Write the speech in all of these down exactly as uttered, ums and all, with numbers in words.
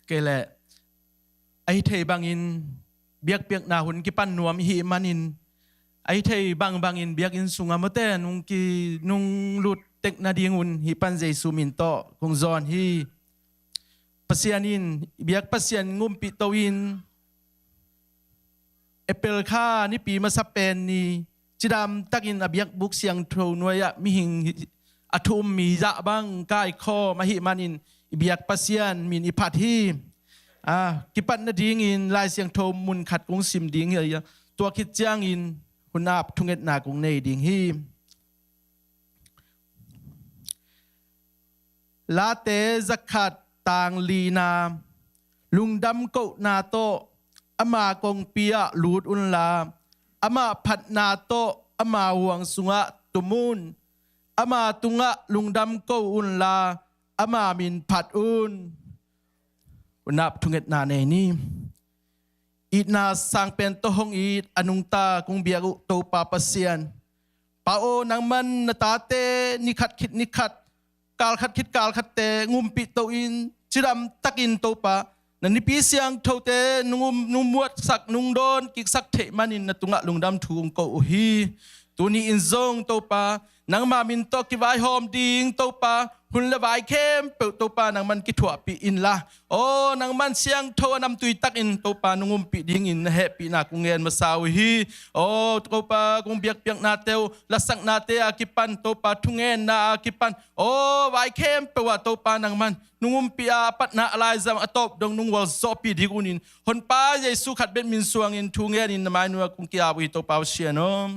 kei leh ahi thei bangin biakpiakna hun kipan nuam i hih manin, ahi thei bangbangin biakinn sungah mawte nung ki, nung lut tek nadingun hih pan Jesu min tawh kong zawn hi. Pasian in, biak Pasian ngumpi to in, April kha nipi masa pen ni cidam takin a biakbuk siangtho nuai-ah mihing a thu um mi zah bang kaikhawm ahih manin i biak Pasian min i phat hi. A, kipat nadingin Lai Siangtho mun khat kong sim ding hi. Tua khit ciangin hun ap thungetna kong nei ding hi. Late zakhat tang lina, lungdam kohna tawh ama kongpi ah lut unla, ama phatna tawh ama huang sungah tum un. Ama tungah lungdam ko unla, ama min phat un. Hun ap thungetna nei ni. Itna sangpen tawh hong it a nungta kong biak uh Topa Pasian, Pa aw, nangman na tate ni khat khit ni khat, kal khat khit kal khatte ngumpi to in, cidam takin Topa, na nipi siangthote nung um, nung muatsak, nung dawn kiksak theih manin na tungah lungdam thu kong ko uh hi. Tuni in zong Topa, nangma min tawh kivaihawm ding Topa, hun le vai khempeuh Topa nangman kithuahpih inla, aw nangman siangtho a namtui takin Topa nung umpih dingin na hehpihna kong ngen masa uh hi. Aw Topa, kong biakpiaknate uh lasaknate a kipan Topa, thungenna a kipan, aw vai khempeuh ah Topa nangman nung umpih a, a patna a laizang a tawp dong nung gualzawhpih ding unin, Honpa Jesu khat bek min suangin thu ngenin na mainua kong ki-ap uh hi Topa Pasian aw.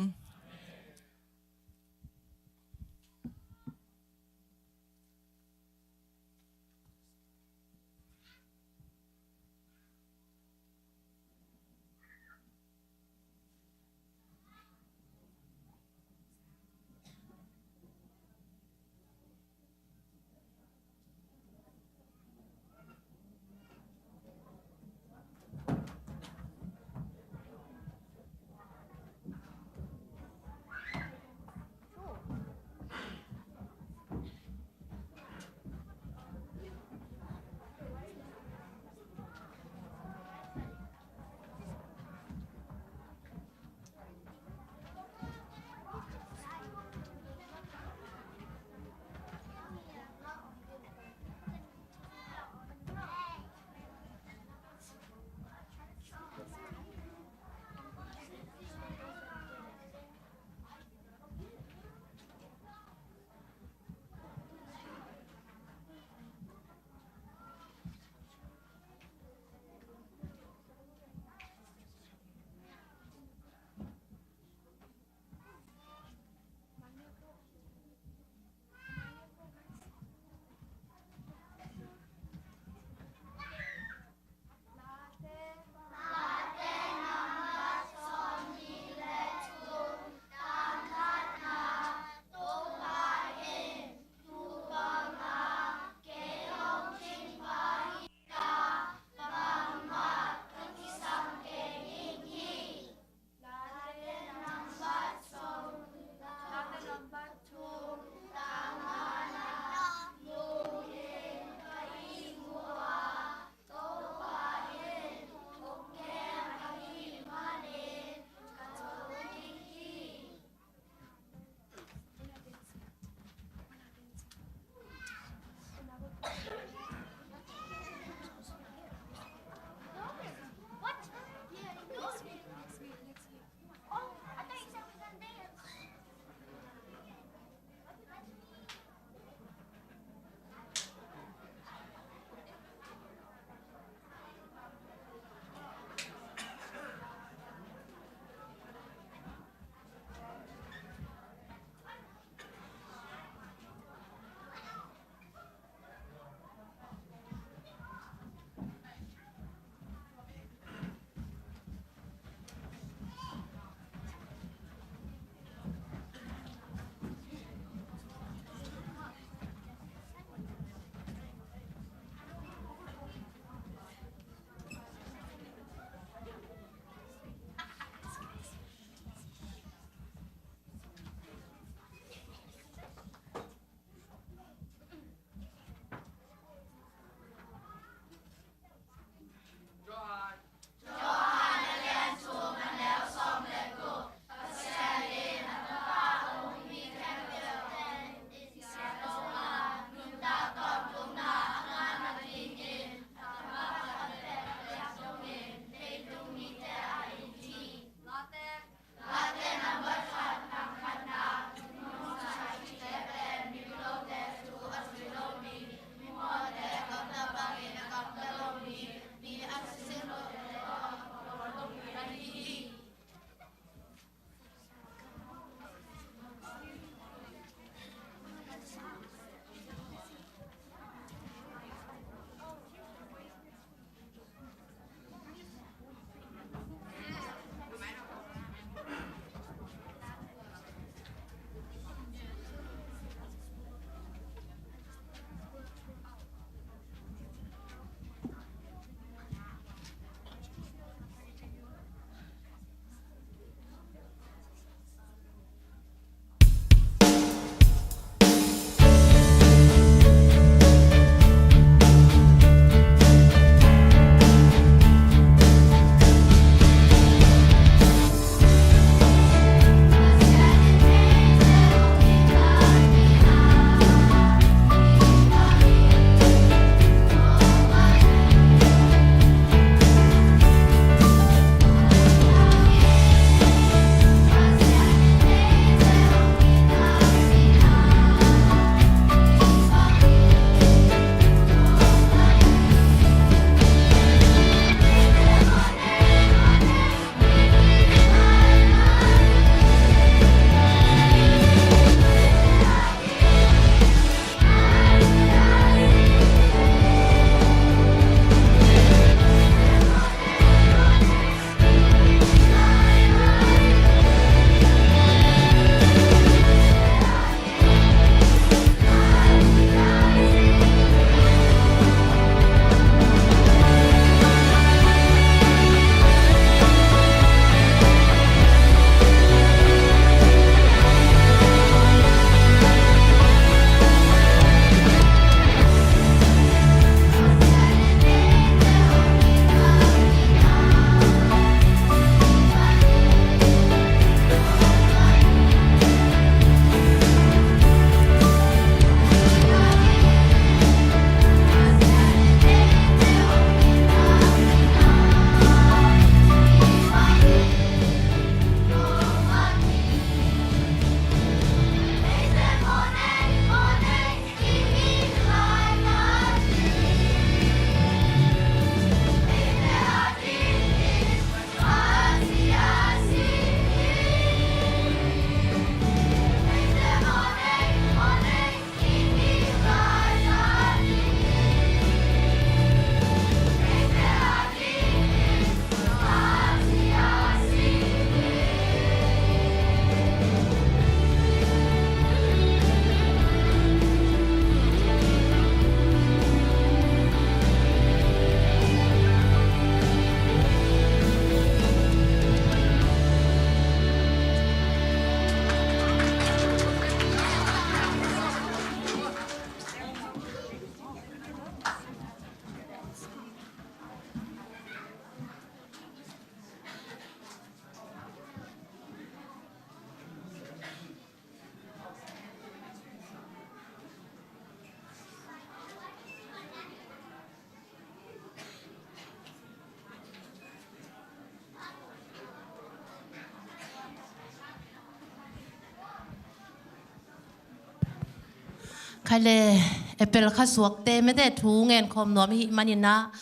Hale, April kha suakte mete thu ngen khawm nuam i hih manin ah,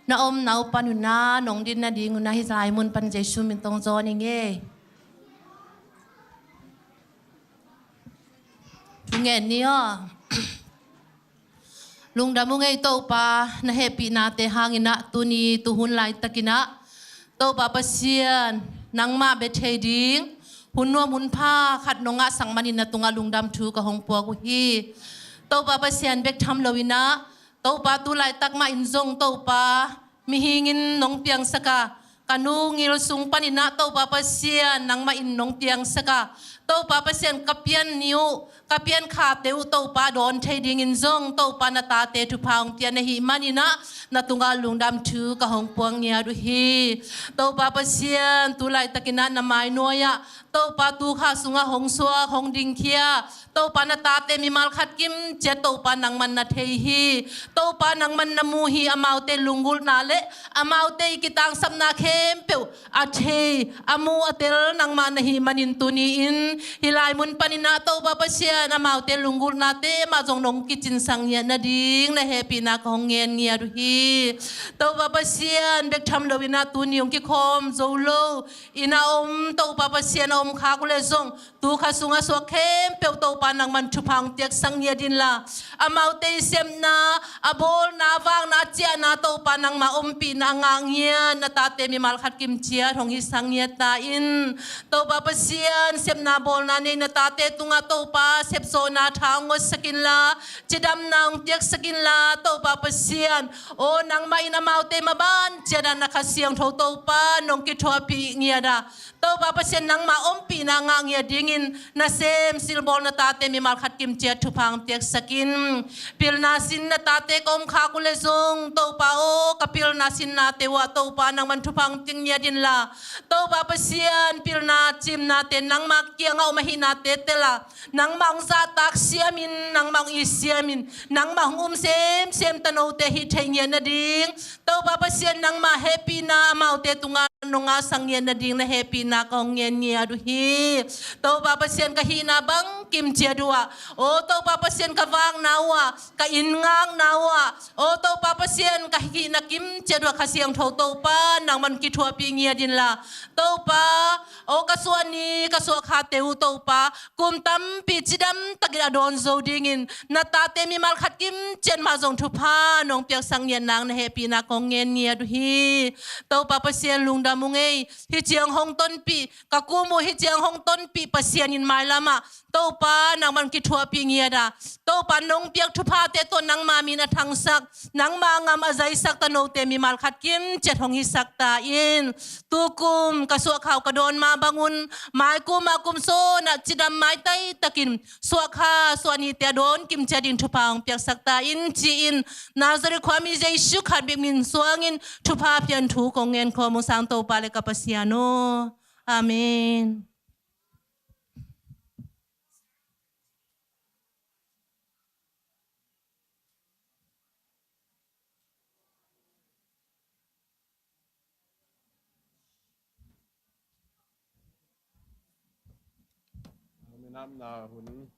na omna uh pan un ah, nong din nading un ah, hih lai mun pan Jesu min tawh hong zawn ing ei. Thu ngen ni aw. Lungdam ung ei Topa, na hehpihnate hangin ah tuni tuhun laitakin ah Topa Pasian, nangmah bia thei ding hun nuam hun pha khat nong ngahsak manin na tungah lungdam thu ka hong puak uh hi. Topa Pasian bek tham loin ah, Topa tu laitak mah in zong Topa, mihing in nong piangsak a, ka nu ngil sung panin ah Topa Pasian nangmah in nong piangsak a, Topa Pasian ka pian ni uh, ka pian khate uh Topa dawn thei dingin zong Topa na tate thupha hong pia na hih manin ah, na tungah lungdam thu ka hong puak ngiat uh hi. Topa Pasian tu laitakin ah na mai nuai ah Topa tu kha sungah hong suak hong dingkhia Topa na tate mimal khat kim ciat Topa nangman na thei hi. Topa nangman na mu hi, amaute lunggulhna le amaute i kitangsapna khempeuh a thei, a mu, a tel nangmah na hih manin tuni-in hih lai mun panin ah Topa Pasian amaute lunggulhnate mah zong nong kicinsang ngiat nading na hehpihna ka hong ngen ngiat uh hi. Topa Pasian bek tham loin ah tuni hong kikhawm zo lo in a om Topa Pasian a om khak uh leh zong tu kha sungah suak khempeuh Topa nangman thupha hong piaksak ngiat inla, amaute i sepna, a bawlna, a vakna, a ciahna Topa nangmah ompihna a ngah ngiat na tate mimal khat kim ciat hong hisak ngiat ta in. Topa Pasian sepna bawlna nei na tate tungah Topa sepsawhna tha hong ngotsak inla, cidamna hong piaksak inla Topa Pasian, aw nangmah in amaute maban ciat ah na Kha Siangtho Topa nong kithuahpih ngiat a, Topa Pasian nangmah ompihna ngah ngiat dingin nasem silbawl na tate mimal khat kim ciat thupha hong piaksak in. Pilna sin na tate ka om khak uh leh zong Topa aw ka pilna sinnate uh ah Topa nangman thupha hong pia ngiat inla, Topa Pasian pilna cimnate nangmah kiangah om ahihnate tel a, nangmah hong zahtak siamin, nangmah hong it siamin, nangmah hong um semsem tanote hih theih ngiat nading Topa Pasian nangmah hehpihna amaute tungah nong ngahsak ngiat nading na hehpihna ka hong ngen ngiat uh hi. Topa Pasian ka hihna bang kim ciat uh ah, aw Topa Pasian ka vakna uh ah, ka inn ngakna uh ah, aw Topa Pasian ka hihna kim ciat uh ah Kha Siangtho Topa nangman kithuahpih ngiat inla, Topa aw ka suah ni ka suah khate uh Topa kum tampi cidam takin a dawn zo dingin na tate mimal khat kim ciat mah zong thupha nong piaksak ngiat nang na hehpihna ka hong ngen ngiat uh hi. Topa Pasian lungdam ung ei, hih ciang hong tonpih, ka kum uh hih ciang hong tonpih Pasian in mailam ah Topa nangman kithuahpih ngiat a, Topa nong piak thuphate tawh nangma min a thangsak, nangma ngam a zaisak tanote mimal khat kim ciat hong hisak ta in. Tukum ka suahkhau ka dawn mah bangun maikum ah kum sawn ah cidam maitai takin suahkha suahnite a dawn kim ciat ding thupha hong piaksak ta in ci-in Nazareth khuami Jesu khat bek min suangin thupha pian thu kong ngen khawm ung Sang Topa le ka Pasian aw. Amen. Minamna hun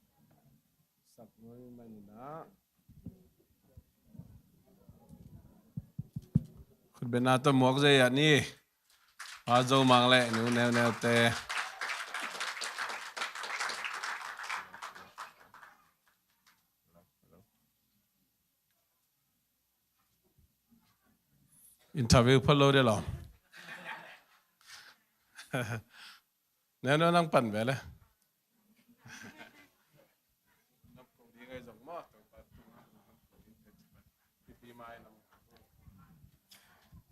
sak nuai manin ah khutbetna tawh muak zei ah ni. Pa Zo Mang le nu Neu Neu te. Interview phot lo de lo. Neu Neu nang pan ve le.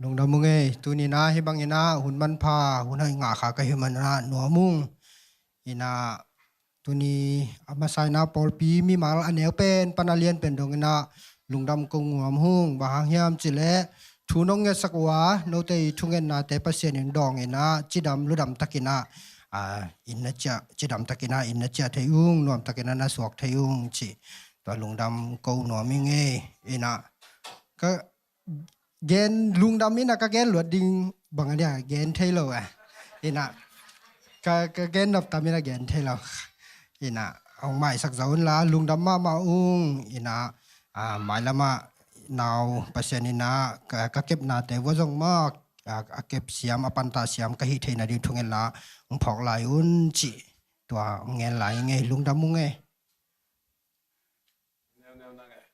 Lungdam ung ei, tuni-in ah hih bangin ah hun manpha, hun hoih ngah kha ka hih manin ah nuam ung. Ina tuni a masa-in ah pawlpi mimal a neu pen pan a lian pen dongin ah lungdam kong nuam ung. Bang hang hiam cih leh thu nong ngetsak uh a, note i thungetnate Pasian in dawngin ah cidam ludam takin ah, ah, inn na ciah, cidam takin ah inn na ciah thei ung, nuam takin ah na suak thei ung cih tua lungdam ko nuam ing ei. Ina ka gen lungdam ina ka gen luat ding bang a nia gen thei lo a. Ina ka, ka gen nop tam ina gen thei lo. Ina hong maisak zo unla, lungdam mahmah ung. Ina, ah, mailamah nau Pasian ina ka, ka kepnate vua zong mah, ah, a kep siam, a panta siam ka hih theihna ding thungetla hong phawk lai un cih tua hong ngen lai ing ei, lungdam ung ei. Neuneu nang ei.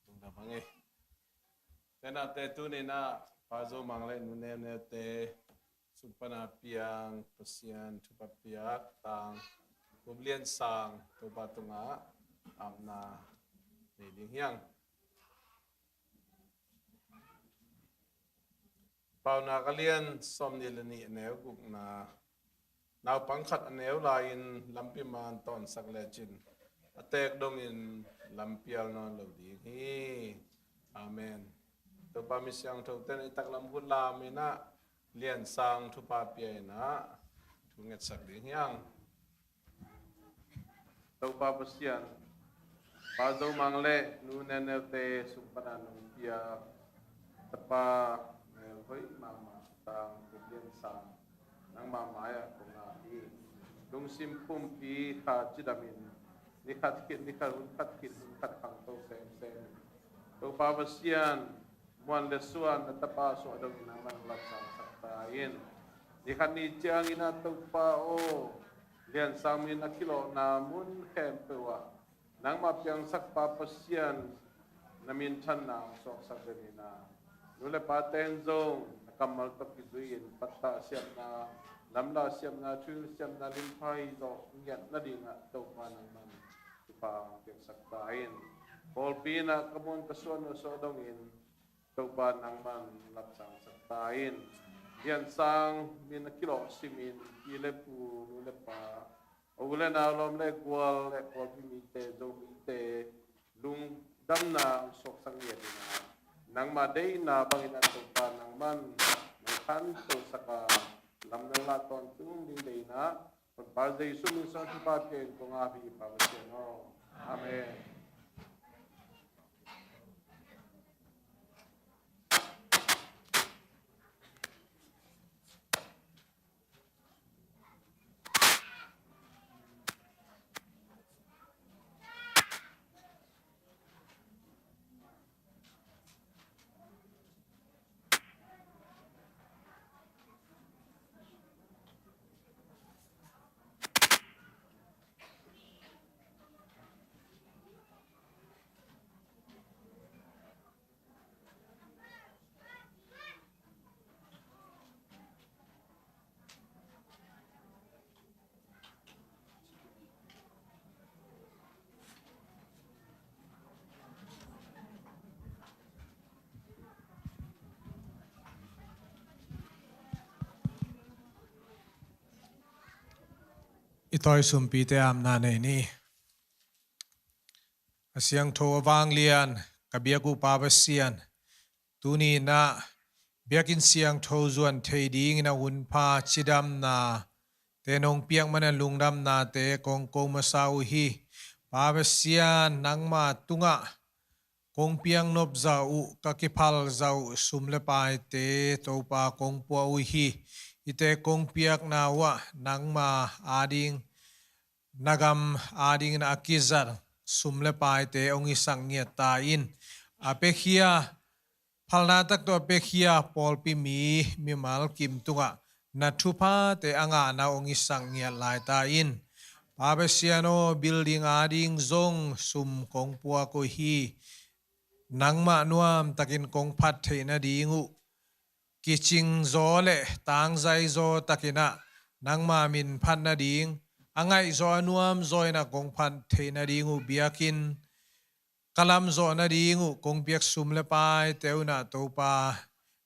Tungdam hang ei. Tenate tuninah Pa Zo Mang le Nu Neu Neute sung pana piang Pasian thupha piak tang Kum Lian Sang Topa tungah apna nei ding hiang. Paunak a lian sawmnih le nih a neu gukna, naupang khat a neu lai-in lampi man tawnsak lecin a teek dongin lampial nawn lo ding hi. Amen. Topa mi siangthote in i taklam khut lam inah Lian Sang thupha pia inah thu ngetsak ding hiang. Topa Pasian, Pa Zo Mang le Nu Neu Neute sung pana nong pia tapa melhoih mahmah tang Kum Lian Sang nangma mai-ah kong ap hi. Lungsim pumpi kha cidamin ni khat khit ni khat, hun khat khit hun khat khangto semsem. Topa Pasian, muan le suan na tapa suah dongin nangman lapsangsak ta in. Ni khat ni ciangin ah Topa aw, Lian Sang min a kilawhna mun khempeuh ah nangma piangsakpa Pasian na minthanna hong suaksak den inah, nu le pa ten zong na kammal tawh kizui-in pattah siamna, lamlah siamna, thuhilh siamna, limpha hi zawh ngiat nadingah Topa nangman thupha hong piaksak ta in. Pawlpi inah ka muan ka suan uh suah dongin Topa nangman lapsangsak ta in. Lian Sang min a kilawh simin pi le pu, nu le pa, u le nau, lawm le gual le pawlpi mite, Zomite lungdamna hong suaksak ngiat inah, nangma deihna bangin a Topa nangman nong khantosak a, lam nong lah tawntung ding deihna Honpa Jesu min suang thupha pia in kong ap hi, Pa Pasian aw. Amen. I tawi sumpite apna nei ni. A siangtho a vanglian ka biak uh Pa Pasian, tuni inah biakinn siangtho zuan thei dingin a hunpha cidamna te nong piak manin lungdamnate kong ko masa uh hi. Pa Pasian, nangma tungah kong piang nopzah uh, ka kiphalzah uh sum le paite Topa kong pua uh hi. Hihte kong piakna uh ah nangma ading, na gam adingin a kizat sum le paite hong hisak ngiat ta in. A piakhia, phalna tak tawh a piakhia pawlpi mi, mimal kim tungah na thuphate a ngahna hong hisak ngiat lai ta in. Pa Pasian aw, building ading zong sum kong puak uh hi. Nangmah nuamtakin kong phat theih nading uh, kicing zaw le tangzai zaw takin ah nangma min phat nading, a ngaihzaw a nuamzaw in ah kong phat theih nading uh biakinn, ka lamzawh nading uh kong piak sum le paite un ah Topa,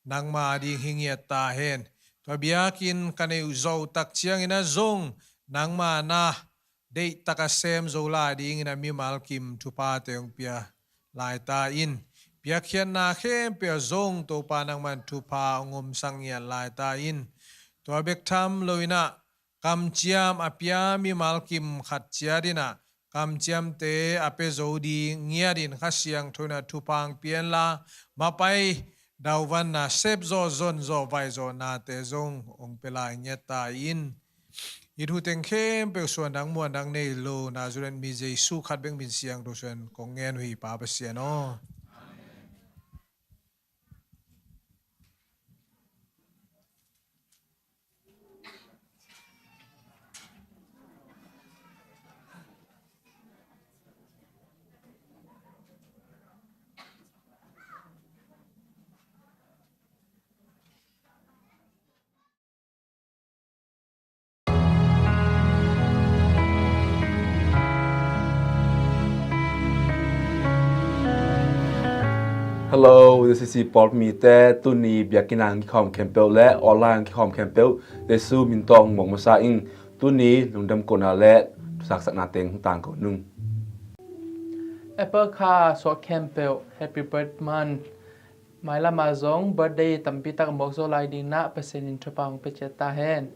nangma ding hi ngiat ta hen. Tua biakinn ka neih zawh uh tak ciangin ah zong nangma na deihtak a sem zo lai dingin a mimal kim thuphate hong pia lai ta in. Piakkhiatna khempeuh ah zong Topa nangman thupha hong omsak ngiat lai ta in. Tua bek tham lo in ah kamciam a pia mimal kim khat ciat in ah kamciamte a pia zo ding ngiat in Kha Siangtho in ah thupha hong pia inla, mapai dauvanna, sepzawh, zonzawh, vaihzawhnate zong hong pia lai ngiat ta in. I thu teng khempeuh suandang muandang nei lo Nazareth mi Jesu khat bek min siangtho suan kong ngen uh hi, Pa Pasian aw. Hello, this is Paul Mite. Tuni biakinn ah kikhawm khempeuh le online kikhawm khempeuh Jesu min tawh hong muak masa ing. Tuni lungdam kohna le saksakna teng hong tangko nung. Apple kha suak khempeuh happy birthday month. Mailam ah zong birthday tampi tak mawk zo lai ding in ah Pasian in thupha hong pia ciat ta hen.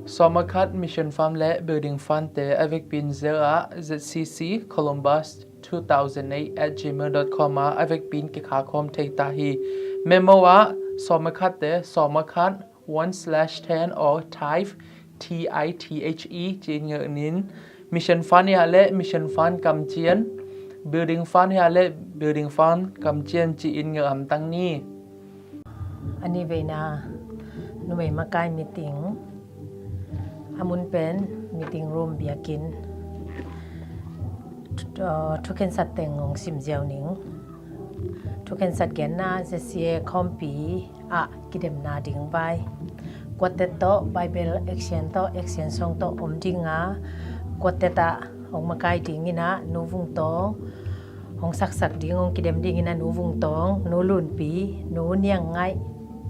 Sawm a khat mission fund le building fund te a vekpi in Zelle ah Z C C Columbus two thousand eight at gmail dot com ah a vekpi in kikha khawm thei ta hi. Memo ah sawm a khat te sawm a khat one slash ten or tithe, T I T H E ci-in ngen in. Mission fund hi a leh mission fund kamcian, building fund hi a leh building fund kamcian ci-in ngen hamtang ni. A ni veina numei makai meeting a mun pen meeting room biakinn. Thu, uh, thukhensat teng hong sim ziau ning. Thukhensat genna Z C A khawmpi ah kidemna ding vai. Quartet tawh Bible Action tawh Action Song tawh om ding a, quartet ah hong makai ding in ah Nu Vung Tawng, hong saksak ding hong kidem ding in ah Nu Vung Tawng, Nu Lun Pi, Nu Niang Ngaih,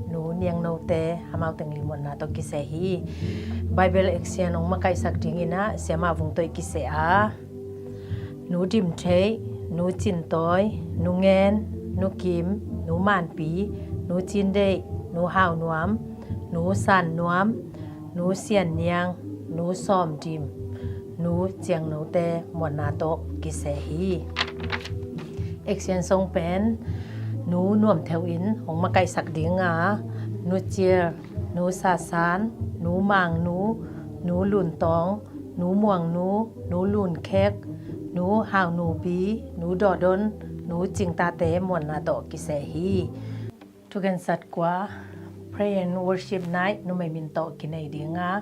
Nu Niang Note, amau teng limutna tawh kiseh hi. Bible Action hong makaisak ding in ah Siamah Vung Toih kiseh a, Nu Dim Theih, Nu Cin Tawi, Nu Ngen, Nu Kim, Nu Man Pi, Nu Cin Deih, Nu Hau Nuam, Nu San Nuam, Nu Sian Niang, Nu Sawm Dim, Nu Ciang Note muanna tawh kiseh hi. Action Song pen Nu Nuam Theuh in hong makaisak ding a, Nu Ciar, Nu Sa San, Nu Mang Nu, Nu Lun Tawng, Nu Muang Nu, Nu Lun Khek, Nu Hau Nu Pi, Nu Dawh Don, Nu Cing Tate muanna tawh kiseh hi. Thukhensat kua Prayer and Worship Night numei min tawh kinei ding a,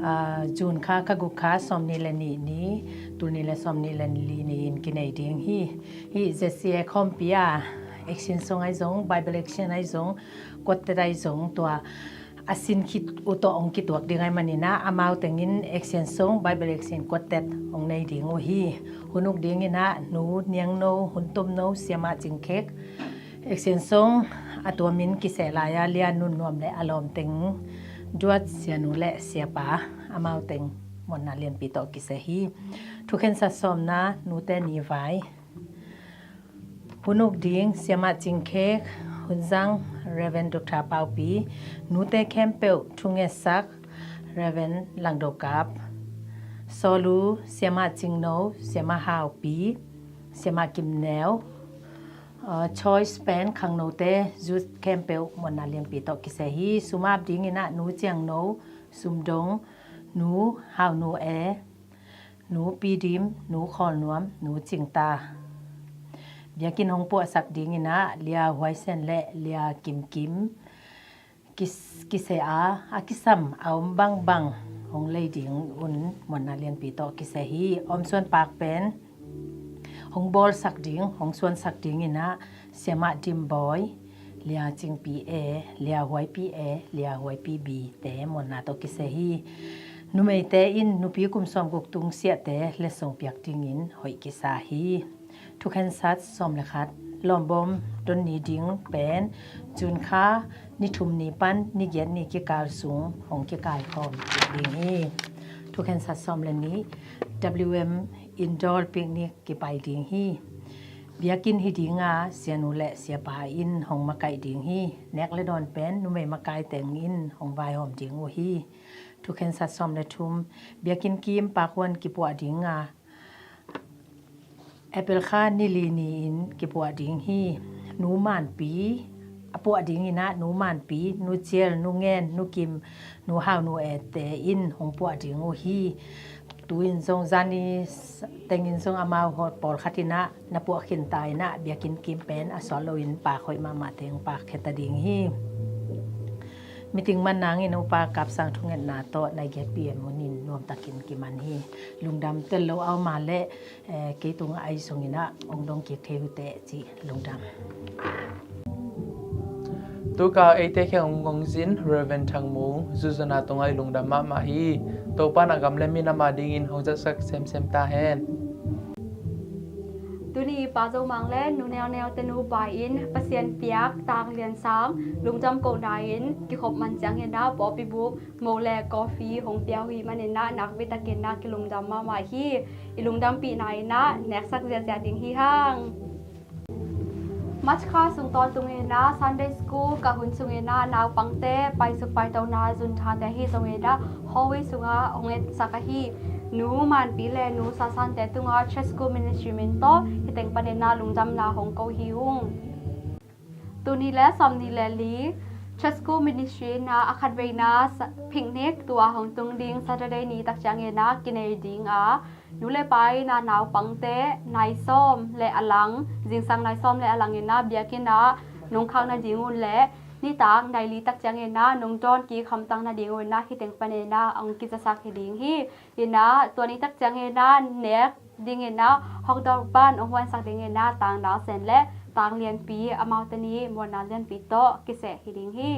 ah, June kha, kha guk kha, sawmnih le nih ni, tul nih le sawmnih le li ni-in kinei ding hi. Hih Z C A khawmpi ah Action Song ahi zong, Bible Action ahi zong, quartet ahi zong, tua a sin khit uh tawh hong kituak ding ahih manin ah amau tengin Action Song, Bible Action, quartet hong nei ding uh hi. Hun uk ding in ah Nu Niang No, Hun Tum No, Siamah Cing Khek, Action Song a tuamin kiseh lai a Lia Nun Nuam le a lawm teng, Duat Sianu le Siapa, amau teng muanna lianpi tawh kiseh hi. Thukhensat sawmna, Nute Ni Vai. Hun uk ding, Siamah Cing Khek, hun zang Reverend Doctor Pau Pi, nute khempeuh thungetsak Reverend Lang Do Kap, sawlu, Siamah Cing No, Siamah Hau Pi, Siamah Kim Neu, uh, choice pen khangnote, youth khempeuh muanna lianpi tawh kiseh hi. Sum ap ding in ah Nu Ciang No, Sum Dong, Nu Hau Nu E, Nu Pi Dim, Nu Khawl Nuam, Nu Cing Ta. Biakinn hong puahsak ding in ah Lia Huai Sen le Lia Kim Kim kis-, kiseh a, a kisam a om bangbang hong lei ding un muanna lianpi tawh kiseh hi. Omsuan Pak pen hong bawlsak ding, hong suansak ding in ah Siamah Dim Bawi, Lia Cing Pi E, Lia Huai Pi E, Lia Huai Pi B te muanna tawh kiseh hi. Numeite in nupi kum sawmguk tung siate letsong piak dingin hoih kisa hi. Thukhensat sawm le khat, lawmbawm don ni ding pen June kha ni thum ni pan ni giat ni kikal sung hong kikal khawm ding hi. Thukhensat sawm le nih, W M Indoor Picnic kipai ding hi. Biakinn hi ding a, Sianu le Siapa in hong makaih ding hi. Nek le dawn pen numei makai teng in hong vaihawm ding uh hi. Thukhensat sawm le thum, biakinn kim Pak Huan kipuah ding a, April kha ni li ni-in kipuah ding hi. Nu Man Pi, a puah dingin ah Nu Manpi, Nu Cial, Nu Ngen, Nu Kim, Nu Hau, Nu Ete in hong puah ding uh hi. Tu-in zong zani tengin zong amau pawlkhat in ah na puah khinta in ah biakinn kim pen a sual loin pak hoih mahmah teng pak kheta ding hi. Meeting man nangin Upa Kap Sang thungetna tawh nai giat P M hunin nuamtakin kiman hi. Lungdam tel lo a om a leh, eh, kei tungah ai sungin ah hong dong kik thei uh teh ci. Lungdam. Tuka eite kiang hong zin Reverend Thang Mung, zuzana tungah i lungdam mahmah hi. Topa na gam le min ama dingin hong zatsak semsem ta hen. Tuni Pa Zo Mang le Nu Neu Neu te nupa in Pasian piak tang lian sang lungdam kohna in kikhop man ciangin ah pawlpi buk mo le coffee hong pia uh hi manin ah nakpi takin ah kilungdam mahmah hi. I lungdampihna in ah neksak ziazia ding hi hang. March kha sung tawntungin ah Sunday School ka hun sungin ah naupangte paisuk paitona zunthate hi zongin ah hallway sungah hong etsak ahi. Nu Manpi le Nu Sasante tungah Church School Ministry min tawh hiteng panin ah lungdamna hong ko hi ung. Tuni le sawmni le li Church School Ministry in ah a khatveina sa-, picnic tua hong tung ding Saturday ni tak ciangin ah kinei ding a, nu le pa in ah naupangte nai sawm le a lang, zingsang nai sawm le a lang in ah biakinn ah nong khak nading un le nitak nai li tak ciangin ah nong dawn kik hamtang nading un ah hiteng panin ah hong kizasak hi ding hi. In ah tua ni tak ciangin ah nek dingin ah hotdog bun hong huansak dingin ah tang dal sen le tang lianpi, amau teni muanna lianpi tawh kiseh hi ding hi.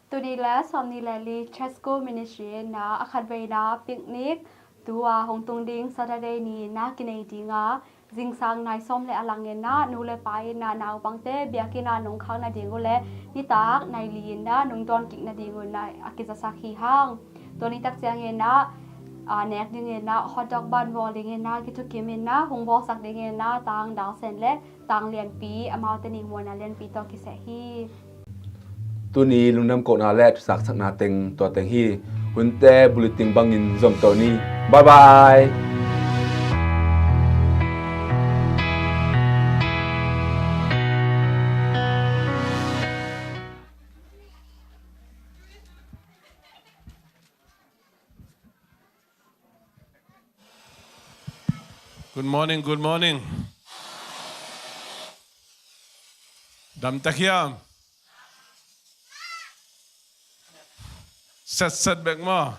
Tuni le sawmni le li Church School Ministry in ah a khatveina picnic tua hong tung ding Saturday ni in ah kinei ding a, zingsang nai sawm le a lang in ah nu le pa in ah naupangte biakinn ah nong khak nading uh le nitak nai li in ah nong dawn kik nading un ah a kizasak hi hang. Tua ni tak ciangin ah, ah, nek dingin ah hotdog bun bawl dingin ah kithukim in ah hong bawlsak dingin ah tang dal sen le tang lianpi, amau teni muanna lianpi tawh kiseh hi. Tuni lungdam kohna le thusaksakna teng tua teng hi. Hunte bulletin bangin zom to ni. Bye bye. Good morning, good morning. Dam tak hiam? Set set bek maw?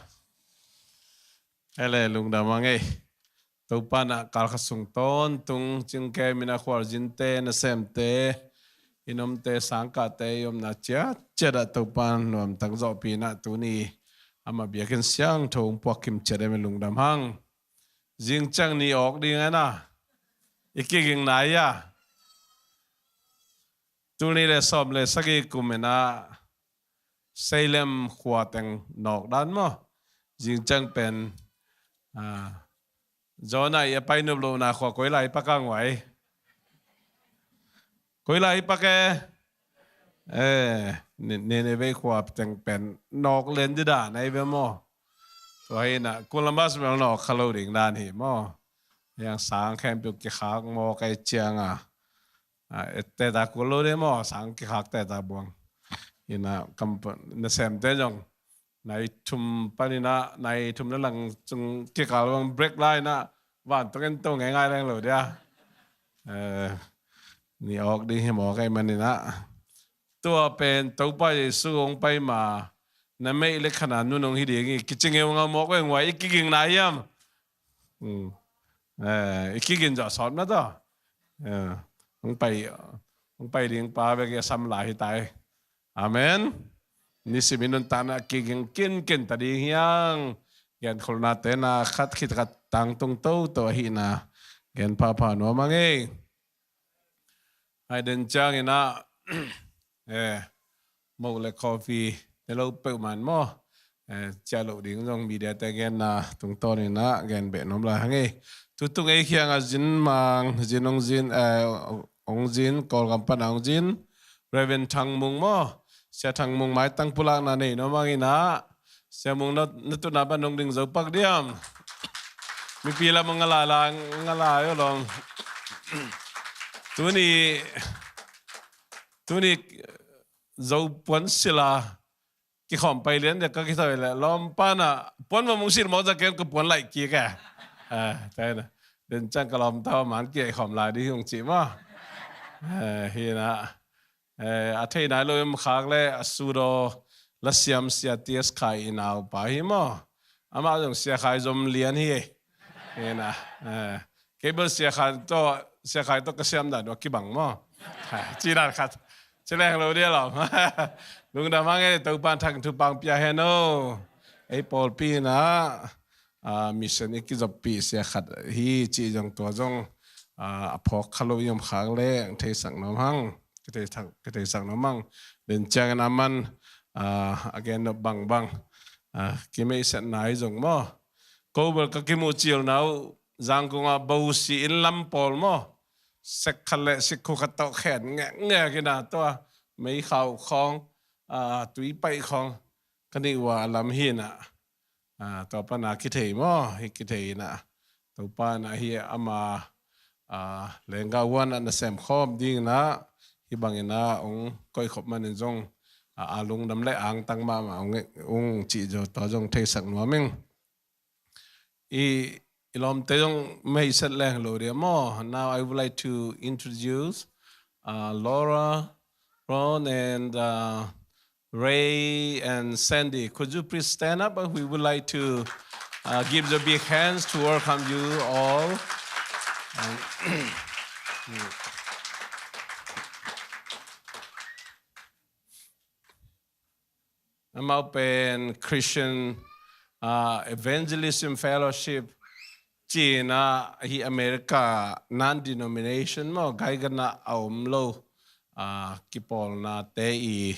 Hele, lungdam a ngei. Topa na kalkhat sung tawntung cingke mina khualzinte, nasemte, i nomte, sangkahte, i omna ciatciat ah Topa nuamtak zawhpih na tuni ama biakinn siangtho hong puak kimciat em, lungdam hang. Zing ciang ni awk ding a na i kiging nai a. Tul nih le sawm le sagih kum in ah Seilem khua teng nawk dan maw? Zing ciang pen, ah, Jonah i a pai nop lohna khua koi lai pak a nguai? Koi lai pak e? Eh, Ni-, Nineveh khua teng pen nawk len di dan ahi ve maw? Tua hi in ah Columbus bel nawk kha lo ding dan hi maw? Hiang sang khempeuh kikhak mawk ahi ciang a, ah, et teta kul lo ding maw, sang kikhak teta buang. In ah kampa-, nasemte zong nai thum panin ah, nai thum le lang cung kikal bang break la in ah vantung en to ngeingai leng lo dia. Eh, ni awk ding hi mawk ahi manin ah. Tua pen Topa Jesu hong pai ma, na meih le khan a nun hong hi ding hi, kici ngeungau mawk ve nguai, i kiging nai hiam? Hmm. Eh, i kigin zawh sawm na tawh. Eh, hong pai, hong pai ding pa vek i a sam lai hi tai. Amen. Nisim i nuntakna kiging kinkin ta ding hiang. Genkholhnate na khat khit khat tangtung toto ahihna gen phapha nuam a ngei. Hai den ciangin ah, eh, mo le coffee te lo peuhmah maw? Eh, ciah loh ding zong mediate genna tungtawnin ah gen beh nuam lai hang ei. Tutung ei kiangah zin mang, zin hong zin, eh, hong zin, Kawlgam pana hong zin, Reverend Thang Mung maw? Sia Thang Mung maitang pulakna nei nuam hangin ah, Sia Mung na, na tutna pan hong ding zo pak diam? Mipi lam hong ngala la, ngala yo lom. Tuni Tuni Zo puan sila kikhawm pai lian dek ka kithawi le lawm pana puan va mung sil mawk za kem ka puan laih kik e. Taina den cang ka lawm tau man kiai khawm lai di hung ci maw? Hina a thei nai lo im khak le a sudo la siam sia tias khai i nau pa hi maw? Amah zong sia khai zom lian hi. Hina kei bel sia khai to sia khai to ka siam dan wa kibang maw? Ci dan khat ci leng lo dia lawm. Lungdam hang e, Topan thang thupang pia hen o. Ei pawlpi na mission i kizoppih sia khat hi ci zong tua zong a phawk kha lo i om khak le theisak nuam hang. Kitheisak nuam hang. Den ciangin a man a gen nop bangbang kimeihsetna hi zong maw? Ko bel ka kimuh cilna uh Zangkong ah bosi in lam pawl maw? Sek khat le sikhu khat tawh khen ngekngek ina tua meikhau khawng tui paih khawng ka nih ua a lam hi ina tua pana kithei maw? Hi kithei ina Topa na hi ama lengga uan a na semkhawm ding ina hi bang ina ong koihkhop manin zong a lungdam le angtang mahmah ong cih zo tua zong theisak nuam ing. I i lawmte zong meiset leng lo dia maw? Now I would like to introduce uh, Laura, Ron, and uh, Ray and Sandy. Could you please stand up? We would like to uh, give the big hands to welcome you all. And, Amau pen Christian uh, Evangelism Fellowship cina hi America non-denomination maw gaigana a om lo uh, kipawlna te i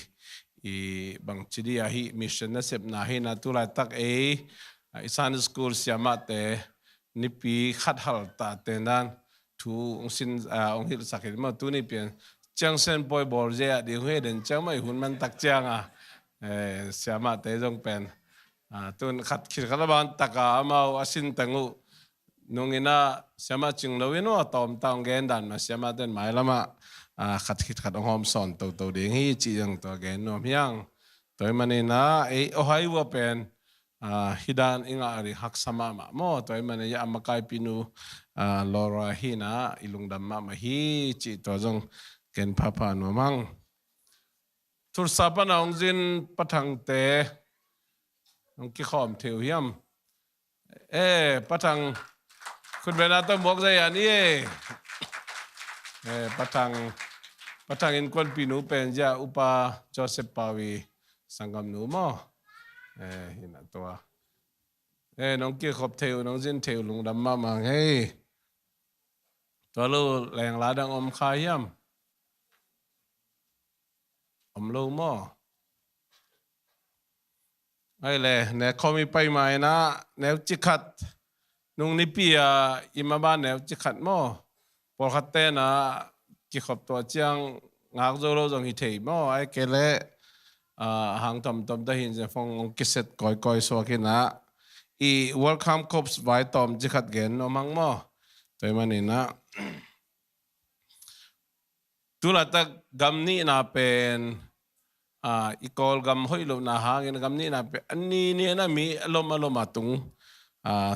i bangci dia hi mission na sepna hi na tulaitak ei i Sunday school siamate nipi khat halta te nan thu ong sin ong hilhsak hi maw? Tuni pian ciang sen pawi bawl zia ding hi den ciang mai hun man tak cianga siamate zong pen tun khat khit khat a ban taka amau a sin tang uh nungina siama cing lo in uh a tawm ta ong gen dan ma siama ten mai lama khat khit khat ong hawm sawn toto ding hi ci zong tua gen nuam hiang. Tua i manina ei ohai ua pen hi dan i ngah ring haksa mahmah maw? Tua i manina a makaipinu Laura hina i lungdam mahmah hi ci tua zong ken phapha nuam hang. Thursa pana ong zin pathangte ong kikhawm theu hiam? E pathang khutbena to muak zai an i e. E pathang pathang innkuanpinu pen zia upa Joseph Pawi sanggamnu maw? E hina tua e nong kikhop theu nong zin theu lungdam mahmah hei. Tua lo lengla dang om kha hiam? Om lo maw? Ai le ne khawm i pai mai na neu cikhat nung nipi a i maba neu cikhat maw? Pawlkhat tena kikhop tua ciang ngak zo lo zong hi thei maw? Ai ke le hang tomtom ta hin zefong ong kiset kawikawi suak hina i welcome corps vai tawm cikhat gen nuam hang maw? Tua i manina tulaitak gam nihna pen i Kawlgam hoih lohna hangin gam nihna pen a ni ni a na mi a lom a lom a tung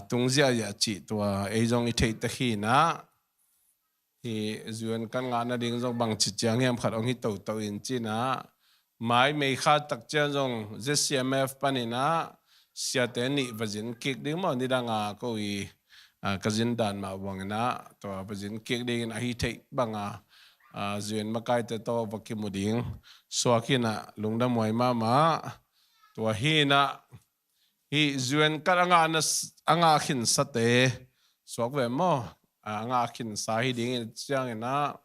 tung ziahziah cih tua ei zong i theihtek hina. Hi zuan kan ngah nading zong bangci ciang hiam khat ong hi toto in cina mai meikha tak ciang zong Z C M F panina siate nih va zin kik ding maw? Nidanga ko i ka zin dan mah buangina tua va zin kik dingin ahi theih banga zuin makaite tawh va kimu ding suak hina lungdam huai mahmah. Tua hina hi zuan kat a ngah khinsate suak ve maw? A ngah khinsa hi dingin ciangina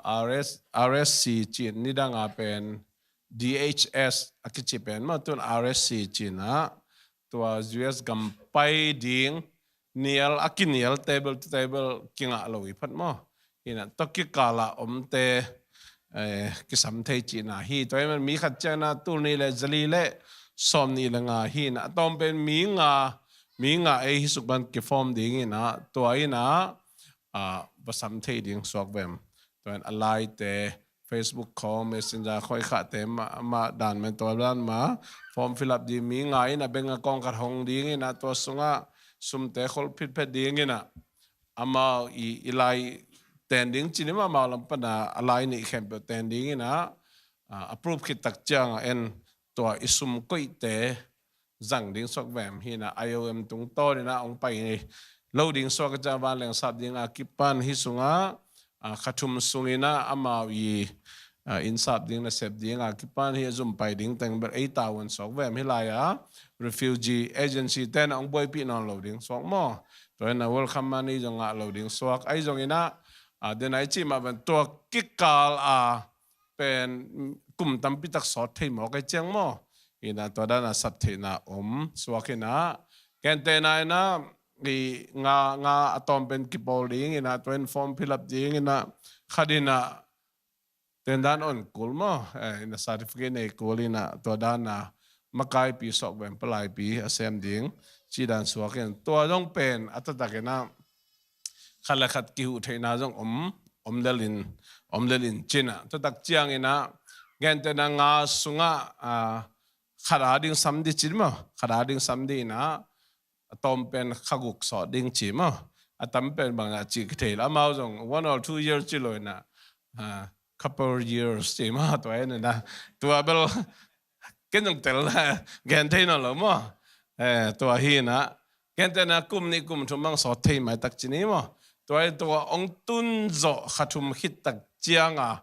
R S, R S C cin nidanga pen D H S a kici pen maw? Tun R S C cina tua U S gam pai ding nial a kinial table to table kingah lo i phat maw? Hina tua kikala omte kisam thei cihna hi. Tua hi man mi khat ciangna tul nih le zali le sawm nih le nga hina a tawm pen mi nga mi nga ei hi suk ban kifawm dingina tua ina va sam thei ding suak vem? Tua in a laite Facebook khawng, Messenger khawng i khahte mah, mah dan man tua dan mah form fill up ding, mi nga in a bank account khat hong ding in a, tua sungah sumte khol phitphet ding in a, amau i, i lai ten ding ci ni mah, amau lam pan a, a lai nih khempeuh ten ding in a, a, approve khit tak ciang a en tua i sum koihte zang ding suak vem hi na, I O M tungtawn in a hong pai lo ding suak a, ca vanleng sap ding a kipan hi sungah, a, kha thum sung in a amau i, a, inn sap ding, nasep ding a kipan hi a zum pai ding teng bel ei tavuan suak vem hi lai a, refugee agency ten a hong buaipih nawn lo ding suak maw. Tua in a welcome money zong ngah lo ding suak. Ahi zong in a, a, den a i cih mah bang tua kikal a pen kum tampi tak sawt thei mawk a ciang maw. In a tua dan a sap theihna om suak in a, gentehna in a, i nga, nga a tawm pen kipawl ding in a, tua in form fill up ding in a, khat in a ten dan on kul maw, eh, in a certificate nei kul in a, tua dan a makaipi suak vem palaipi a sem ding cih dan suak in, tua zong pen a taktak in a khat le khat kihuh theihna zong om, om lel in, om lel in ci in a, tua tak ciang in a, gentehna nga sungah, a, khat a ding sam ding ci maw, khat a ding sam ding in a, a tawm pen kha guk sawt ding ci maw, a tam pen bang a cih kithei lo, amau zong one or two years ci lo in a, a, couple years ci maw, tua in a, tua bel ken zong tel gen thei nawn lo maw. Eh, tua hi in a, gentehna kum nih kum thum bang sawt thei mai tak ci ni maw. Tua hi tua hong tun zawh kha thum khit tak ciang a,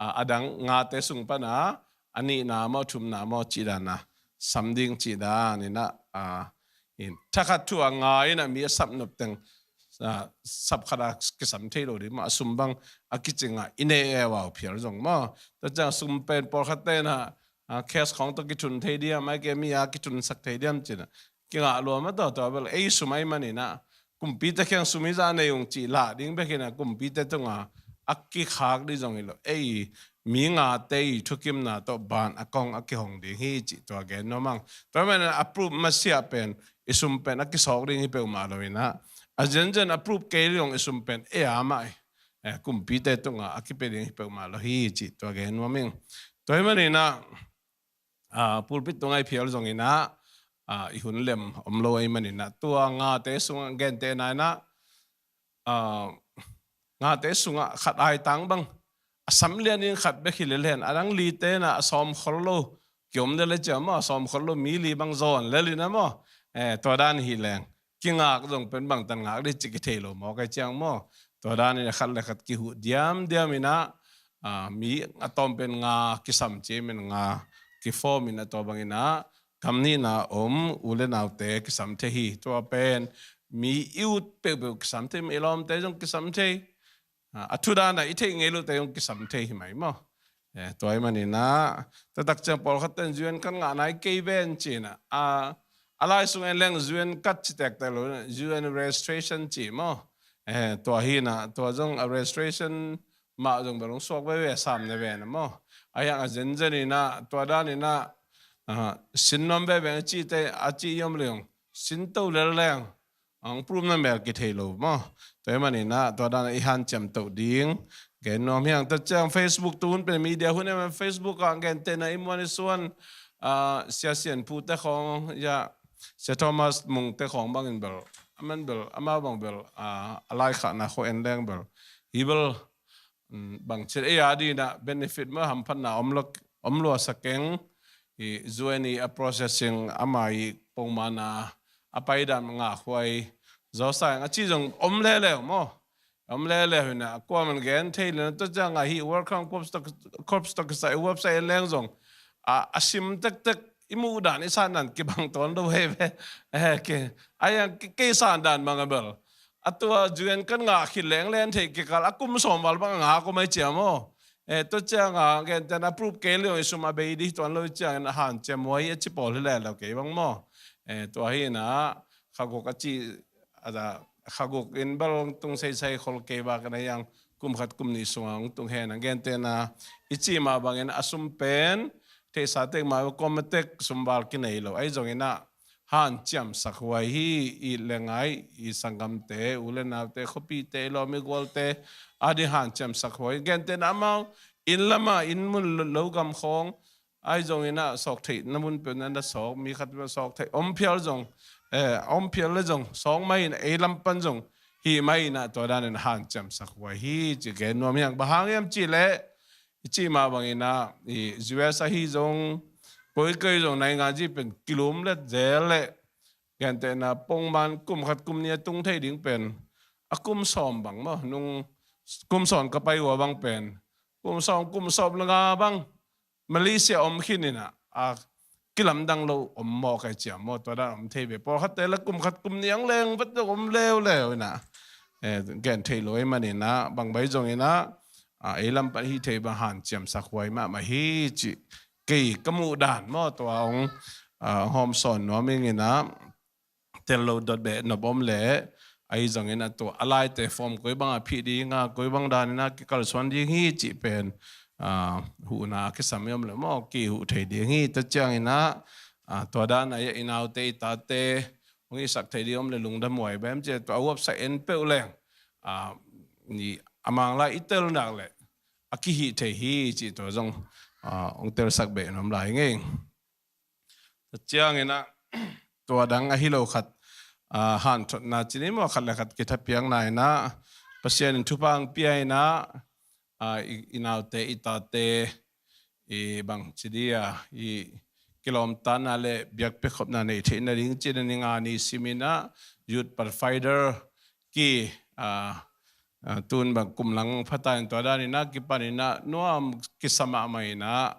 a, a dang ngate sung pan a, a nihna maw, thumna maw cih dan a sam ding cih dan in a, a, in thakhat thu a nga in a mi a sap nop teng, a, sap khat a kisam thei lo ding maw, a sum bang a kicing a i nei e vau phial zong maw. Tua ciang sum pen pawlkhat te in a, a, cash khawng tawh kithun thei diam, ai ke mi a kithun sak thei diam ci in a, kingah lua mah tawh, tua bel ei sum ahih man in a, kumpite kiang sum hi zah nei ung cih lah ding bek in a, kumpite tungah a kikhak ding zong hi lo. Ei mi ngate i thukimna tawh ban a kong a kihong ding hi cih tua gen nuam ing. Tua ahih man in a approve masiah pen i sum pen a kisawk ding hi peuhmah lo in a, a zenzen approve kei ding zong i sum pen ei a mah hi, eh, kumpite tungah a kipia ding hi peuhmah lo hi cih tua gen nuam ing. Tua ahih man in a, a, pulpit tungah i phial zong in a, a, i hun lem om lo ahih man in a, tua ngate sungah gentehna in a, a, ngate sungah khat ai tang bang a sam lian in khat bek hi lel hen, a dang lite in a, a sawm khol lo kiom lel a ciam maw, a sawm khol lo mi li bang zawn lel in a maw. Eh, tua dan hi leng kingak zong pen bangtan ngak ding cih kithei lo mawk a ciang maw. Tua dan in a khat le khat kihuh diamdiam in a, a, mi a tawm pen nga kisam ci, men nga kifawm in a, tua bang in a gam nihna om u le naute kisam thei hi. Tua pen mi i ut peuhpeuh kisam thei, mi lawmte zong kisam thei. A, a thu dan a i theih ngei lote zong kisam thei hi mai maw. Eh, tua ahih man in a, tua tak ciang pawlkhat ten U N card ngah nai kei ven ci in a, a, a lai sung en leng U N card ci tektek lo, U N registration ci maw. Eh, tua hi in a, tua zong a registration mah zong bel hong suak veve, sam ne ve na maw. A hiang a zenzen in a, tua dan in a, a, sin nuam veve a cihte, a cih i om leng sin to lel leng, hong prove na mel kithei lo maw. Tua ahih man in a, tua dan a i hanciam toh ding gen nuam hi ing. Tua ciang Facebook tu hun pen media hun ahih man Facebook ah gentehna i muan i suan, a, Sia Sian Phu te khawng, ya, Sia Thomas Mung te khawng bang in bel, a man bel, amau bang bel, a, a laikhakna khawng en leng bel, hi bel, um, bangci ei a ding in a benefit maw, hamphatna om lo, om lua sa keng, i U N i a processing, ama i pongmawkna a paidan ngahhuai zaw sa ing a cih zong om leuleu maw. Om leuleu hi in a, kuaman gen thei lel, tua ciang a hih Welcome Corps tawh, Corps tawh kisai website en leng zong, a, a sim tektek, i muh dan i san dan kibang tuan lo hi ve. Eh, ke, a hiang ke, kei san dan bang a bel, a tua U N card ngah khit leng len thei kikal a kum sawm val bang a ngak om hi ciam maw. Eh, tua ciang a gentehna approve kei leng i sum a bei ding tuan lo ciangin a hanciam huai a ci pawl hi lel lo kei bang maw. Eh, tua hi in a, kha guk a ci, a, kha guk in bel hong tung seisei khol kei bek in a, hiang kum khat kum nih sungah hong tung hen a, gentehna i cih mah bangin a sum pen theihsa tek mah, kuama tek sum val kinei lo. Ahi zongin a, hanciamsak huai hi. I it le ngai, i sanggamte, u le naute, khuapite, i lawm i gualte a ding hanciamsak huai. Gentehna amau Inn lamah inn mun lo gam khawng ahi zongin ah sawk theih na mun peuh na na sawk, mi khat peuh sawk theih om phial zong, eh, om phial le zong sawk mah in ei lam pan zong hi mah in ah tua danin hanciamsak huai hi ci gen nuam hiang. Bang hang hiam cih leh i cih mah bangin ah i U S ahi zong, koikoi zong naingan ci pen kilum let zel leh gentehna pongman kum khat kum nih a tung thei ding pen a kum sawm bang maw, nung kum sawm ka pai uh a bang pen kum sawm, kum sawm le nga bang Malaysia om khin in ah a kilamdang lo om maw kai ciam maw, tua dan om thei ve. Pawlkhatte la kum khat kum nih ang leng vat zong om leuleu in ah, eh, gen thei lo ahih manin ah bang bai zongin ah, ah, ei lam pan hi thei bang hanciamsak huai mahmah hi cih kei ka muh dan maw, tua hong, ah, hawm sawn nuam ing in ah tel lo dot beh nop om leh ahi zongin ah tua a laite form koi bang a phih ding a, koi bang danin ah kikalsuan ding hi cih pen, ah, huhna a kisam i om leh maw kihuh thei ding hi. Tua ciangin ah, ah, tua dan a i naute i tate hong hihsak thei ding om leh lungdam huai bem ci a, tua a huapsa en peuh leng, ah, ni a mang lai i tel nak leh a kihih thei hi cih tua zong, ah, hong telsak beh nuam lai ing ei. Tua ciangin ah tua dang ahi lo khat, ah, hanthotna ci ni maw, khat le khat kithapiakna in ah Pasian in thupha hong pia in ah, ah, i, i naute i tate i bang ci dia i kilawmtanna le biakpiakhopna nei theih nading ci-in ah ni nga ni sim in ah Youth Pathfinder ki, ah, ah, tun bang kum lang phata in tua danin ah kipan in ah nuam kisa mahmah in ah,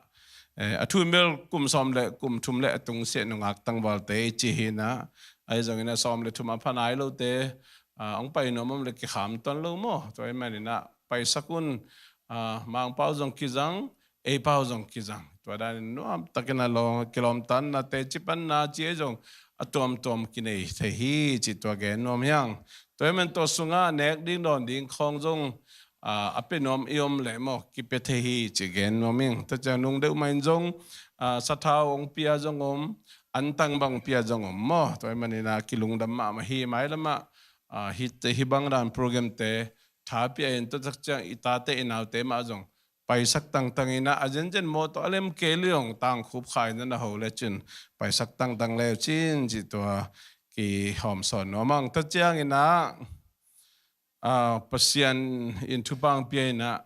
eh, a thu in bel kum sawm le kum thum le a tung siah nungak tangvalte i ci hi in ah, ahi zongin ah sawm le thum a pha nai lote, ah, hong pai nuam om le kikham tuan lo maw, tua ahih manin ah paisak un, ah, Mangpau zong kizang, ei pau zong kizang. Tua danin nuam takin a lawng kilawmtanna teci panna ci ei zong a tuamtuam kinei thei hi cih tua gen nuam hiang. Tua ahih man tua sungah nek ding dawn ding khawng zong, ah, a pia nuam i om leh maw kipia thei hi cih gen nuam ing. Tua ciang nung deuh mah in zong, ah, sathau hong pia zong om, antang bang pia zong om maw. Tua ahih manin ah kilungdam mahmah hi. Mailamah, ah, hih, hih bang dan programte tha pia in tua tak ciang i tate i naute mah zong paisak tangtang in ah, a zenzen maw tawh a lem kei leh hong tangkhup kha in ah na ho le cin paisak tangtang leu cin cih tua kihawm sawn nuam ing. Tua ciangin ah, ah, Pasian in thupha hong pia in ah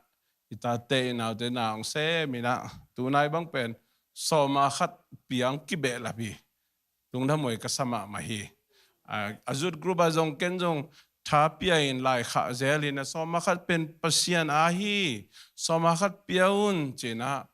i tate i naute na hong sem in ah tunai bang pen sawm a khat piang kibehlap hi. Lungdam huai ka sa mahmah hi. Ah, a youth group ah zong ken zong tha pia in laikhak zel in ah sawm a khat pen Pasian a hi, sawm a khat pia un ci in ah,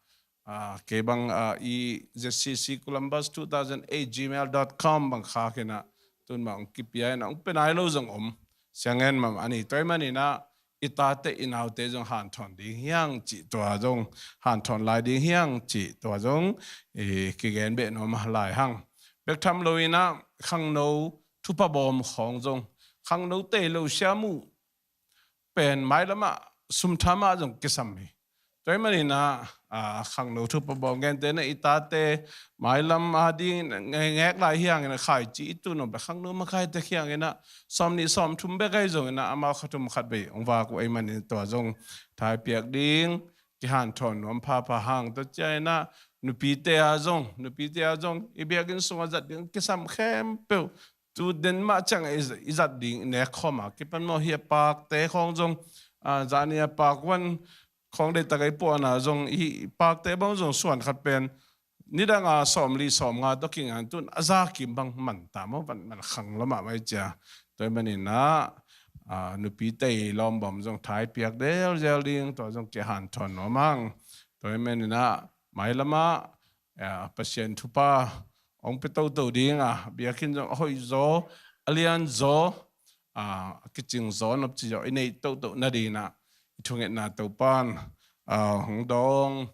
ah, kei bang, ah, i Z C C Columbus two thousand eight gmail dot com bang khak in ah tun bang hong kipia in ah hong pia nai lo zong om. Siang en mahmah a ni. Tua ahih manin ah i tate i naute zong hanthawn ding hiang cih tua zong, hanthawn lai ding hiang cih tua zong, eh, kigen beh nuam lai hang. Bek tham lo in ah khangno thupha bawm khawng zong, khangno tei lo siam uh pen mailamah sum tha mah zong kisam hi. Tua ahih manin ah, ah, khangno thupha bawm gentehna i tate mailam a ding nge-, ngek lai hiangin ah khaici i tun om bek khangno makai tek hiangin ah sawm nih sawm thum bek ahi zongin ah amau khat thum khat vei hong vak uh ahih manin tua zong tha i piak ding kihanthawn nuam phapha hang. Tua ciangin ah nupite a zong, nupite a zong i biakinn sungah zat ding kisam khempeuh tu den mah ciang i, i zat ding i nek khawm a kipan maw, hih a pakte khawng zong, ah, zani a pak wan khawng deihtak a i puahna zong, i pakte bang zong suan khat pen nidang a sawmli sawmnga tawh kingan tun a za kim bang man ta maw, man, man khang lo mahmah i cia. Tua ahih manin ah, ah, nupite i lawmbawm zong tha i piak delzel ding, tua zong kihanthawn nuam hang. Tua ahih manin ah mailamah, ah, Pasian thupha hong pia toto ding a, biakinn zong a hoih zaw, a lian zaw, ah, a kicing zaw nop ci zaw i neih toto nading in ah i thungetna Topan, ah, hong dawng,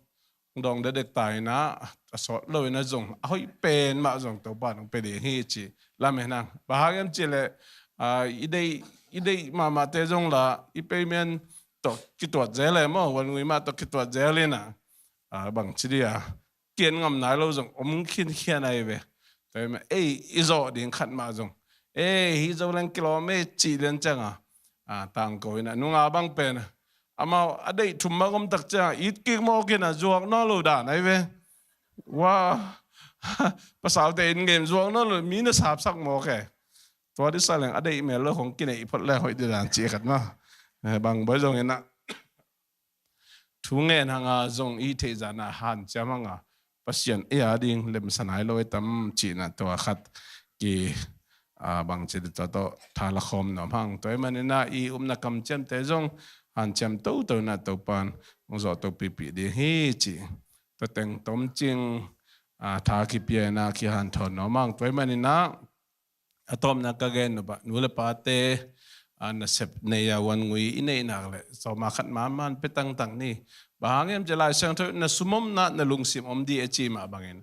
hong dawng dekdek ta in ah, a sawt lo in ah zong a hoih pen mah zong Topan hong pia ding hi ci lamen hang. Bang hang hiam cih leh, ah, i deih, i deih mahmahte zong la i payment tawh kituat zel e maw, wan ngui mah tawh kituat zel in ah, ah, bang ci dia kian ngam nai lo zong om khinkhian ahi ve. Tua ahih manin ei i zawh ding khat mah zong, ei hih zo leng kilawm e cih lian ciang a, ah, tangko in ah nunga bang pen, Amau a deih thum mah om tak ciang it kik mawk in a zuak nawn lo dan ahi ve. Wa, pasalte in game zuak nawn lo, mi na sapsak mawk e. Tua dih sa leng a deih mel lo hong kineih phot leng hoih dih dan cih khat mah. Eh, bang boi zong in a thu ngen hanga zong i theih zana hanciam hanga Pasian ei a ding lemsa nai lo i tam cihna tua khat ki, a, bang ci dih tua tawh tha la khawm nuam hang. Tua i manina i upna kamciamte zong hanciam toto na Topan hong zawh to pipi ding hi ci. Tua teng tomcing, a, tha kipia ina kihanthawn nuam hang. Tua i manina a tawpna ka gen nop ah, nu le pate, a, nasep nei a wan ngui i neih nak le sawma khat manman pia tangtang ni. Bang hang hiam ci Lai Siangtho na sum omna na lungsim om dih a ci mah bangin,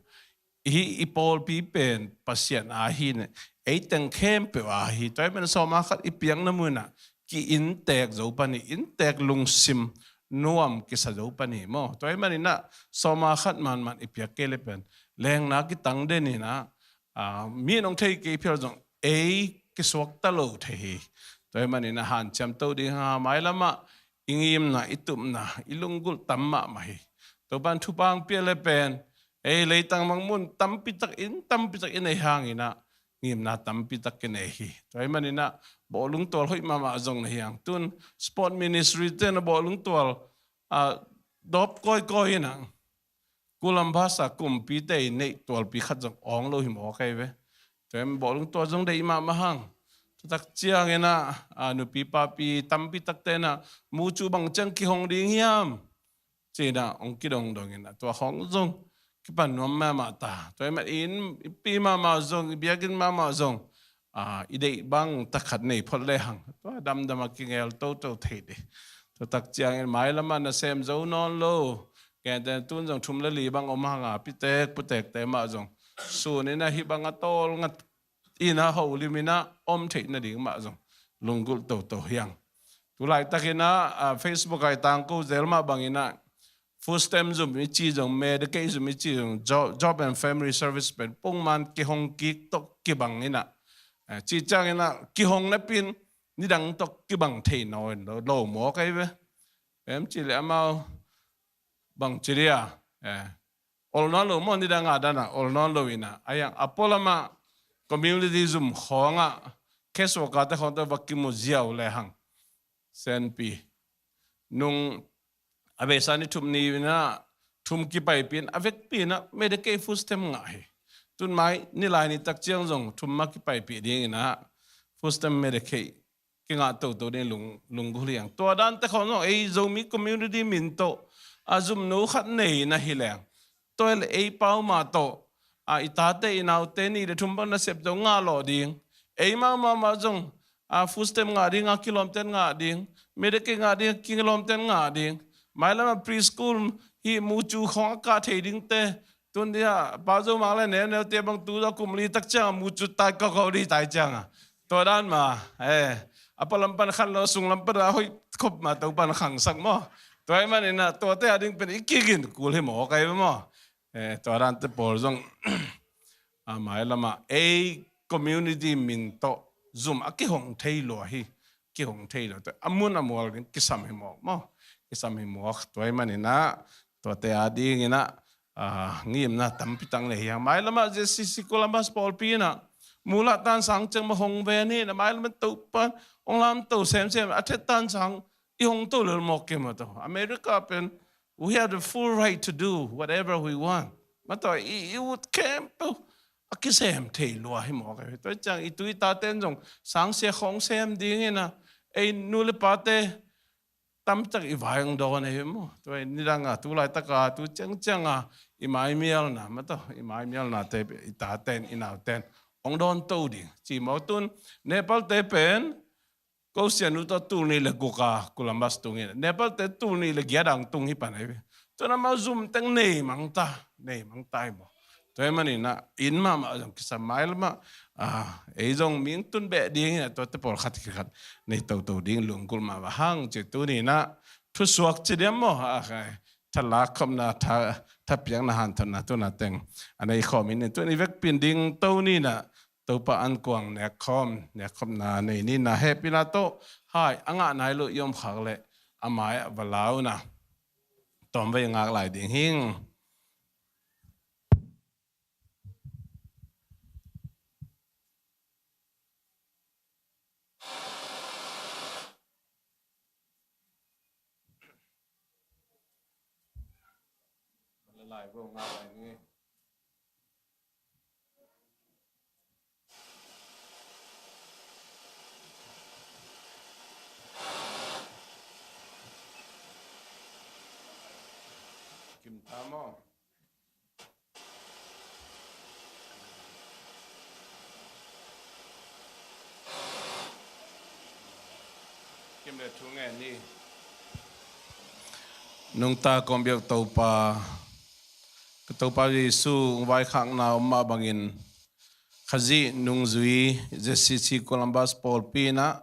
i, i pawlpi pen Pasian a hi ne, ei teng khempeuh a hi. Tua i man sawma khat i piakna munah ki-inntek zo pan hi, inntek lungsim nuam kisa zo pan hi maw. Tua i maninah sawma khat manman i piak kei le pen lengna kitang den inah, a, mi nong thei kei phial zong ei kisuakta lo thei hi. Tua i maninah hanciam to ding ha, mailamah i ngimna, i tupna, i lunggulh tam mahmah hi. Topan thupha hong pia le pen ei leitang mang mun tampitak in, tampitak in ei hanginah ngimna tampitak kinei hi. Tua i maninah bawhlungtual hoih mahmah zong na hi hang. Tun sport ministry te na bawhlungtual, a, dawp kawikawi inah Columbus a kumpite i neih tualpi khat zong awng lo hi mawk ahi ve. Tua i man bawhlungtual zong deih mahmah hang. Tutak cianginah, a, nupi papi tampitakte inah mucu bang ciang kihong ding hiam cinah hong kidongdong inah tua hong zong kipan nuam mahmah ta. Tua i man i innpi mahmah zong, i biakinn mahmah zong, a, i deih bang tak khat nei phot le hang tua damdam a kingel toto thei dih. Tutak ciangin mailamah nasem zo nawn lo. Gente tun zong thum le li bang om hanga pitek putekte mah zong sun inah hih bang a tawl ngat inah holim inah om theih nading mah zong lunggulh toto hi hang. Tulaitakinah, a, Facebook ah i tangko zel mah banginah food stamp zum i ci zong, Medicaid zum i ci zong, jo-, Job and Family Service pen pungman kihong kik tawh kibang inah, a, ci cianginah kihong napin nidang tawh kibang thei nawn lo, lo mawk ahi ve. Em ci le amau bang ci dia, eh, ol nawn lo maw, nidang a dana ol nawn lo inah a hiang a pualamah community zum khawngah case worker te khawngte va kimu ziau le hang. Senpi nung a beisa ni thum ni inah thum kipaipi in a vekpi inah Medicaid food stamp ngah hi. Tun mai nilai ni tak ciang zong thum mah kipaipi ding inah food stamp Medicaid kingah toto ding lung, lunggulh hi hang. Tua dante khawng zong ei Zomi community min tawh a zumnu khat nei na hi leng tua le ei pauma tawh, a, i tate i naute nih le thum bang nasep zo ngah lawh ding. Ei mahmah zong, a, food stamp ngah ding a kilawmten ngah ding, Medicaid ngah ding a kilawmten ngah ding. Mailamah preschool hih mucu khawng a kah thei dingte tun dia pa Zo mang le neuneute bang tu a kum li tak cianga mucu tai kaukau dih tai cianga. Tua dan ma, eh, a palam pan khan lo, sunglam pan a hoih khop ma Topan khangsak maw. Tua i maninah tuate a ding pen i kigin kul hi mawk ahi ve maw. Eh, tua dante pawl zong a mailamah ei community min tawh zum a kihong thei lua hi. Kihong thei lua tawh a mun a mual ding kisam hi mawk maw. Kisam hi mawk. Tua i maninah tuate a dinginah, a, ngimna tampi tak nei hi hang. Mailamah Z C C Columbus pawlpi inah mulah tansang ciang mah hong ve ni inah mailamah Topan hong lamto semsem a thet tansang i hong to lel mawk kei mah tawh. America pen we have the full right to do whatever we want. Mah tawh i, i ut khempeuh a kisem thei lua hi mawk ahi. Tua ciang i tu i taten zong sangsia khawng sem dinginah ei nu le pate tamtak i vai hong dawn ahi maw. Tua i nidanga tulaitaka tu ciangcianga i maimialna mah tawh, i maimialnate i taten i nauten hong dawn to ding ci mawk. Tun Nepalte pen ko sianu tawh tul nih le guka Columbus tungin, Nepalte tul nih le giat ang tung hi pan ahi ve. Tun amau zum teng nei mangta, nei mangta hi maw. Tua i maninah inn mahmah zong kisam mailamah, a, ei zong ming tun beh dinginah tuate pawlkhat kikhat nei toto ding lunggulh mahmah hang ci. Tuninah thusuak ci diam maw, a, khai thalak khopna, tha, thapiakna hanthotna tuna teng a nei khawm in, tuni vekpin ding to ninah Topa ankuang nekkhawm, nekkhopna nei nina hehpihna tawh hai a ngah nai lo i om khak leh a mai-ah va la un a, tawmvei ngak lai ding hing. Kim ta maw? Kim le thu ngen ni. Nungta kong biak Topa, ka Topa Jesu hong vaikhakna om mah bangin, Khazih nungzui Z C C Columbus pawlpi in ah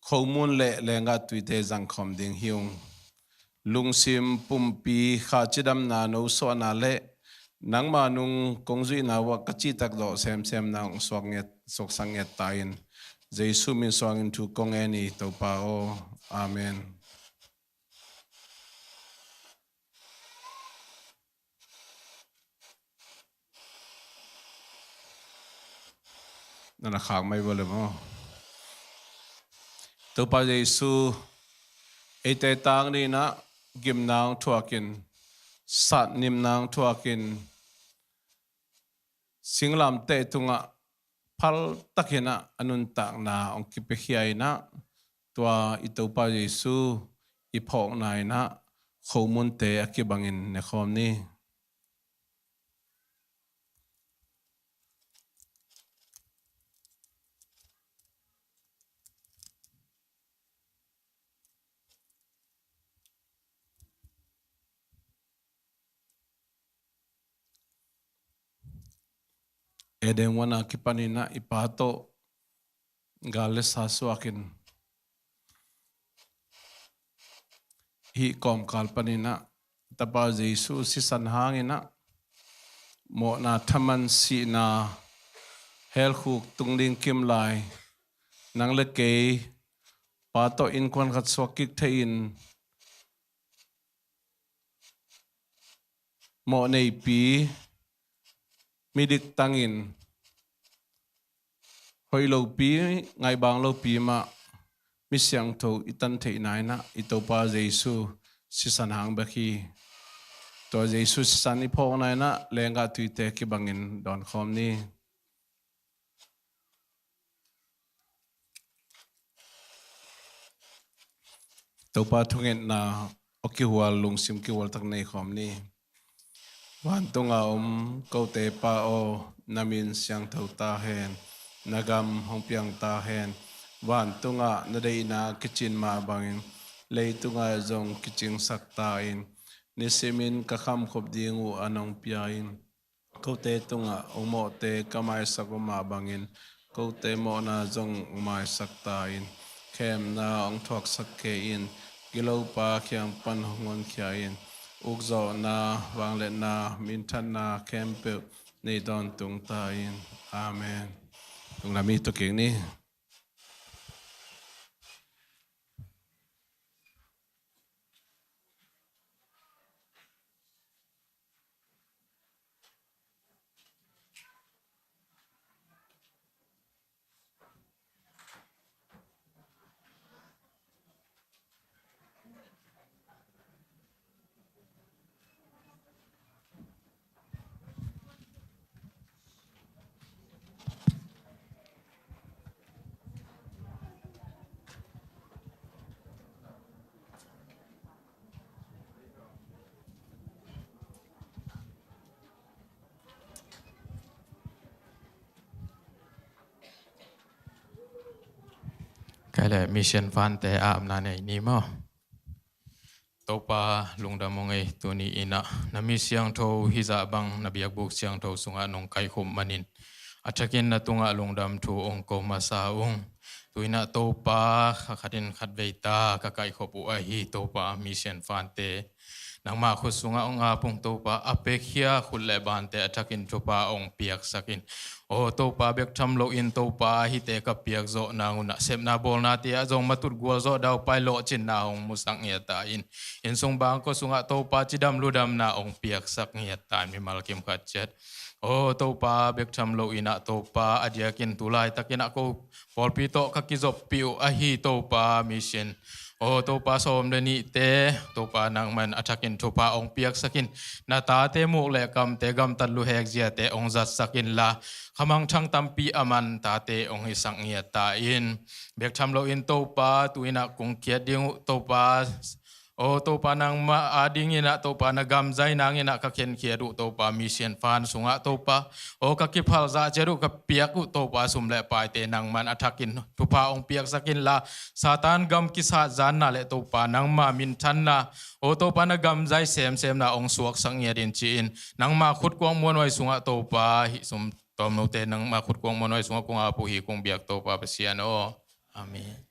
khomun le lenggah tuite zangkhawm ding hi ung. Lungsim pumpi kha cidamna nosuahna le nangma nung kong zuihna uah ka cihtak zawh semsemna hong suak nget, suaksak nget ta in. Jesu min suangin thu kong ngen hi Topa aw. Amen. Na na khak mai vua le maw? Topa Jesu eite tang dingin ah gimna hong thuakin, satnimna hong thuakin, singlamteh tungah phaltakin ah a nuntakna hong kipiakhia in ah, tua i Topa Jesu i phawkna in ah khomunte a kibangin nekhawm ni. Eden huan a kipanin ah i Pa tawh gal le sa suakin, hih kawmkal panin ah Tapa Jesu sisan hangin ah mawhna thaman sihna helkhuk tung ding kim lai, nang le kei Pa tawh innkuan khat suak kik thei in, mawh neipi, midik tangin, hoih lopi, ngaihbang lopi mah mi siangtho i tan theihna in ah i Topa Jesu sisan hang bek hi. Tua Jesu sisan i phawkna in ah lenggah tuite kibangin dawnkhawm ni. Topa thungetna aw kihual, lungsim kihual tak nei khawm ni. Vantunga om kote Pa aw, na min siangtho ta hen, na gam hong piang ta hen. Vantungah na deihna kicin mah bangin leitunga zong kicingsak ta in. Nisimin ka khamkhop ding uh a nong pia in. Kote tungah hong mawhte ka maisak uh mah bangin kote mawhna zong hong maisak ta in. Khemna hong thuaksak kei in. Gilopa kiang pan hong honkhia in. Ukzawhna, vangliatna, minthanna khempeuh nei tawntung ta in. Amen. Lungdam hi, tu kik ni. Kei le mission fante a amna nei ni maw? Topa lungdam ung ei, tuni in ah na mi siangtho hizah bang na biakbuk siangtho sungah nong kaikhop manin a thakin na tungah lungdam thu ong ko masa ung. Tu in ah Topa, kha khatin khatvei ta ka kaikhop uh ahi Topa, mission fante Nangmah khut sungah hong ap ung Topa, a pekhia khut le bante a thakin thupha hong piaksak in. Aw Topa, bek tham loin Topa, hihte ka piak zawh nang un ah, sepna bawlnate ah zong matut gualzawh daupai lawhcinna hong musak ngiat ta in. Innsung bangkua sungah Topa, cidam ludamna hong piaksak ngiat ta in, mimal kim khat ciat. Aw Topa, bek tham loin ah Topa, a diakin tu laitakin ah ko pawlpi tawh ka kizoppih uh ahi Topa, mission. Aw Topa, sawm le nihte Topa, nangman a thakin thupha hong piaksak in. Na tate muk le kamte gamtat luhek ziate hong zatsak inla, khamangthang tampi a man tate hong hisak ngiat ta in. Bek tham loin Topa, tu-in ah kong khiat ding uh Topa, aw Topa, nangmah adingin ah Topa, na gam zai nangin ah ka khenkhiat uh Topa, mission fund sungah Topa, aw ka kiphal zah ciat uh, ka piak uh Topa, sum le paite nangman a thakin thupha hong piaksak inla, Satan gam kisat zanna le Topa, nangma minthanna, aw Topa, na gam zai semsemna hong suaksak ngiat in ci-in, nangma khut kuang muanhuai sungah Topa, hih sum tawmnote nangma khut kuang muanhuai sungah kong ap uh hi, kong biak Topa Pasian aw. Amen.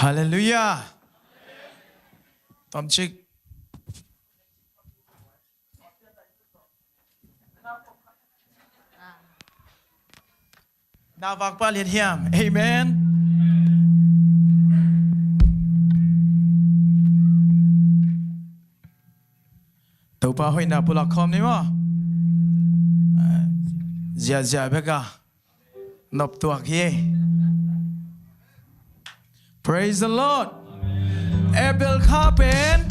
Halleluiah. Tomchik. Na vakpa lian hiam? Amen. Topa hoihna pulak khawm ni maw? Ziahziah bek a noptuak hi. Praise the Lord. April kha pen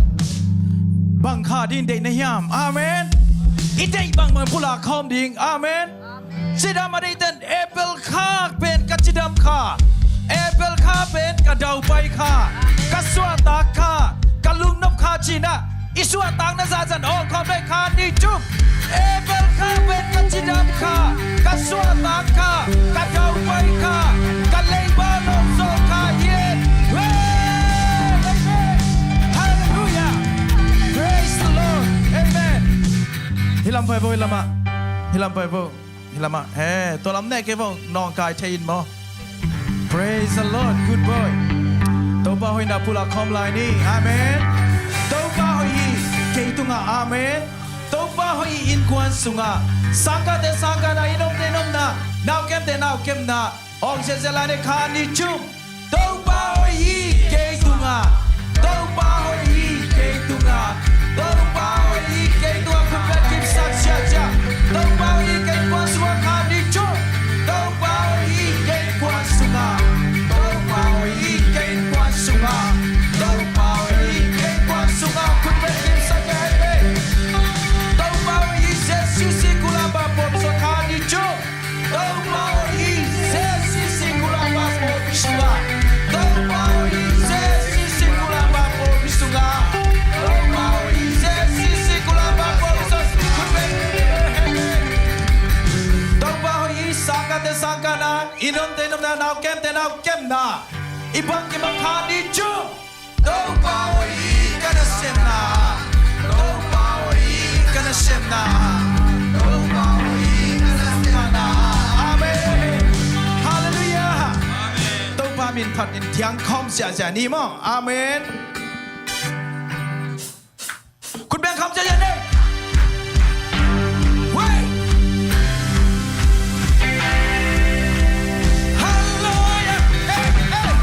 bang kha ding deih na hiam? Amen. I deih bangbang pulak khawm ding. Amen. Cidam a deihten April kha pen ka cidam kha, April kha pen ka daupai kha, ka suahtak kha, ka lungnop kha ci-in ah i suahtakna zahzah awng khawm ding. Kha nih, thum. April kha pen ka cidam kha, ka suahtak kha, ka daupai kha, ka leiba lawmzaw kha hi. Amen. Halleluiah. Praise the Lord. Amen. Hih lam pai vo, hih lamah. Hih lam pai vo. Hih lamah. He, tua lam ne kei vo, nawngkai thei in maw? Praise the Lord. Good boy. Topa hoihna pulak khawm lai ni. Amen. Topa hoih hi kei tungah. Amen. Topa hoih hi innkuan sungah. Sangkahte sangkahna, i nopte nopna, naukemte naukemna. Awng ziahziah lai ni. Kha nih, thum. Topa hoih hi kei tungah. Topa hoih hi kei tungah. Topa hoih hi kei tungah. Khut beng kim sak ziahziah. Topa hoih hi kei innkuan sungah. Kha nih, thum. Topa hoih hi kei innkuan sungah. Topa hoih hi kei innkuan sungah. Topa hoih hi kei innkuan sungah. Khut beng kim sak ziahziah. Topa hoih hi Jesu singkung lamah pawlpi sungah. Kha nih, thum. Topa hoih hi Jesu singkung lamah pawlpi sungah. Topa hoih hi Jesu singkung lamah pawlpi sungah. Topa hoih hi Jesu singkung lamah pawlpi sungah. Topa hoih hi sangkahte sangkahna, i nopte nopna, naukemte naukemna. I bang kibang. Kha nih, thum. Topa hoih hi ka nasemna. Topa hoih hi ka nasemna. Topa hoih hi ka nasemna. Amen. Halleluiah. Amen. Topa min phat in thiang khawm ziahziah ni maw. Amen. Khut beng khawm ziahziah ni. Wei. Halleluiah. Hey, hey.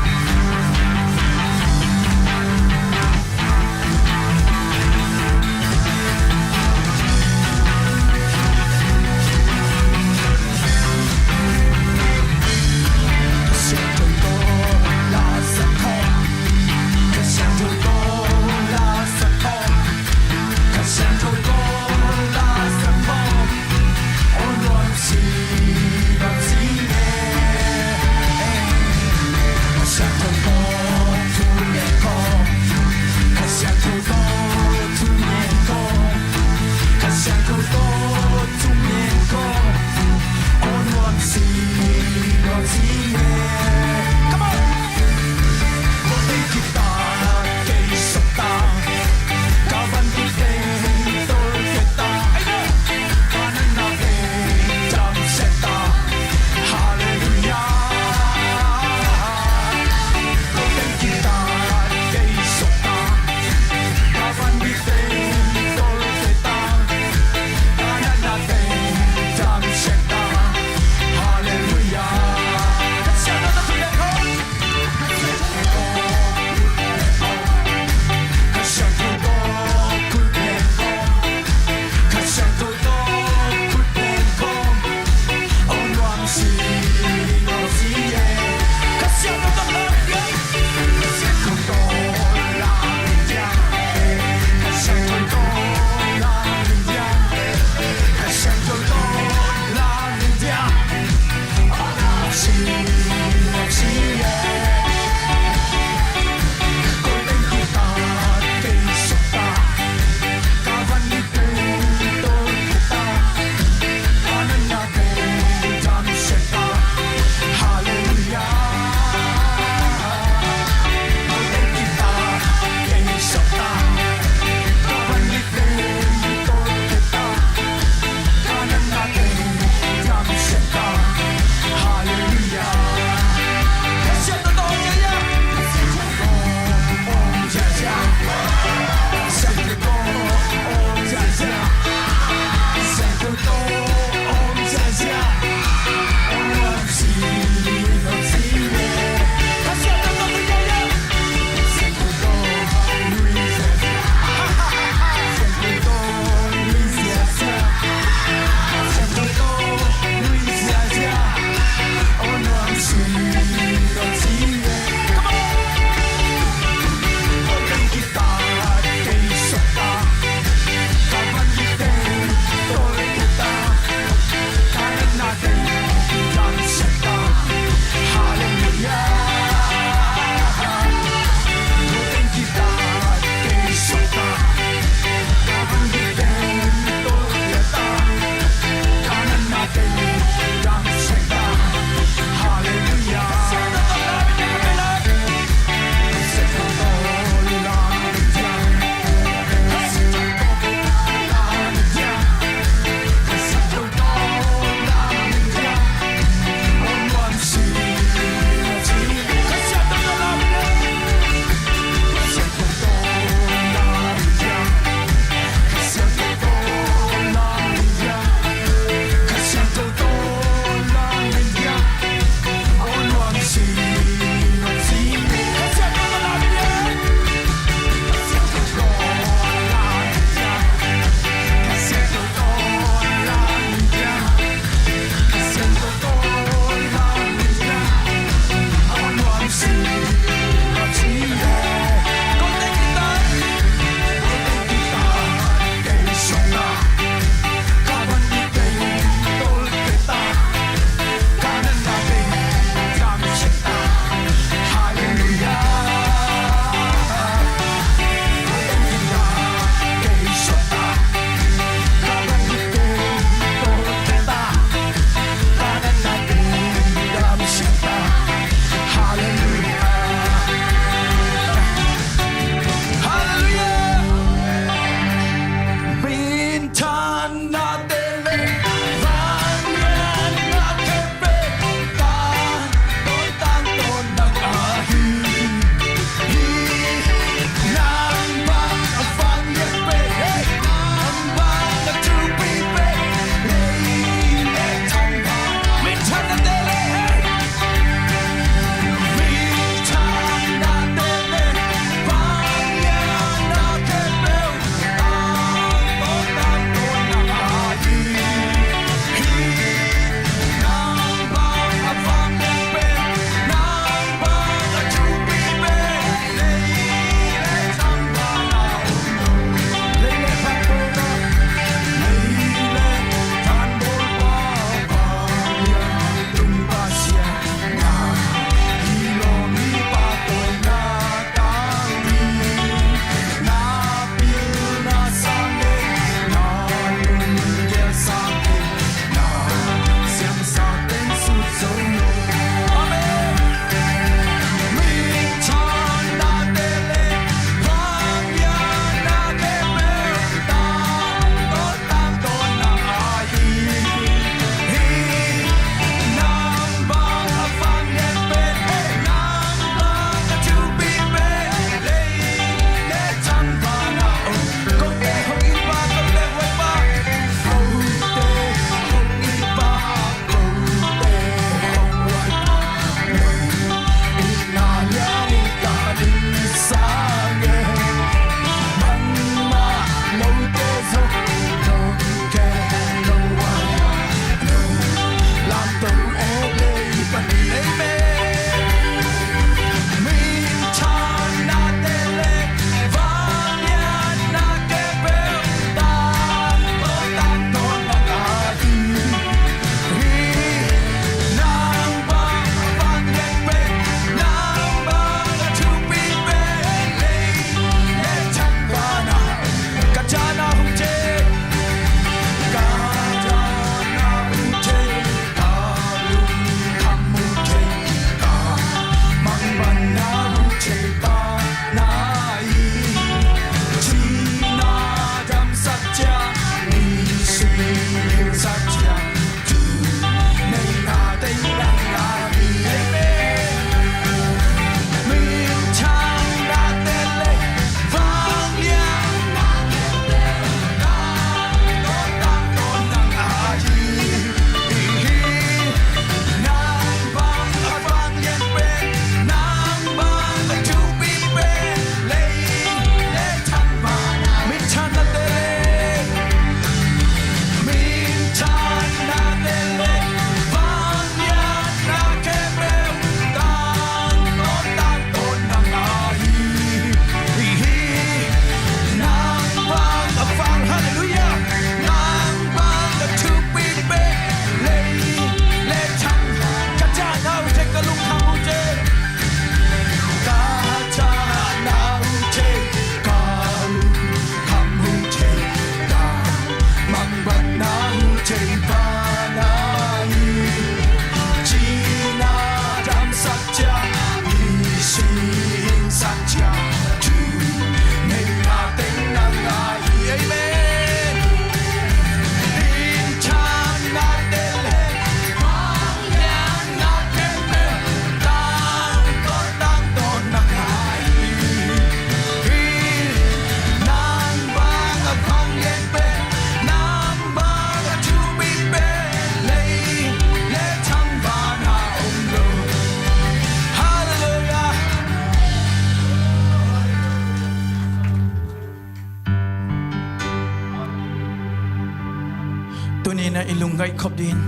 Ina i lungngaih khop ding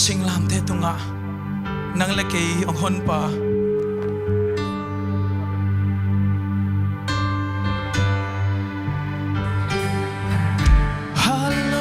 singlamteh tungah nang le kei hong honpa. Halleluia.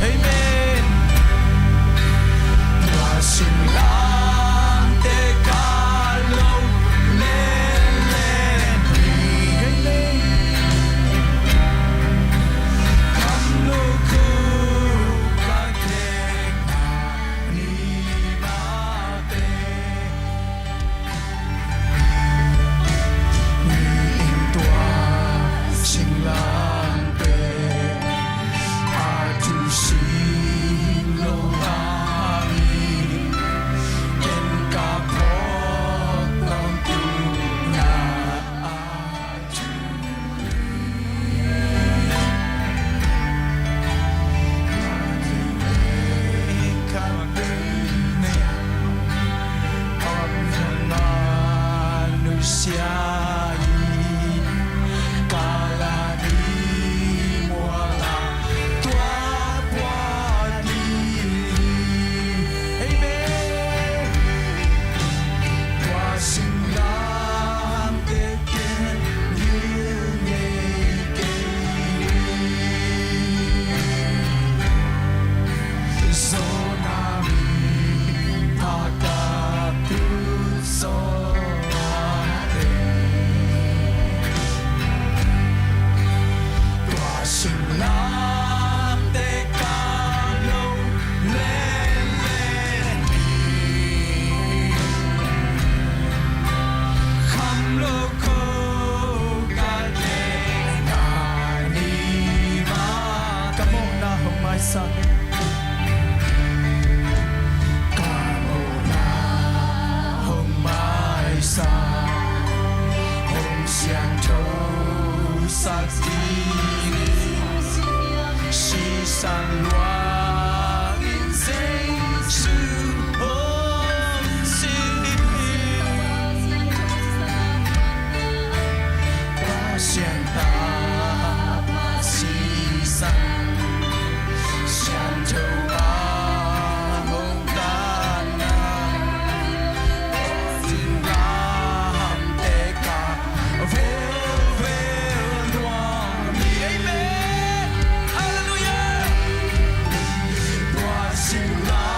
Amen. Tua singlamteh kah lo lenlen ni. Kham lo khuk ka keng ni mah teh. Ni in tua singlamteh a thu sim lo hangin ken ka phawk tawntung na a thu Amen. Tua singlamteh Ka mawhna hong maisak. Ka mawhna hong maisak, hong siangthosak dingin sisan luangin Jesu hong sin hi. Pasian tapa sisan, siangtho a hong kanna, Abraham te ka velvel luang mi. Amen. Hallelujah. Tua singlamteh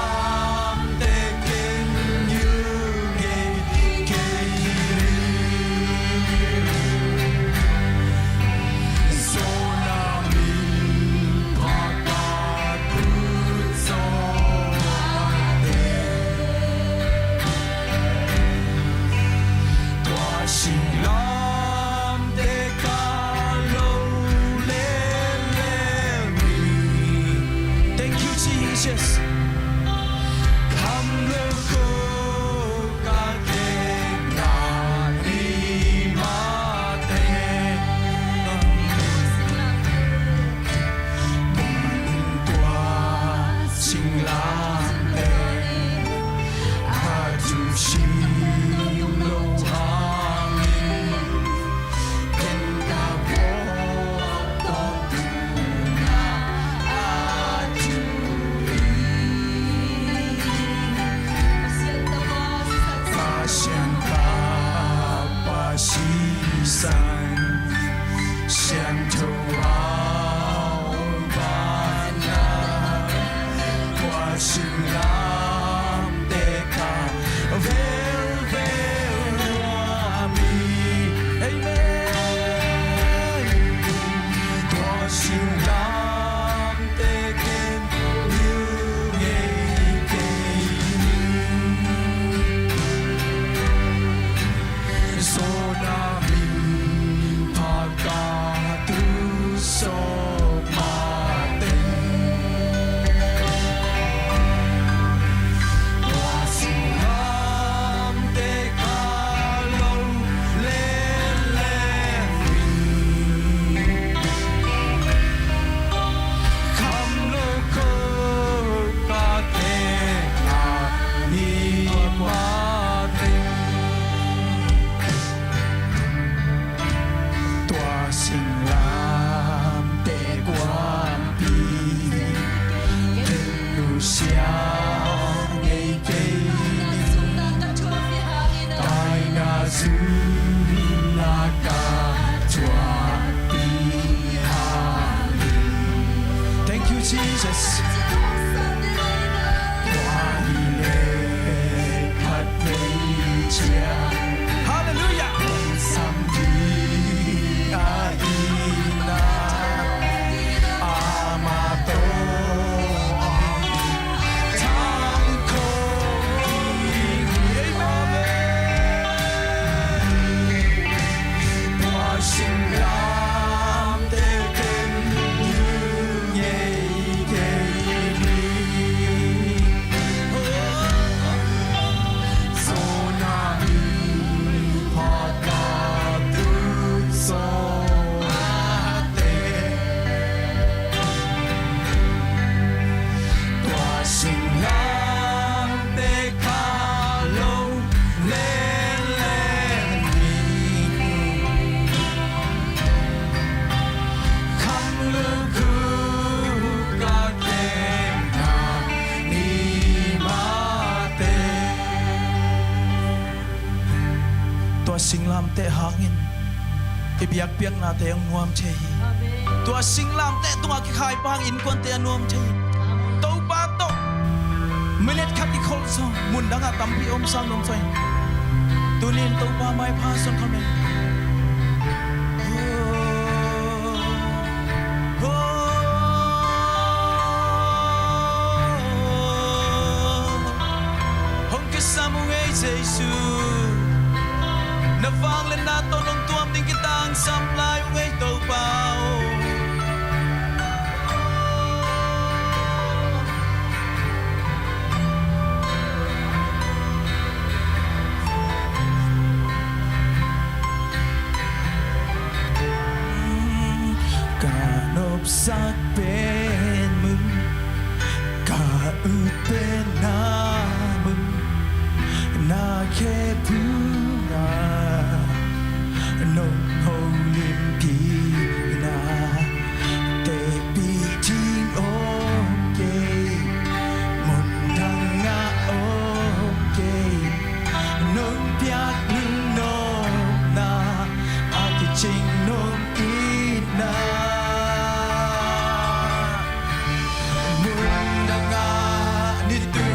Halleluiah. Tua singlamteh hangin i biakpiaknate hong nuam thei hi. Amen. Tua singlamteh tungah kikhai pa hang innkuante a nuam thei hi. Amen. Topa tawh minute khat i kholh zong mun dangah tampi om sang nuam thei hi. Tuni in Topa maipha zong khamen. Oh, oh, oh. Hong kisam ung ei Jesu. Na vangliatna tawh nong tuam ding kitangsam lai ung ei Topa aw. Ka nopsak pen mun, ka ut pen na mun, na khe phu na nong ho lim pi na, te pi ting om kei, mun dang a om kei, nong piak nong nopna a kicing nong itna. Mun dang a nitu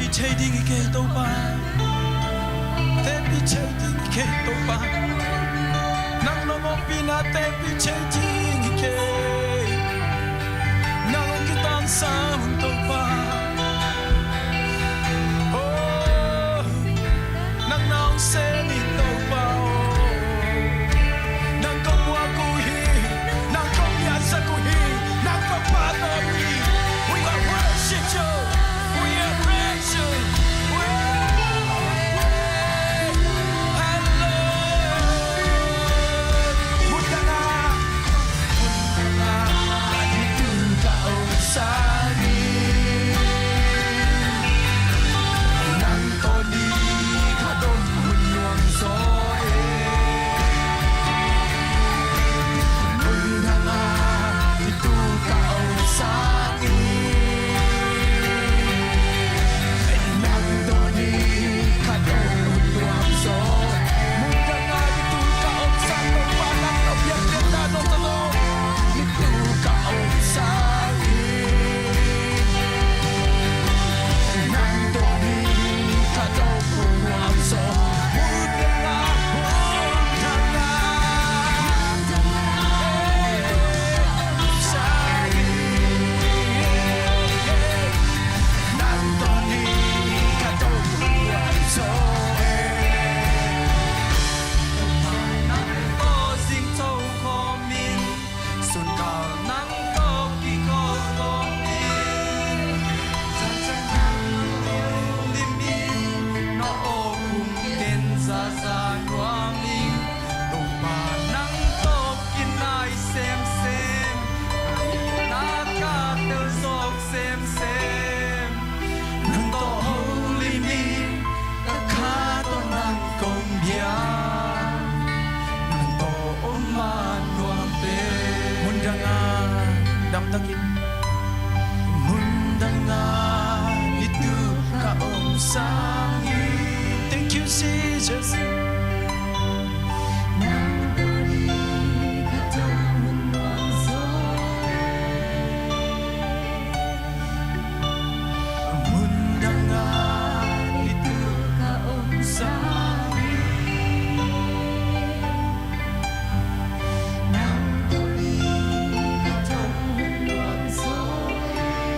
Tepih thei ding hi kei Topa. Tepih thei ding hi kei Topa. Nang nong ompihna tepih thei ding hi kei. Nang hong kitansa mun Topa. Oh, nang na hong sem in Topa oh. Nang kong muak uh hi. Nang kong liansak uh hi. Nang kong phat uh hi. We will worship you. We will praise you. We will praise you. Hallelujah. Mun dang a, mun dang a, a ditu ka om sangin. Nang tawh ni ka dong hun nuam zaw e. Mun dang a ditu ka om sangin. Nang tawh ni ka dong hun nuam zaw. Mun dang a ditu ka om sang Topa nang tawh biakpiakna dong zaw. Ditu ka om sangin. Sungkal nang tawh kikhawlkhawm in, zan ciang nang tawh lim in, na aw khum ken zaza nuam in, Topa nang tawh kinai semsem, na ka tel zawk semsem, nang tawh holim in, ka kha tawh nang kong bia, nang tawh om ma nuam pen. Mun dang a damtakin, mun dang a ditu ka om sangin. Thank you, Jesus. Nang tawh ni ka dong hun nuam zaw. Mun dang a ditu ka om sangin. Nang tawh ni ka dong hun nuam zaw.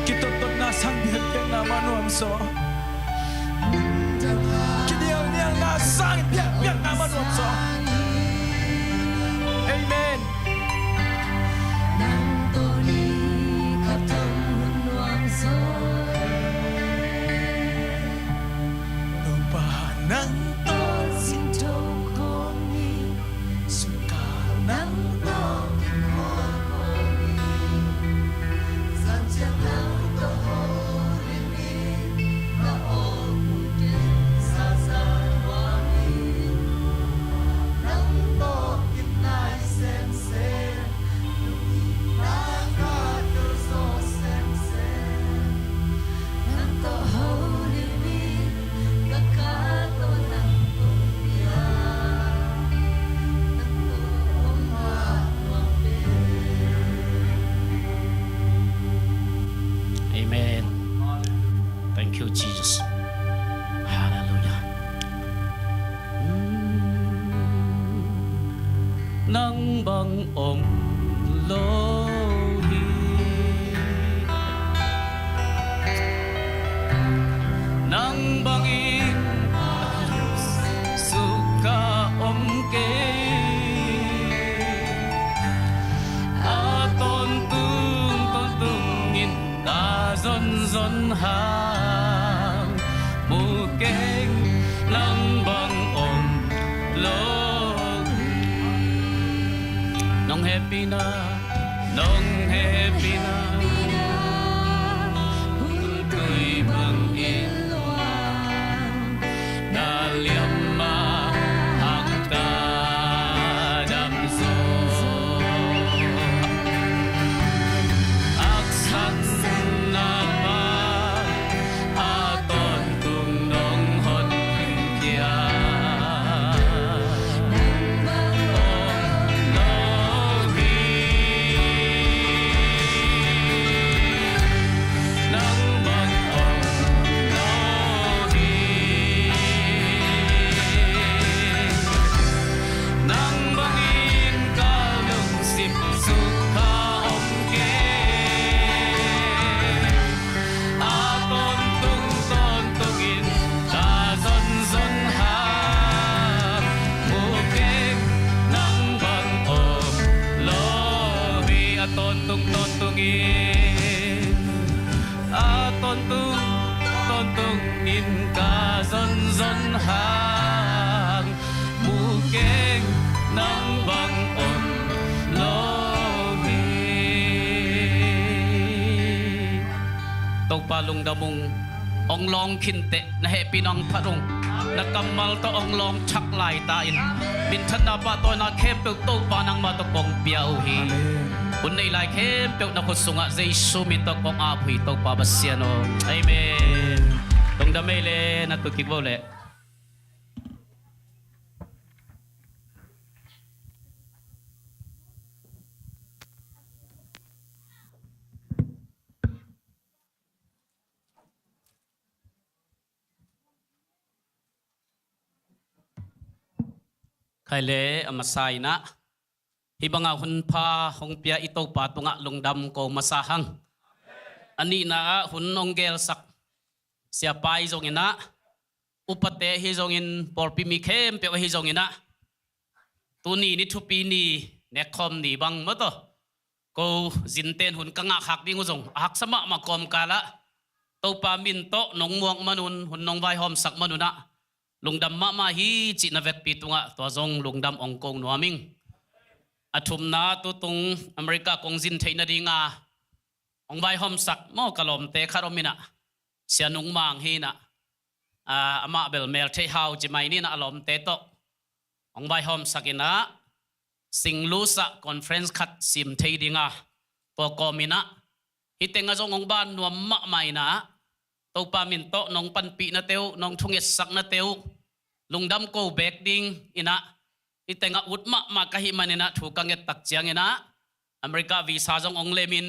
Kitototna sang biakpiakna ma nuam zaw. Mun dang a kinialnialna sang biakpiakna ma nuam zaw. Amen. Nang tawh ni ka dong hun nuam zaw. Topa nang tawh singtho khawm ni. Sungkal nang tawh kikhawlkhawm ni. Zan ciang nang tawh holim in, na aw khum ken zaza nuam in, nang tawh kinai semsem, lungkimna ka tel zawk semsem, nang tawh holim in, ka kha tawh nang kong bia, nang tawh om ma nuam pen. Amen. Thank you, Jesus. Hallelujah. Nang bang om lo hi. Nang bangin suk ka om kei. A tawntung tawntung in na zonzon hang mu keng, nang bang om lo hi. Nong hehpihna, nong hehpihna, puitui bangin luang, na liamma hang ka dam zaw. Haksatna pa a tawntung nong hon khia. Nang bang om lo hi. Pa lungdam ung, hong lawng khinteh, na hehpihna hong phat ung, na kammal tawh hong lawng thak lai ta in, minthanna pahtawina khempeuh Topa nangmah tawh kong pia uh hi. Amen. Hun nei lai khempeuh na khut sungah Jesu min tawh kong ap uh hi Topa Pasian aw. Amen. Lungdam ei le, na tu kik vo le. Khai le a masa inah, hih bangah hun pha hong pia i Topa tungah lungdam ko masa hang. A nihna ah hun hong gelsak siapa ahi zongin ah, upate ahi zongin, pawlpi mi khempeuh ahi zongin ah, tuni ni thupi ni, nekkhawm ni bang maw tawh, ko zinten hun ka ngahkhak ding uh zong a haksa mahmah kawmkal ah, Topa min tawh nong muak man un, hun nong vaihawmsak man un ah, lungdam mahmah hi cih na vekpi tungah tua zong lungdam hong ko nuam ing. A thumna, tutung America kong zin theih nadinga hong vaihawmsak maw ka lawmte khat om inah, Sia Nung Mang hi inah, ah, amah bel mel theih hau ci mai ni inah, a lawmte tawh hong vaihawmsak inah, Singlusa conference khat sim thei dinga tua kawm inah, hih tengah zong hong ban nuam mahmah inah, Topa min tawh nong panpih nate uh, nong thungetsaknate uh lungdam ko beek ding inah, hih tengah ut mahmah ka hih man inah, thu ka nget tak ciang inah, America visa zong hong lem in,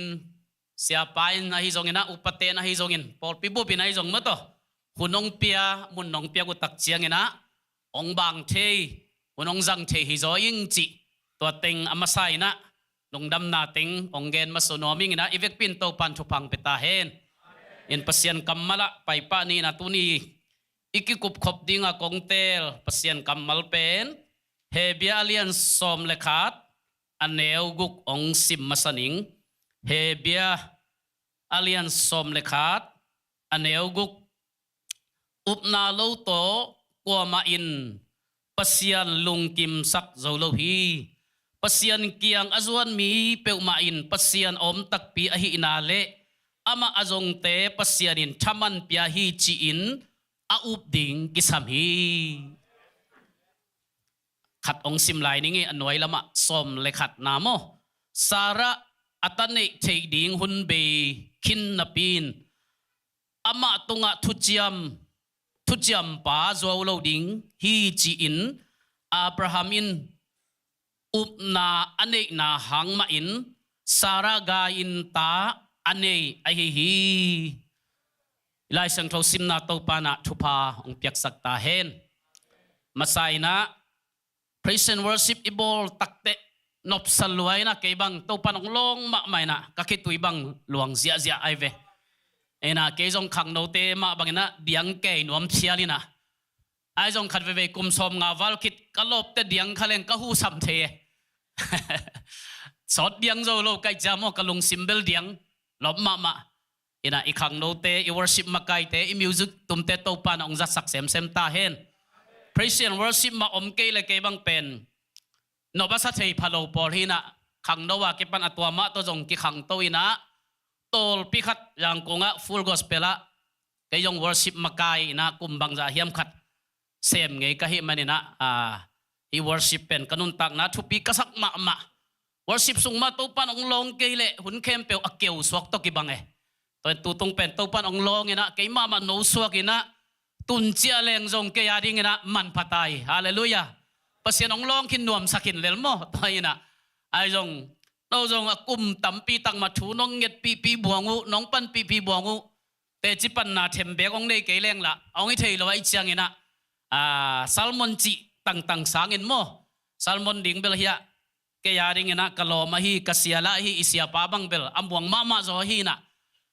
siapa in ahi zongin ah, upate in ahi zongin, pawlpi bup in ahi zong maw tawh, hun hong pia, mun hong piak uh tak ciang inah, hong bang thei, hun hong zang thei hi zaw ing cih, tua teng a masa inah, lungdamna teng hong gen masa nuam ing inah, i vekpi in Topa in thupha hong pia ta hen. In Pasian kammal ah paipah ni inah, tuni i kikupkhop dinga kong teel Pasian kammal pen, Hebru a lian sawm le khat, a neu guk hong sim masa ning. Hebru a lian sawm le khat, a neu guk. Upna lo tawh kuamah in Pasian lungkimsak zo lo hi. Pasian kiang a zuan mi peuhmah in Pasian a om takpi ahihna le amah a zongte Pasian in thaman pia hi ci-in a up ding kisam hi. Khat hong sim lai ning ei, a nuai lamah sawm le khatna maw. Sarah a ta neih theih ding hun bei khin napi in, amah tungah thuciam, thuciampa zuau lo ding hi ci-in Abraham in upna a neihna hang mahin Sarah gai-in ta a nei ahi hi. I Lai Siangtho simna Topa in ah thupha hong piaksak ta hen. Masa in ah praise and worship i bawl takteh nopsa lua in ah, kei bang Topa in hong lawng mahmah in ah, ka khitui bang luang ziahziah ai ve. In ah kei zong khangnote mah bangin ah diang kei nuam phial in ah, ai zong khat veivei kum sawm nga val khit ka lawpte diang kha leng ka husam thei e. Sawt diang zo lo ka hih ciang maw, ka lungsim bel diang lawp mahmah. In ah i khangnote, i worship makaite, i music tumte Topa in ah hong zatsak semsem ta hen. Praise and worship mah om kei le kei bang pen nop a sa thei pha lo pawl hi in ah, khangno a kipan a tua mah tawh zong kikhangto in ah, tawlpi khat Yangon ah Full Gospel ah kei zong worship makai in ah kum bangzah hiam khat sem ngei ka hih man in ah, ah, hih worship pen ka nuntakna thupi ka sak mahmah. Worship sung mah Topa in hong lawng kei leh hun khempeuh a keu suak tawh kibang e. Tua in tutung pen Topa in hong lawng in ah, kei mahmah no suak in ah, tun ciang leng zong kei a ding in ah manpha ta hi. Halleluiah. Pasian hong lawng khin nuamsa khin lel maw. Tua in ah, ai zong, no zong a kum tampi tak mah thu nong ngetpihpih buang uh, nong panpihpih buang uh, teci panna thembek hong nei kei leng lah, hong hi thei lo ahih ciangin ah, ah, sermon cih tangtang sangin maw. Sermon ding bel hiah, kei a dingin ah ka lawm ahi, ka sia lah ahi, i siapa bang bel a muang mahmah zaw ahi in ah,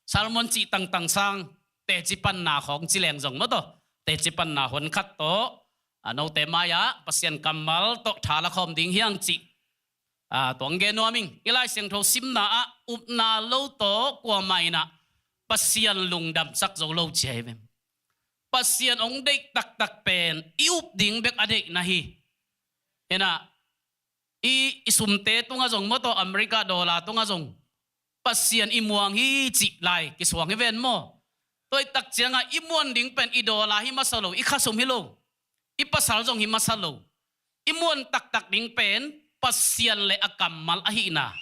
sermon cih tangtang sang, teci panna khawng ci leng zong maw tawh, teci panna hon khat tawh, ah, note mai-ah Pasian kammal tawh tha la khawm ding hi hang cih, ah, tua hong gen nuam ing. I Lai Siangtho simna ah, upna lo tawh kuamah in ah Pasian lungdamsak zo lo ci hi ve. Pasian hong deih taktak pen i up ding bek a deihna hi. In ah, i, i sumte tungah zong maw tawh, America dollar tungah zong Pasian i muang hi cih lai kisuang hi ven maw. Tua i tak cianga i muan ding pen i dollar hi masa lo, i khasum hi lo, i pasal zong hi masa lo. I muan taktak ding pen Pasian le a kammal ahihna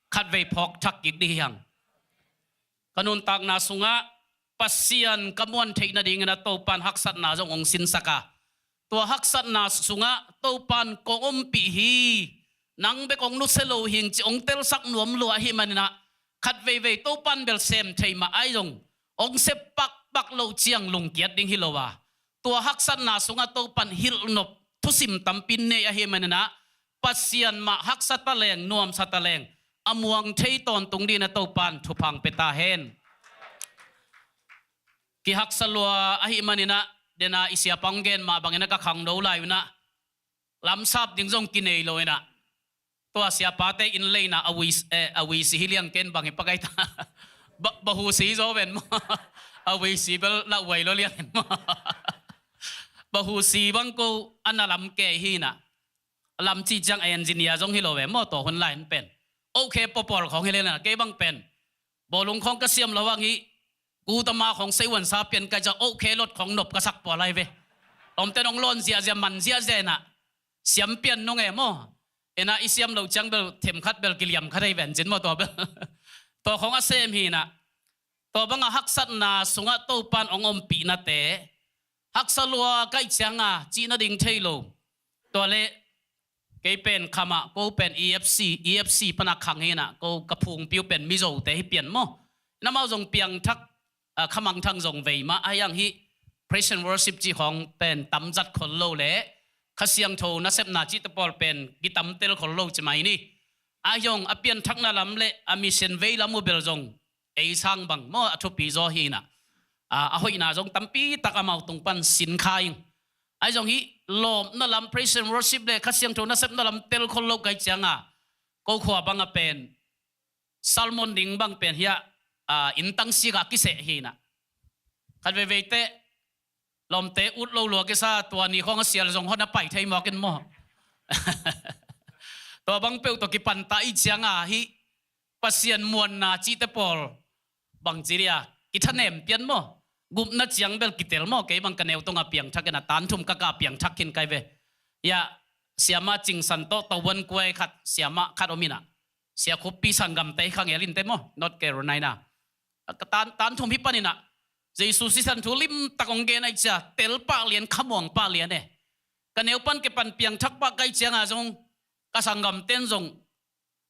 khatvei phawk thak kik dih hiang. Ka nuntakna sungah Pasian ka muan theih nadingin a Topan haksatna zong hong sinsak a, tua haksatna sungah Topan kong ompih hi, nang bek hong nusia lo hing ci hong telsak nuam lua ahih maninah, khatveivei Topan bel sem thei mah ai zong hong sep pakpak loh ciang lungkiat ding hi lo a, tua haksatna sungah Topan hilhnop thusim tampi nei ahih maninah, Pasian mah haksa taleng, nuamsa taleng, a muang thei tawntung dingin a Topan thuphang pia ta hen. Kihaksa lua ahih maninah, dena i siapa hong gen mah bangin a ka khangno lai unah, lamsap ding zong kinei lo inah, tua siapate inn leina a ui, eh, a ui si hi liang ken bang hi pakai ta. Ba, bahu si zo ven maw? A ui si bel la uai lo liang en maw? Bahu si bang ko a na lam ke hi inah, lam ci ciang a engineer zong hi lo ve maw, tua hun lai in pen okay papawl khawng hi lena, kei bang pen bawlung khawng ka siam lo ang hi. Kutama khawng seiwan sa pian kai ciang okay lot khawng nop ka sak pawl lai ve. Omten hong lawn ziahziah, man ziahziah inah siam pian nung e maw? Inah i siam loh ciang bel themkhat bel kiliam kha thei ven cin maw, tua bel. Tua khawng a sem hi inah, tua banga haksatna sungah Topan hong ompihnate haksa lua kaih cianga cih nading thei lo. Tua le kei pen khamah ko pen E F C, E F C pana khang hinah, ko ka phungpi uh pen Mizote hi pian maw? Namau zong piangthak, ah, khamangthang zong vei mah ahi ang hi. Praise and worship cih khawng pen tamzat khol lo le Kha Siangtho nasepna cihte pawl pen kitamtel khol lo ci mai ni. Ahi zong a pianthakna lam le a mission vei lam uh bel zong ei sang bang maw a thupi zaw hinah, a, a hoihna zong tampi tak amau tung pan sin kha ing. Ahi zong hih lawpna lam, praise and worship le Kha Siangtho nasepna lam tel khol lo kai cianga, ko khua banga pen sermon ding bang pen hiah, a, inntang sika kiseh hinah. Khat veiveite lawmte ut lo lua kisa, tua ni khawng a sial zong hon a pai thei mawk in maw? Tua bang peuh tawh kipanta i cianga hih Pasian muanna cihte pawl bangci dia kithanem pian maw? Gupna ciang bel kitel maw? Kei bang ka neu tunga piangthak inah, tanthum ka ka piangthak khin kai ve. Ia, siamah Cingsan tawh tavuan kuai khat, siamah khat om inah, Sia Khuppi sanggamte hi kha ngel inte maw, North Carolina. Ka tan, tanthum hi paninah Jesu sisan thu limtak hong gen aih cia, tel pah lian, khamuang pah lian e. Ka neu pan kipan piangthak pah kai cianga zong ka sanggamten zong,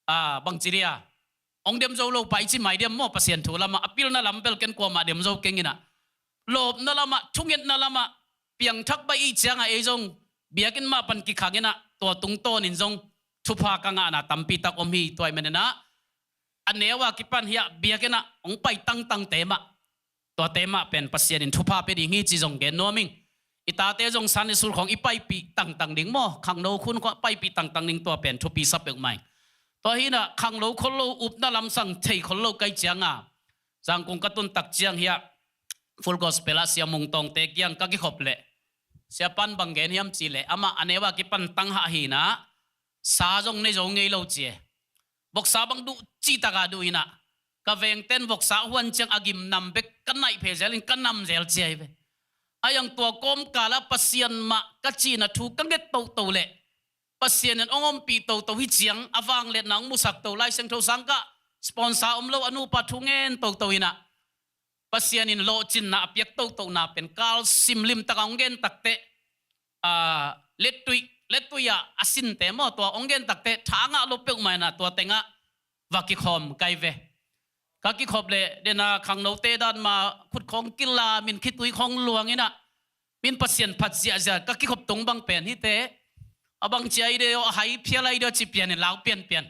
a, bangci dia, hong dem zo lo pai ci mai diam maw? Pasian thu lamah a pilna lam bel ken kuamah dem zo keng inah, lawpna lamah, thungetna lamah piangthak baih ih cianga ei zong biakinn mah pan kikhang inah, tua tungtawnin zong thupha ka ngahna tampi tak om hi. Tua ih maninah a neu a kipan hiah biakinn ah hong pai tangtangte mah, tuate mah pen Pasian in thupha pia ding hi ci zong gen nuam ing. I tate zong Sunday school khawng i paipih tangtang ding maw, khangno khun khawng paipih tangtang ding, tua pen thupi sa peuhmah ing. Tua hinah khangno khol lo, upna lamsang thei khol lo kai cianga, Zangkung ka tun tak ciang hiah Full Gospel ah Sia Mung Tawngte kiang ka kikhop leh, siapan bang gen hiam cih leh, amah a neu a kipan tanghah hinah, sa zong nei zo ngei lo ci e. Voksa bang duh cihtakah duh inah, ka vengten voksa huan ciang a gimnam bek ka naih phei zelin ka nam zel ci ahi ve. Ahi ang tua kawmkalah Pasian mah ka cihna thu ka nget toto leh, Pasian in hong ompih toto hi ciang, a vangliatna hong musak to, Lai Siangtho sang kah sponsor om lo, a nupa thu ngen toto inah, Pasian in lawhcinna a piak totona pen kalsim limtakah hong gen takteh, a, lettui, lettui ah a sinte maw, tua hong gen takteh tha ngah lo peuhmah inah tua tengah va kikhawm kai ve. Ka kikhop leh dena khangnote dan ma khut khawng kilam in khitui khawng luang inah, min Pasian phat ziahziah ka kikhop tung bang pen hite, a bang ci ai de aw, a hai phial ai de aw ci pian in lau pianpian.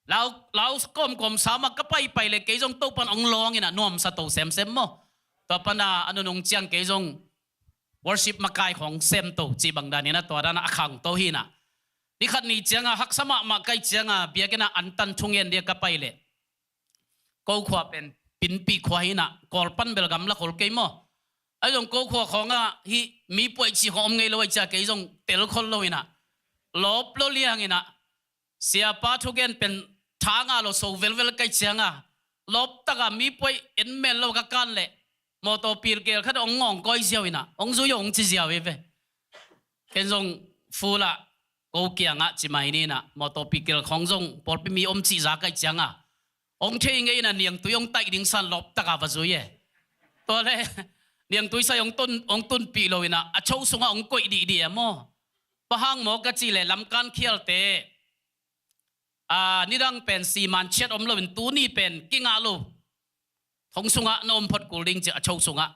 Lau, lau kawmkawm sa mah ka paipai leh kei zong Topan hong lawng inah nuamsa to semsem maw? Tua pana a nunung ciang kei zong worship makai khawng sem to cih bang dan inah, tua danah a khang to hinah. Ni khat ni cianga haksa mahmah kai cianga biakinn ah antan thungen dia ka pai leh, ko khua pen Pinpih khua hinah, Kawl pan bel gamla khol kei maw? Ahi zong ko khua khawngah hih mi puaih cih khawng om ngei lo aih cia kei zong tel khol lo inah, lawp lo liang inah, siapa thugen pen tha ngah lo so velvel kai cianga, lawptaka mi puaih en mel lo ka kan leh, mawtaw pilkel khat hong ngawng kawi ziau inah, hong zui hong ci ziau hi ve. Ken zong full ah ko kiangah ci mai ni inah, mawtaw pilkel khawng zong pawlpi mi om cih za kaih cianga hong thei ngei inah niangtui hong taih ding san lawptaka va zui e. Tua le niangtui sai hong tun, hong tunpih lo inah a cho sungah hong koih dihdih e maw. Bang hang maw ka cih leh lamkan khialte a, nidang pen siman chiat om loin tuni pen kingah lo thong sungah na om phot kul ding ci a, cho sungah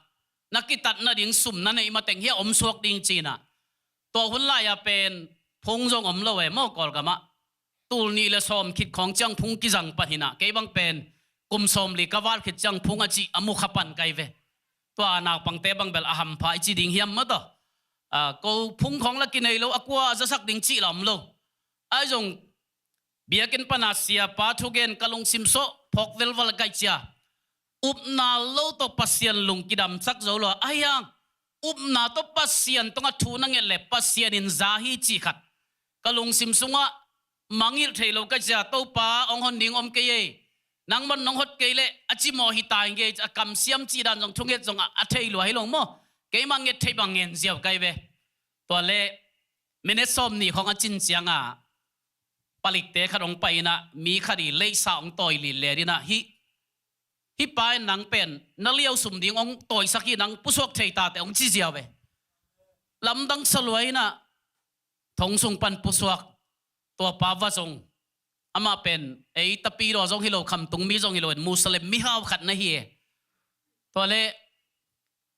na kitat nading sum na neih mateng hia om suak ding ci inah. Tua hun lai-a pen phung zong om lo e maw, Kawlgamah. Tul nih le sawm khit khawng ciang phung kizang pan hi inah, kei bang pen kum sawmli ka val khit ciang phung a cih a mu kha pan kai ve. Tua naupangte bang bel a hampha i ci ding hiam maw taw. A, ko phung khawng la kinei lo, a kua a zasak ding cih la om lo. Ahi zong biakinn pana siapa thugen ka lungsim sawh phawk velval kaih cia. Upna lo tawh Pasian lung kidamsak zo lo a, ahi hang upna tawh Pasian tungah thu na nget le Pasian in za hi cih khat ka lungsim sungah mangngilh thei lo kaih cia. Topa hong hon ding om kei ei, nangman nong hot kei leh a cimawh hi tai ngei, a kamsiam cih dan zong thunget zong a, a thei lua hi lo maw. Keimah nget theih bang ngen ziau kai ve. Tua le minute sawm nih khawng a cin cianga palikte khat hong pai inah, mi khat i leisa hong tawi lillet inah, hih, hih pa in nang pen na liau sum ding hong tawisak hi, nang pusuak thei ta teh hong ci ziau ve. Lamdang sa lua inah thong sung pan pusuak. Tua pa va zong, amah pen ei tapidaw zong hi lo, khamtung mi zong hi lo in, Muslim mihau khat na hi e. Tua le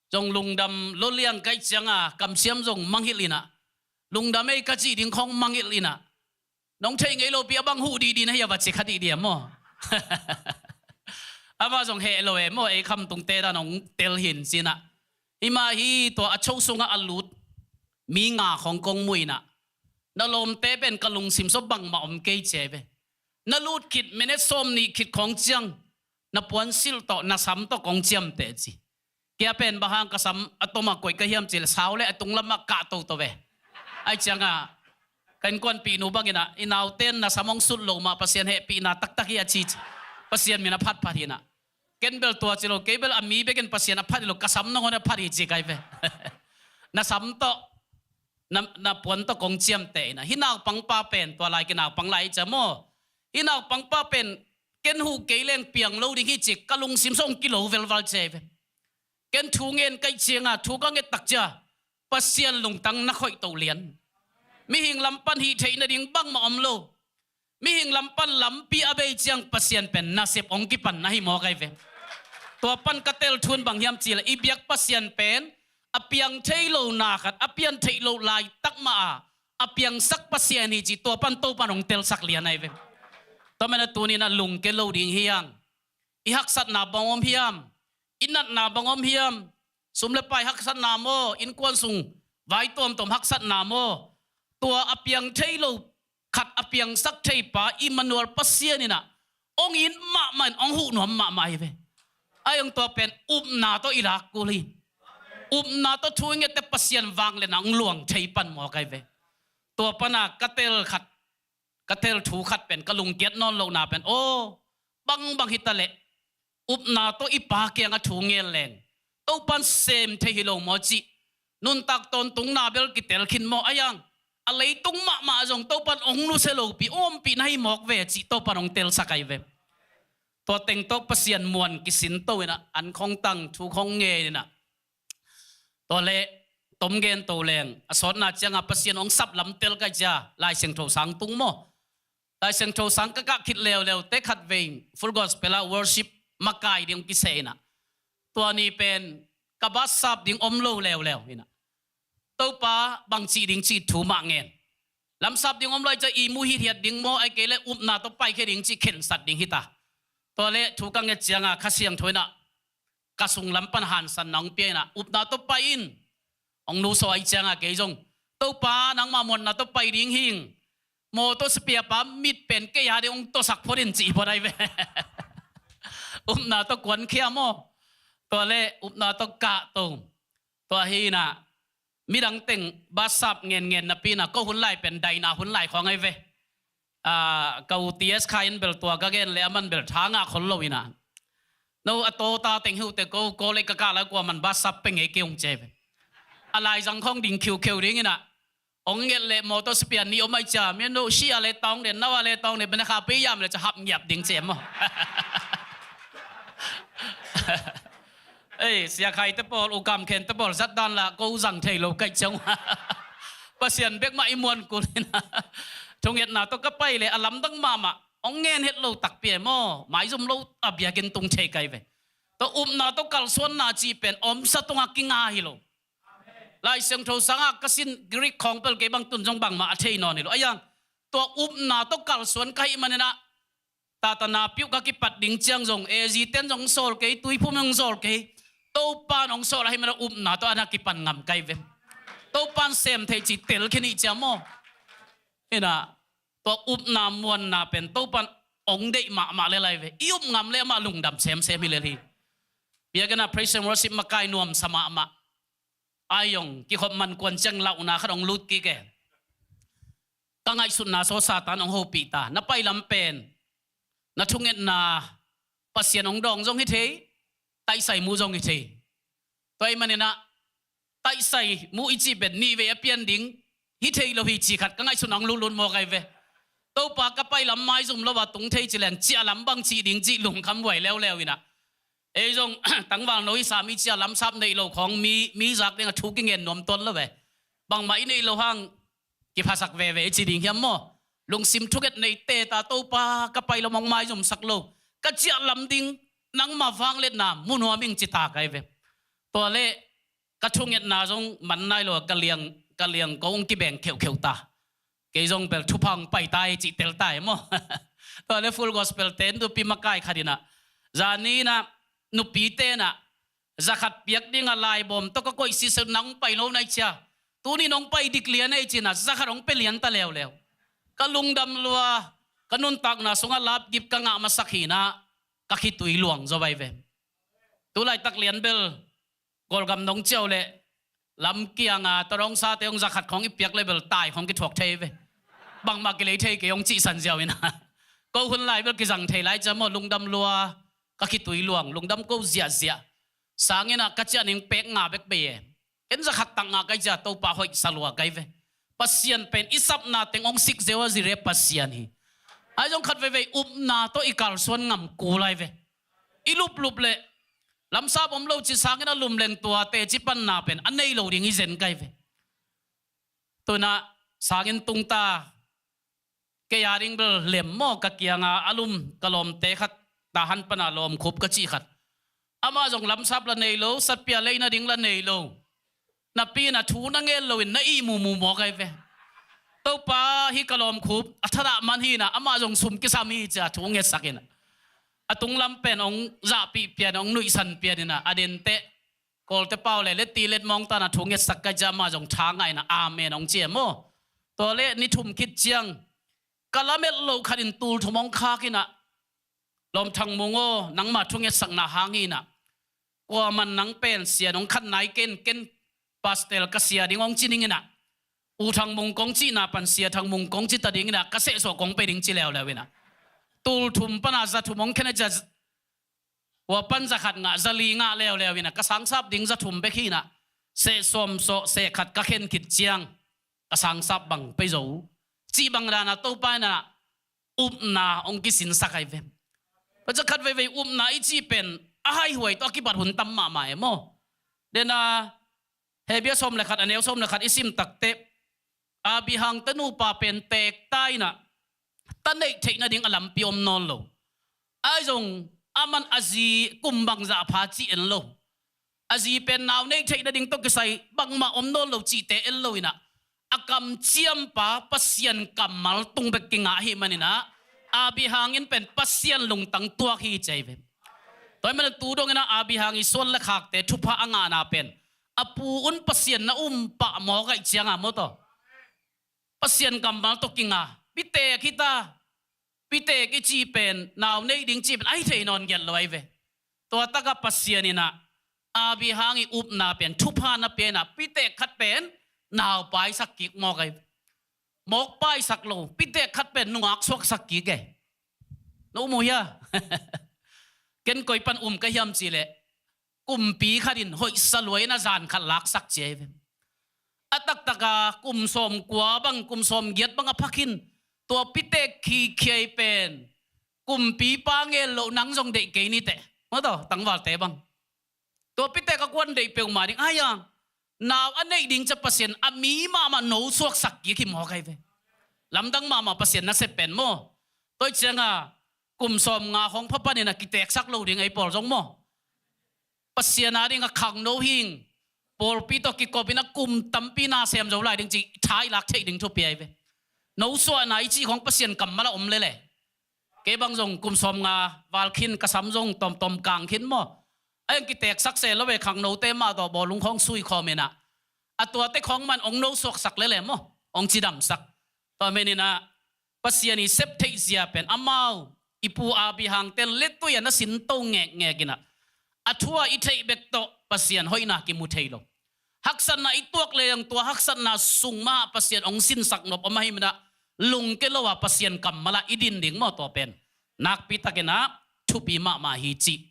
zong lungdam lo liang kaih cianga kamsiam zong mangngilh inah, lungdam ei ka cih ding khawng mangngilh inah, nong theih ngei lopi a bang huh dihdih na hi a va ci kha dihdih a maw. Amah zong heh lo e maw, ei khamtungte dan hong tel hin ci inah. Himah hi tua a cho sungah a lut mi nga khawng kong mu inah, na lawmte pen ka lungsim sawh bangmah om kei ci ve. Na lut khit minute sawm nih khit khawng ciang na puansilh tawh na sam tawh kong ciamteh ci. Kei a pen bang hang ka sam a tom a koih ka hiam cih leh sau le a tunglamah kah toto ve. Ahi cianga ka innkuanpihnu bang inah, i naute in na sam hong sut lo mah Pasian hehpihna taktak hi a ci ci. Pasian min a phatphat hi inah. Ken bel tua ci lo, kei bel a mi bekin Pasian a phat hi lo, ka sam nangawn a phat hi ci kai ve. Na sam tawh na, na puan tawh kong ciamteh inah. Hih naupangpa pen tua lai kinaupang lai hi cia maw. Hih naupangpa pen ken huh kei leng piang lo ding hi ci ka lungsim sawh hong kilo velval ci ve. Ken thu ngen kaih cianga thu ka nget tak cia Pasian lungtang na khoih toh lian. Mihing lam pan hih theih nading bangmah om lo. Mihing lam pan lampi a bei ciang Pasian pen nasep hong kipan na hi mawk ahi ve. Tua pan ka tel thu in bang hiam cih leh i biak Pasian pen a piang thei lo na khat, a pian theih loh laitak mah a a piangsak Pasian hi cih tua pan Topan hong telsak lian ahi ve. Tua manin a tuni inah lungke lo ding hi hang. I haksatna bang om hiam? I natna bang om hiam? Sum le pai haksatna maw, innkuan sung vai tuamtuam haksatna maw, tua a piang thei lo khat a piangsak thei pa Immanuel Pasian inah hong it mahmah in hong huh nuam mahmah hi ve. Ahi hang tua pen upna tawh i lak kul hi. Upna tawh thu i nget teh Pasian vangliatna hong luang thei pan mawk ahi ve. Tua pana ka tel khat, ka tel thu khat pen ka lungkiat nawn lohna pen, aw, bangbang hi ta leh upna tawh i pa kiangah thu ngen leng Topan sem thei hi lo maw cih nuntak tawntungna bel kitel khin maw, ahi hang a leitung mahmah zong Topan hong nusia lopi ompih na hi mawk ve cih Topan hong telsak ahi ve. Tua teng tawh Pasian muan kisin to inah an khawng tang, thu khawng ngen inah. Tua le tom gen to leng a sawtna cianga Pasian hong sap lam tel kaih cia, Lai Siangtho sang tung maw. Lai Siangtho sang ka kah khit leuleu te khat vei Full Gospel ah worship makai ding hong kiseh inah, tua ni pen ka bassap ding om lo leuleu inah, Topa bang cih ding cih thu mah ngen. Lamsap ding om lo ahi cia i mu hithiat ding maw, ahi kei leh upna tawh paikhia ding cih khensat ding hi ta. Tua le thu ka nget cianga Kha Siangtho inah ka sung lam pan hansanna hong pia inah, upna tawh pai in. Hong nusia ahi cianga kei zong, Topa, nangmah muanna tawh pai ding hing. Mawtaw sipiapa mit pen kei a ding hong tawsak phot in cih phot ahi ve. Upna tawh kuankhia maw. Tua le upna tawh kahto. Tua hi inah midang teng bassap ngenngen napi inah ko hun lai pen daina hun lai khawng ahi ve. A, ka u T S Khai in bel tua ka gen le aman bel tha ngah khol lo inah, To a to ta teng hi uh teh ko, ko le ka kah lai kua man ba sap peng e kei hong ci ve. A laizang khawng ding khiukheu ding inah, hong nget leh mawtaw sipian nih om ai cia, mian no sia le tawng den, nawa le tawng den, bena kha pei yam le ca hap ngiap ding ci e maw. Ei, Sia Khai te pawl, U Kam Khen te pawl zat dan lah ko zang thei lo kaih ciang. Pasian bek mah i muan kul inah, thungetna tawh ka pai le a lamdang mahmah, hong ngen het lo takpi e maw, maizum lo a biakinn tung thei kai ve. Tua upna tawh kalsuanna cih pen omsa tungah kinga hi lo. Lai Siangtho sangah ka sin Greek khawng pel kei bang tun zong bangmah a thei nawn hi lo. A yang, tua upna tawh kalsuan ka hih maninah, tatana piuh ka kipat ding ciang zong, A Z ten zong sawl kei, tuiphum zong sawl kei. Topan hong sawl ahih maninah upna tawh ana kipan ngam kai ve. Topan sem thei cih tel khin ih ciam maw. Inah, tua upna muanna pen Topan hong deih mahmah le lai ve. I up ngam le amah lungdam semsem hi lel hi. Biakinn ah praise and worship makai nuamsa mahmah. Ai zong kikhop man kuan ciang lauhna khat hong lut kik e. Ka ngaihsutna saw Satan hong hopih ta. Na pailam pen, na thungetna Pasian hong dawng zong hi thei, taisai mu zong hi thei. Tua ahih maninah, taisai mu i cih pen nih vei a pian ding hi thei lo hi cih khat ka ngaihsutna hong lutlut mawk ai ve. Topa ka pailam maizum lo a tung thei ci leng ciahlam bang cih ding cih lungkham huai leuleu inah. Ei zong tangval no hi sam i ciahlam sap neih lo khawng mi, mi zak dingah thu kingen nuam tuan lo ve. Bangmah i neih lo hang kiphasak veve i ci ding hiam maw? Lungsim thunget nei teta, Topa ka pailam hong maizumsak lo, ka ciahlam ding nangma vangliatna mu nuam ing ci ta kai ve. Tua le ka thungetna zong man nai lo a ka liang, ka liang ko hong kibeng kheuhkheuh ta. Kei zong bel thupha hong pai ta hi cih tel ta hi maw? Tua le Full Gospel te nupi makai khat inah, zani inah nupi tenah zakhat piak dingah laibawm tawh ka koih siseu, nang hong pai lo nai cia, tuni nong pai dik lian ei cinah zakhat hong pia lian ta leuleu. Ka lungdam lua, ka nuntakna sungah lapgip ka ngah masak hinah ka khitui luang zaw vai ve. Tulaitak lian bel Kawlgam nong ciau leh lam kianga tawrong sate hong zakhat khawng i piak le bel tai khawng kithuak thei ve. Bangmah kilei thei kei hong cihsan ziau inah, ko hun lai bel kizang thei lai cia maw? Lungdam lua, ka khitui luang, lungdam ko ziahziah. Sanginah ka ciah ning pek nga bek bei e. Ken zakhat tak nga kai cia Topa hoihsa lua kai ve. Pasian pen i sapna teng hong sik zeu a zire Pasian hi. Ai zong khat veivei upna tawh i kalsuan ngam kul ai ve. I luplup leh lamsap om lo ci sangin a lum leng tua teci panna pen a nei lo ding i zen kai ve. Tunah sangin tungta kei a ding bel lem maw, ka kianga a lum ka lawmte khat, Tahan pana lawmkhup ka cih khat. Amah zong lamsap la nei lo, satpia leina ding la nei lo. Napi na thu na ngel loin na ihmu mu mawk ai ve. Topa hi ka lawmkhup a thadah man hinah amah zong sum kisam hi cia thu ngetsak inah, a tunglam pen hong zahpih pian, hong nuihsan pian inah, a denteh Kawlte pau le leti letmawng tana thu ngetsak kai cia amah zong tha ngaina amen hong ci e maw? Tua le ni thum khit ciang ka lamet loh khat in tul thum hong khak inah, Lawm Thang Mung aw, nangma thu ngetsakna hang hinah, kuaman nang pen sia nong khat nai ken, ken pastel ka sia ding hong ci ning inah, U Thang Mung kong cihna pan Sia Thang Mung kong ci ta ding inah, ka sehsawh kong pe ding ci leuleu inah, tul thum pana za thum hong khen a cia, kua pan za khat ngah, za li ngah leuleu inah, ka sangsap ding za thum bek hinah, seh sawm sawh seh khat ka khen khit ciang ka sangsap bang pei zo cih bang dana Topa inah upna hong kisinsak ai ve. Paca khat veivei upna i cih pen a haihuai tawh a kibat hun tam mahmah e maw? Dena Hebia sawm le khat, a neu sawm le khat i sim takteh, Abihang te nupa pen teek ta inah, ta neih theih nading a lampi om nawn lo. Ai zong aman a zi kum bangzah pha cih en lo. A zi pen nau neih theih nading tawh kisai bangmah om nawn lo cihte en lo inah, a kamciampa Pasian kammal tung bek kingah ahih maninah, Abihang in pen Pasian lungtang tuak hi ci ai ve. Tua ahih manin tu dong inah Abihang i suan le khakte thupha a ngahna pen a pu un Pasian na um pah mawk aih cianga maw taw, Pasian kammal tawh kinga, pitek hita, pitek i cih pen, nau neih ding cih pen ahi thei nawn gelh lo ai ve. Tua takah Pasian inah Abihang i upna pen thupha na pia inah, pitek khat pen nau paisak kik mawk ai ve. Mawk paisak lo, pitek khat pen nungak suaksak kik e. Na um uh hia? Ken koi pan um ka hiam cih leh kumpi khat in hoihsa lua in a zan khat laksak ci ahi ve. A taktaka kum sawmkua bang, kum sawmgiat bang a phakin, tua pitek khikhiai pen kumpipa ngen loh nang zong deih kei ni teh. Maw taw, tangvalte bang. Tua pitek a kuan deih peuhmah ding ahi a, nau a neih ding ca Pasian a mi mahmah no suaksak kik hi mawk ahi ve. Lamdang mahmah Pasian nasep pen maw. Tua cianga kum sawmnga khawng pha panin a kiteksak lo ding ei pawl zong maw. Pasian a ding a khangno hing, pawlpi tawh kikopin a kum tampi na sem zo lai ding ci tha i lak theih ding thupi ahi ve. No suahna i cih khawng Pasian kammal a om lele. Kei bang zong kum sawmnga val khin ka sam zong tawmtawm kang khin maw. A eng kiteksak se lo ve khangnote mah tawh bawlung khawng sui khawm inah a tuate khawng man ong no suaksak lele maw, ong cidamsak. Tua meninah Pasian i sep theih zia pen amau i pu Abraham ten letui a na sinto ngekngek inah a thu a i theih bek tawh Pasian hoihna kimu thei lo. Haksatna i tuak leng tua haksatna sung mah Pasian ong sinsak nop om ahi manah lungke lo a Pasian kammal ah i din ding maw tua pen. Nakpi takinah thupi mahmah hi cih.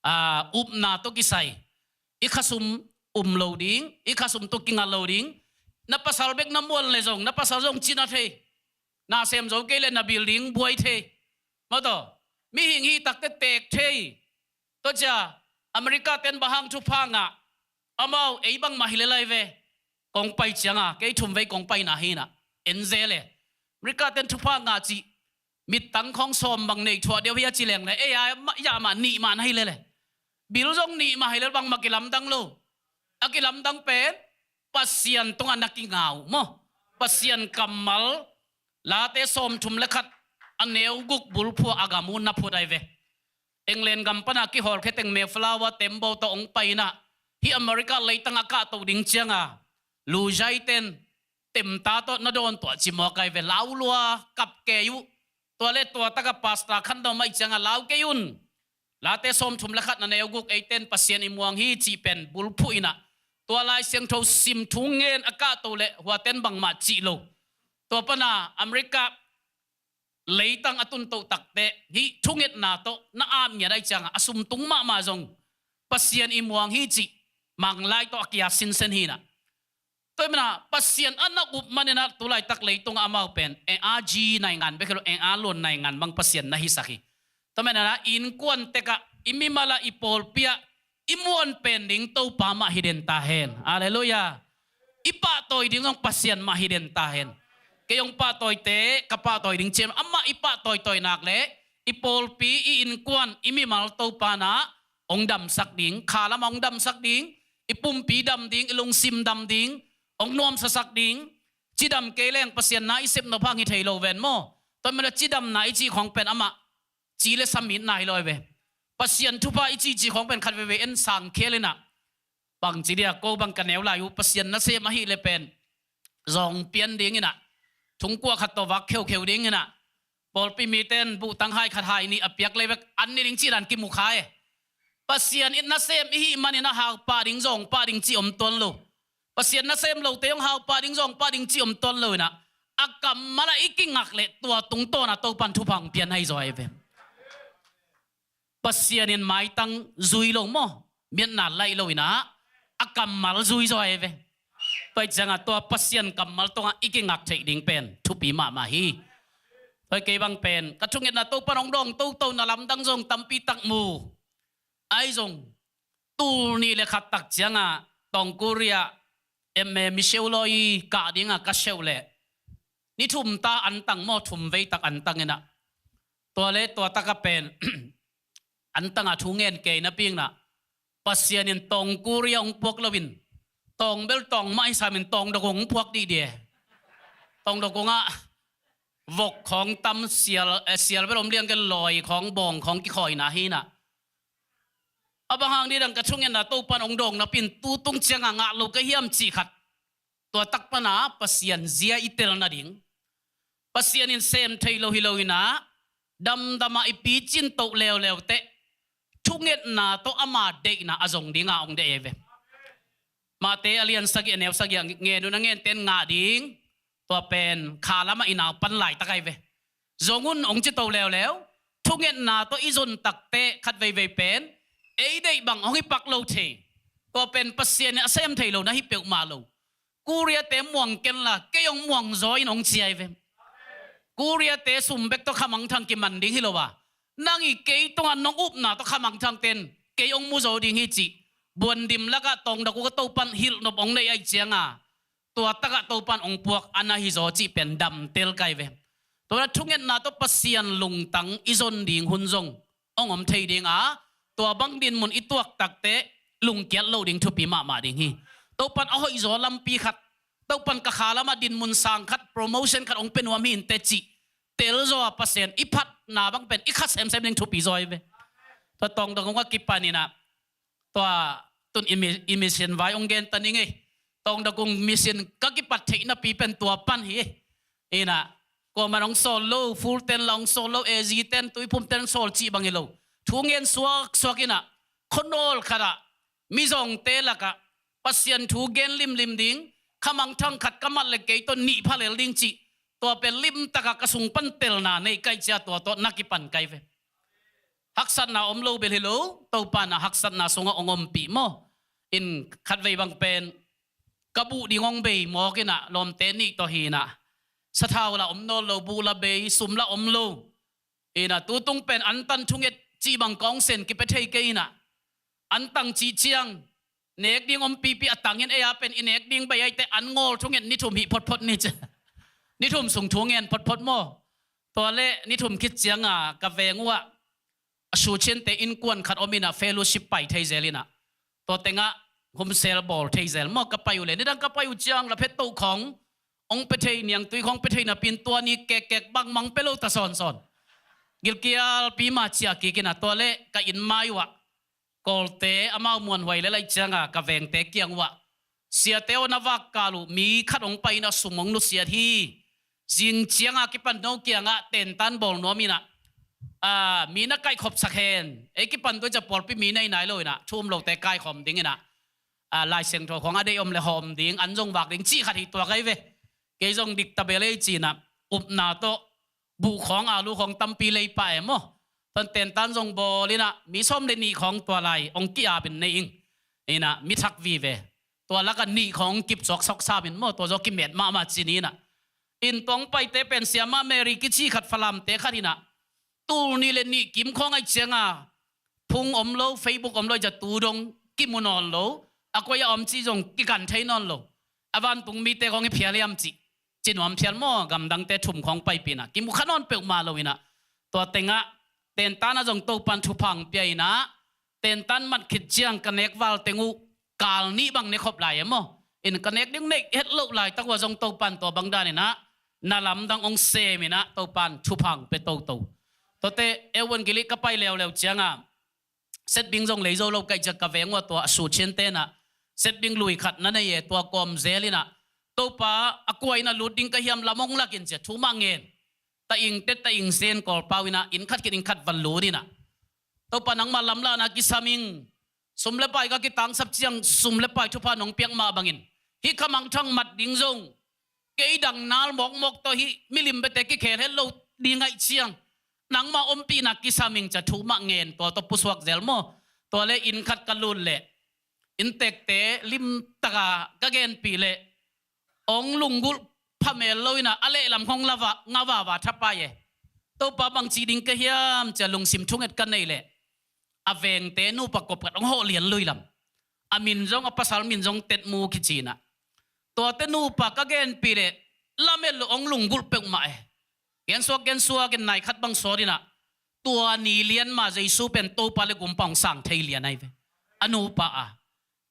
Aa, upna tawh kisai i khasum um lo ding, i khasum tawh kinga lo ding. Na pasal bek na muan le zong, na pasal zong cina thei. Na sem zo kei le na bil ding buai thei. Maw taw, mihing hi takte tek thei. Tua cia America ten bang hang thupha ngah, amau ei bangmah hi le lai ve. Kong pai cianga kei thum vei kong paina hinah en ze le. America ten thupha ngah cih mittang khawng sawm bang nei thuah deuh hi a ci leng le ei a mah, yah mah nih mah na hi le le. Bil zong nih mah hi le bangmah kilamdang lo. A kilamdang pen Pasian tungah na kingau maw. Pasian kammal Late sawmthum le khat a neu guk bulphuh a gam un na phut ahi ve. England gam pana kihawlkhia teng Mayflower tembaw tawh ong paina hih America leitang a kahto ding cianga luzai ten temta tawh na dawn tuah ci mawk ahi ve. Laulua kap kei uh. Tua le tua taka pastor khandawm ahi cianga lau kei un. Late sawmthum le khat na neu guk eiten Pasian i muang hi cih pen bulphuh inah tua Lai Siangtho sim thu ngen a kahto le huaten bangmah cih lo. Tua pana America leitang a tuntoh takte hih thungetna tawh na ap ngiat ahi cianga a sumtung mahmah zong Pasian i muang hi cih Manglai tawh a kia sinsen hinah. Tua i mana Pasian a na up maninah tulaitak leitungah amau pen e a ji naingan bek hilo e a luan naingan bang Pasian na hisak hi. Tua manana innkuan tekah i mimalah i pawlpiah i muan pen ding Topa mah hi den ta hen. Halleluiah. I pahtawi ding hong Pasian mah hi den ta hen. Kei hong pahtawite ka pahtawi ding ciam amah i pahtawi tawi nak le i pawlpi i innkuan i mimal Topa na hong damsak ding, kha lamah hong damsak ding, i pumpi dam ding, i lungsim dam ding, hong nuamsasak ding. Cidam kei leng Pasian na i sep nop hang hi thei lo ven maw. Tua mana cidamna i cih khawng pen amah ci le samitna hi lo ve. Pasian thupha i cihcih khawng pen khat veve en sang khel inah bangci dia ko bang ka neu lai uh Pasian nasem ahih le pen zawng pian ding inah thungkuah khat tawh vak kheukheu ding inah pawlpi miten buhtang hai khat hai nih a piak lei vek an ni ding cih dan kimu kha e. Pasian in nasem i hih manin a haupah ding zawngpah ding cih om tuan lo. Pasian nasem lote hong haupah ding zawngpah ding cih om tuan lo inah a kammal ah i kingak leh tua tungtawn a Topan thupha hong pian hai zaw ahi ve. Pasian in maitang zui lo maw, miatna laih lo inah a kammal zui zaw ahi ve. Tua i ciangah tua Pasian kammal tungah i kingak theih ding pen thupi mahmah hi. Tua i kei bang pen ka thungetna Topan hong dawng toto na lamdang zong tampi tak mu. Ahi zong tul nih le khat tak ciangah Tawngkul riah em e mi seuh lawi kah dingah ka seuh leh ni thum ta antang maw, thum vei tak antang inah tua le tua taka pen antangah thu ngen kei napi inah Pasian in Tawngkul riah hong puak loin tawng bel tawng mah hi samin tawng dok hong puak dih die. Tawng dok hongah vok khawng tam sial, eh, sial bel om liang ke lawi khawng bawng khawng kikhawina hi inah a bang hang dih dang ka thungetna Topan hong dawng napin tu tung ciangah ngah lo ka hiam cih khat. Tua tak pana Pasian zia i tel nading Pasian in sem thei lo hi lo inah damdamah i picin toh leuleu teh thungetna tawh ama deihna a zong dinga hong deih e ve. Mate a lian sagih a neu sagih a ngen un a ngenten ngah ding tua pen kha lamah i naupan laitak ahi ve. Zong un hong ci to leuleu thungetna tawh i zon takteh khat veivei pen ei deih bang hong hi pak lo thei. Tua pen Pasian in a sem thei lo na hi peuhmah lo. Korea-te muang kenla kei hong muang zaw in hong ci ahi ve. Korea-te sum bek tawh khamangthang kiman ding hi lo a, nang i kei tungah nong upna tawh khamangthangte'n kei hong mu zaw ding hi cih buandim lakah Taungdakung ah Topa'n hilh nop hong nei ahih cianga, tua takah Topa'n hong puak a na hi zaw cih pen damtel ka hi ve. Tua na thungetna tawh Pasian lungtang i zon ding hun zong hong om thei ding a, tua bang dinmun i tuak takteh lungkiat loh ding thupi mahmah ding hi. Topa'n a hoihzaw lampi khat, Topa'n ka kha lamah dinmun sang khat, promotion khat hong pia nuam hi inteh cih tel zaw a, Pasian i phatna bang pen i kha semsem ding thupi zaw hi ve. Tua Taungdakung ah kipan inah, tua tun i mi-, i mission vai hong gen ta ning ei. Taungdakung mission ka kipat theih napi pen tua pan hi. Inah, kuaman hong sawl lo, full tent la hong sawl lo, A Z tent, tuiphum tent sawl cih bang hi lo. Thu ngen suaksuak inah, khuanawl khatah mizawngte lakah Pasian thu gen limlim ding, khamangthang khat ka mat le kei tawh nih pha lel ding cih, tua pen limtakah ka sung pan telna nei ka hih ciang tua tawh na kipan ka hi ve. Haksatna om lo bel hi lo, Topa'n ah haksatna sungah hong ompih maw. In khatvei bang pen ka buh ding hong bei mawk inah, lawmte nih tawh hi inah, sathau la om nawn lo, buh la bei, sum la om lo. Inah tutung pen antan thunget cih bang ka hong sen kipia thei kei inah, antang cih ciang nek ding om pipi, a tangin ei a pen i nek ding bei ahih teh an ngawl thunget ni thum hih photphot ni ci. Ni thum sung thu ngen photphot maw. Tua le ni thum khit cianga ka veng uhah a Suchiante innkuan khat om inah, fellowship pai thei zel inah, tua tengah home cell bawl thei zel maw. Ka pai uh le, nidang ka pai uh ciang la phet toh khawng hong pia thei, niangtui khawng pia thei napi-in tua ni kekkek bangmah pia lo ta sawnsawn. Gilkialpi mah ciah kik inah, tua le ka inn mai uhah Kawlte amau muanhuai le laih cianga ka vengte kiang uhah, siate aw, na vak kal uh mi khat hong pai inah sum hong nusiat hi. Zing cianga kipan no kiangah tentan bawl nuam inah, a, mi na kaihkhopsak hen. Ei kipan tua ciang pawlpi mi nei nai lo inah, thu um lote kaikhawm ding inah, a, Lai Siangtho khawng a deih om le hawm ding, an zong vak ding cih khat hi tuak ahi ve. Kei zong dik ta bel ei ci inah, upna tawh buh khawng, alu khawng tampi lei pah e maw. Tua tentan zong bawl inah mi sawm le nih khawng tua lai hong ki-ap in nei ing. Inah mi thak vive. Tua lakah nih khawng kip suak sawk sam in maw, tua zaw kimet mahmah ci ni inah. In tua hong paite pen Siamah Mary kici khat, Falamte khat inah, tul nih le nih kim khawng ahih cianga phone om lo, Facebook om lo, a tu dong kimu nawn lo, a koi a om cih zong kikan thei nawn lo. A vantung mite khawng hi phial hiam cih, ci nuam phial maw, gamdangte thum khawng paipih inah, kimu kha nawn peuhmah lo inah. Tua tengah tentan ah zong Topa'n thupha hong pia inah, tentan mat khit ciang ka nek val teng uh kal nih bang ne khop lai e maw. In ka nek ding neih het loh laitak uh ah zong Topa'n tua bang dan inah na lamdang hong sem inah Topa'n thupha hong pia toto. Tuate, Evangelist ka pai leuleu cianga, setbing zong lei zo lo ka hih ciang ka veng uhah tua a Suchiante inah setbing lui khat na nei e, tua kawm zel inah, Topa, a kua inn ah lut ding ka hiam, lam hong lak in ci-a thu mah ngen. Ta ing teh ta ing zen, Kawlpau inah inn khat khit inn khat van lut inah, Topa, nangmah lamlahna kisam ing. Sum le pai ka kitangsap ciang sum le pai thupha nong piak mah bangin hih khamangthang mat ding zong kei dang nal mawkmawk tawh hih milim biate kikhel het lo ding ahih ciang nangmah ompihna kisam ing, ci-a thu mah ngen, tua tawh pusuak zel maw. Tua le inn khat ka lut leh inntekte limtaka ka genpih leh hong lunggulh phamel lo inah, a lehlam khawng la va, nga vava thapai e. Topa, bangci ding ka hiam, ci-a lungsim thunget ka neih leh a vengte nupa kop khat hong hawh lian lui lam. A min zong, a pasal min zong Tetmu kici inah. Tuate nupa ka genpih leh lamet loh hong lunggulh peuhmah e. Gensuak gensuak in nai khat bang sawt inah, tua ni lian mah Jesu pen Topa le Gumpa hong sang thei lian ahi ve. A nupa a,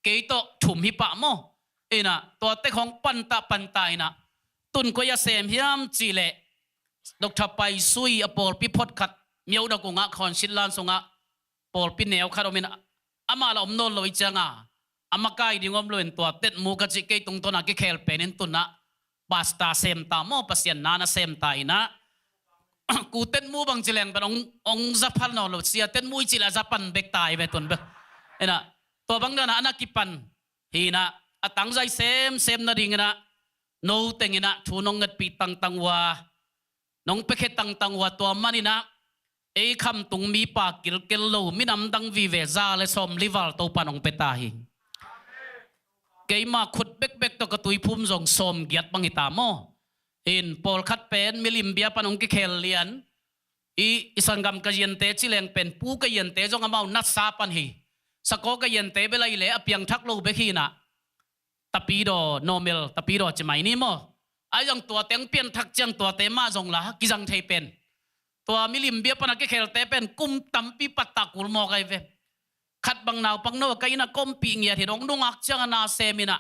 kei tawh thum hi pah maw. Inah tuate khawng pantah pantah inah, tun koi a sem hiam cih leh Doctor Pai Sui a pawlpi phot khat, Myodagung ah, Khawnsitlan sungah pawlpi neu khat om inah, amah la om nawn lo ahih cianga a makai ding om lo in tua Tetmu ka cih kei tungtawna kikhel pen in tun ah pastor sem ta maw, Pasian na na sem ta inah. Ku Tetmu bang ci leng pen hong, hong za phal nawn lo, Sia Tetmu i cih leh a za pan bek ta hi ve tun bek. Inah tua bang dan a na kipan hi inah, a tangzai semsem nading inah no teng inah thu nong ngetpih tangtang uh a, nong piakhia tangtang uh a, tua man inah ei khamtung mipa kilkel lo, minam dang vive za le sawm li val Topan hong pia ta hi. Keima khut bekbek tawh ka tuiphum zong sawm giat bang hi ta maw. In pawlkhat pen milim bia pan hong kikhel lian. I, i sanggam ka yente ci leng pen pu ka yente zong amau natsa pan hi. Sakaw ka yente bel ahi le a piangthak lo bek hi inah. Tapidaw, normal tapidaw ci mai ni maw. Ahi zong tuate hong pianthak ciang tuate mah zong la kizang thei pen. Tua milim bia pan a kikhelte pen kum tampi pattah kul mawk ahi ve. Khat bang naupang no ka inn ah kawmpih ngiat hi dong, nungak ciang a na sem inah.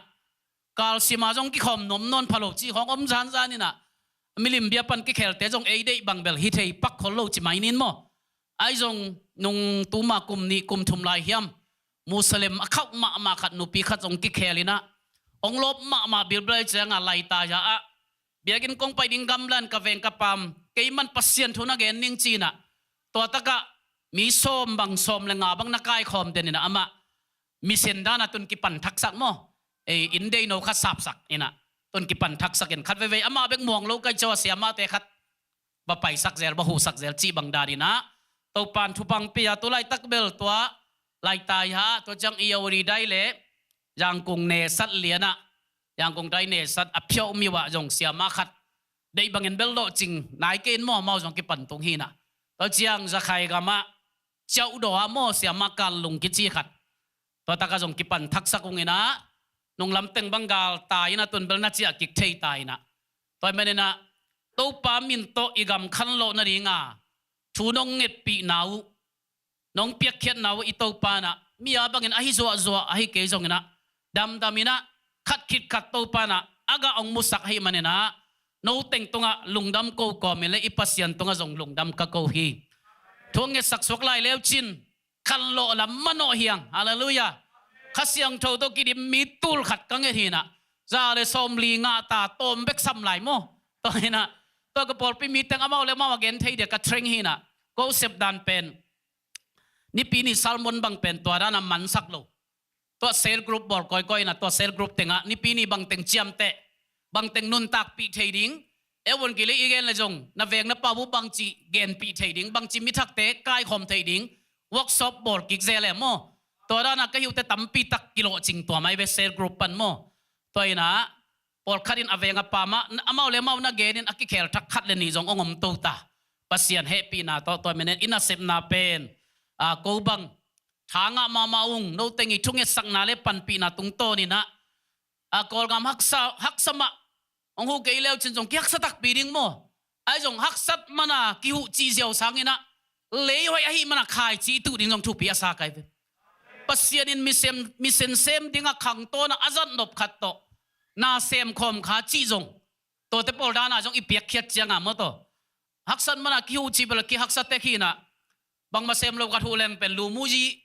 Kalsim a zong kikhawm nuam nawn pha lo cih khawng om zanzan inah. Milim bia pan kikhelte zong ei deih bang bel hi thei pak khol lo ci mai nin maw. Ahi zong nung tuma kum nih kum thum lai hiam, Musalim a khauh mahmah khat nupi khat zong kikhel inah. Hong lawp mahmah bilbel ciang a laita ya ah. Biakinn kong pai ding gamlan ka veng ka pam, keiman Pasian thu na gen ning ci inah. Tua takah mi sawm bang sawm le nga bang na kaikhawm den inah amah. Misen dan a tun kipan thaksak maw. Ei, inn deino khat sapsak inah. Tun kipan thaksak in khat veivei amah bek muang lo kai caw a siamahte khat va paisak zel, va huhsak zel cih bang dan inah. Topan thupha hong pia tu laitak bel tua laitai ha, tua ciang i Yawri dai le Yangkung nesat lianah. Yangkung dai nesat a phiau miu ah zong siamah khat. Deih bangin bel dawh cing nai kei in maw, amau zong kipan tung hi inah. Tua ciang Zakhai gamah Ciauhdaw ah maw siamah Kal Lung kici khat. Tua takah zong kipan thaksak ung inah. Nunglam teng bang gal ta inah tun bel na ciah kik thei ta inah. Tua hi man inah Topa min tawh i gam khanlawh nadinga thu nong ngetpihna uh, nong piakkhiatna uh i Topa inah mi a bangin ahi zuahzuah ahi kei zong inah damdam inah khat khit khat Topa inah a gah hong musak ahi man inah. No teng tungah lungdam ko kawmin le i Pasian tungah zong lungdam ka ko hi. Thu hong ngetsak suak lai leu cin khanlawh lam manawh hiang. Halleluiah. Kha Siangtho tawh kidim mi tul khat ka nget hi inah. Za le sawm li ngah ta, tawm bek sam lai maw. Tua inah tua ka pawlpi mi teng amau le amau a gen thei dia ka treng hi inah. Ko sep dan pen Nipi ni sermon bang pen tua dan a mansak lo. Tua cell group bawl kawikawi inah, tua cell group tengah Nipi ni bangteng ciamteh, bangteng nuntakpih thei ding, evangeli i gen le zong na veng na pau uh bangci genpih thei ding, bangci mithakte kaikhawm thei ding workshop bawl kik zel e maw. Tua dan a ka hi uh te tampi tak kilawhcing tua mai ve cell group pan maw. Tua inah pawlkhat in a veng a pam ah amau le amau na gen in a kikhel thak khat le nih zong hong om to ta. Pasian hehpihna tawh tua hi man inah i nasepna pen a ko bang tha ngah mahmah ung. No teng i thungetsakna le panpihna tungtawn inah a Kawlgam haksa, haksa mah hong huh kei leu cin zong kihaksa takpi ding maw. Ahi zong haksat man a kihuh cih ziau sang inah lei hoih ahih man a khaici i tuh ding zong thupi a sa kai ve. Pasian in mi sem, mi sensem dingah khangtawn a a zat nop khat tawh na sem khawm kha cih zong tuate pawl dan a zong i piakkhiat ciang a maw tawh. Haksat man a kihuh cih bel kihaksa tek hi inah. Bangmah sem lo ka thuh leng pen lu mu zi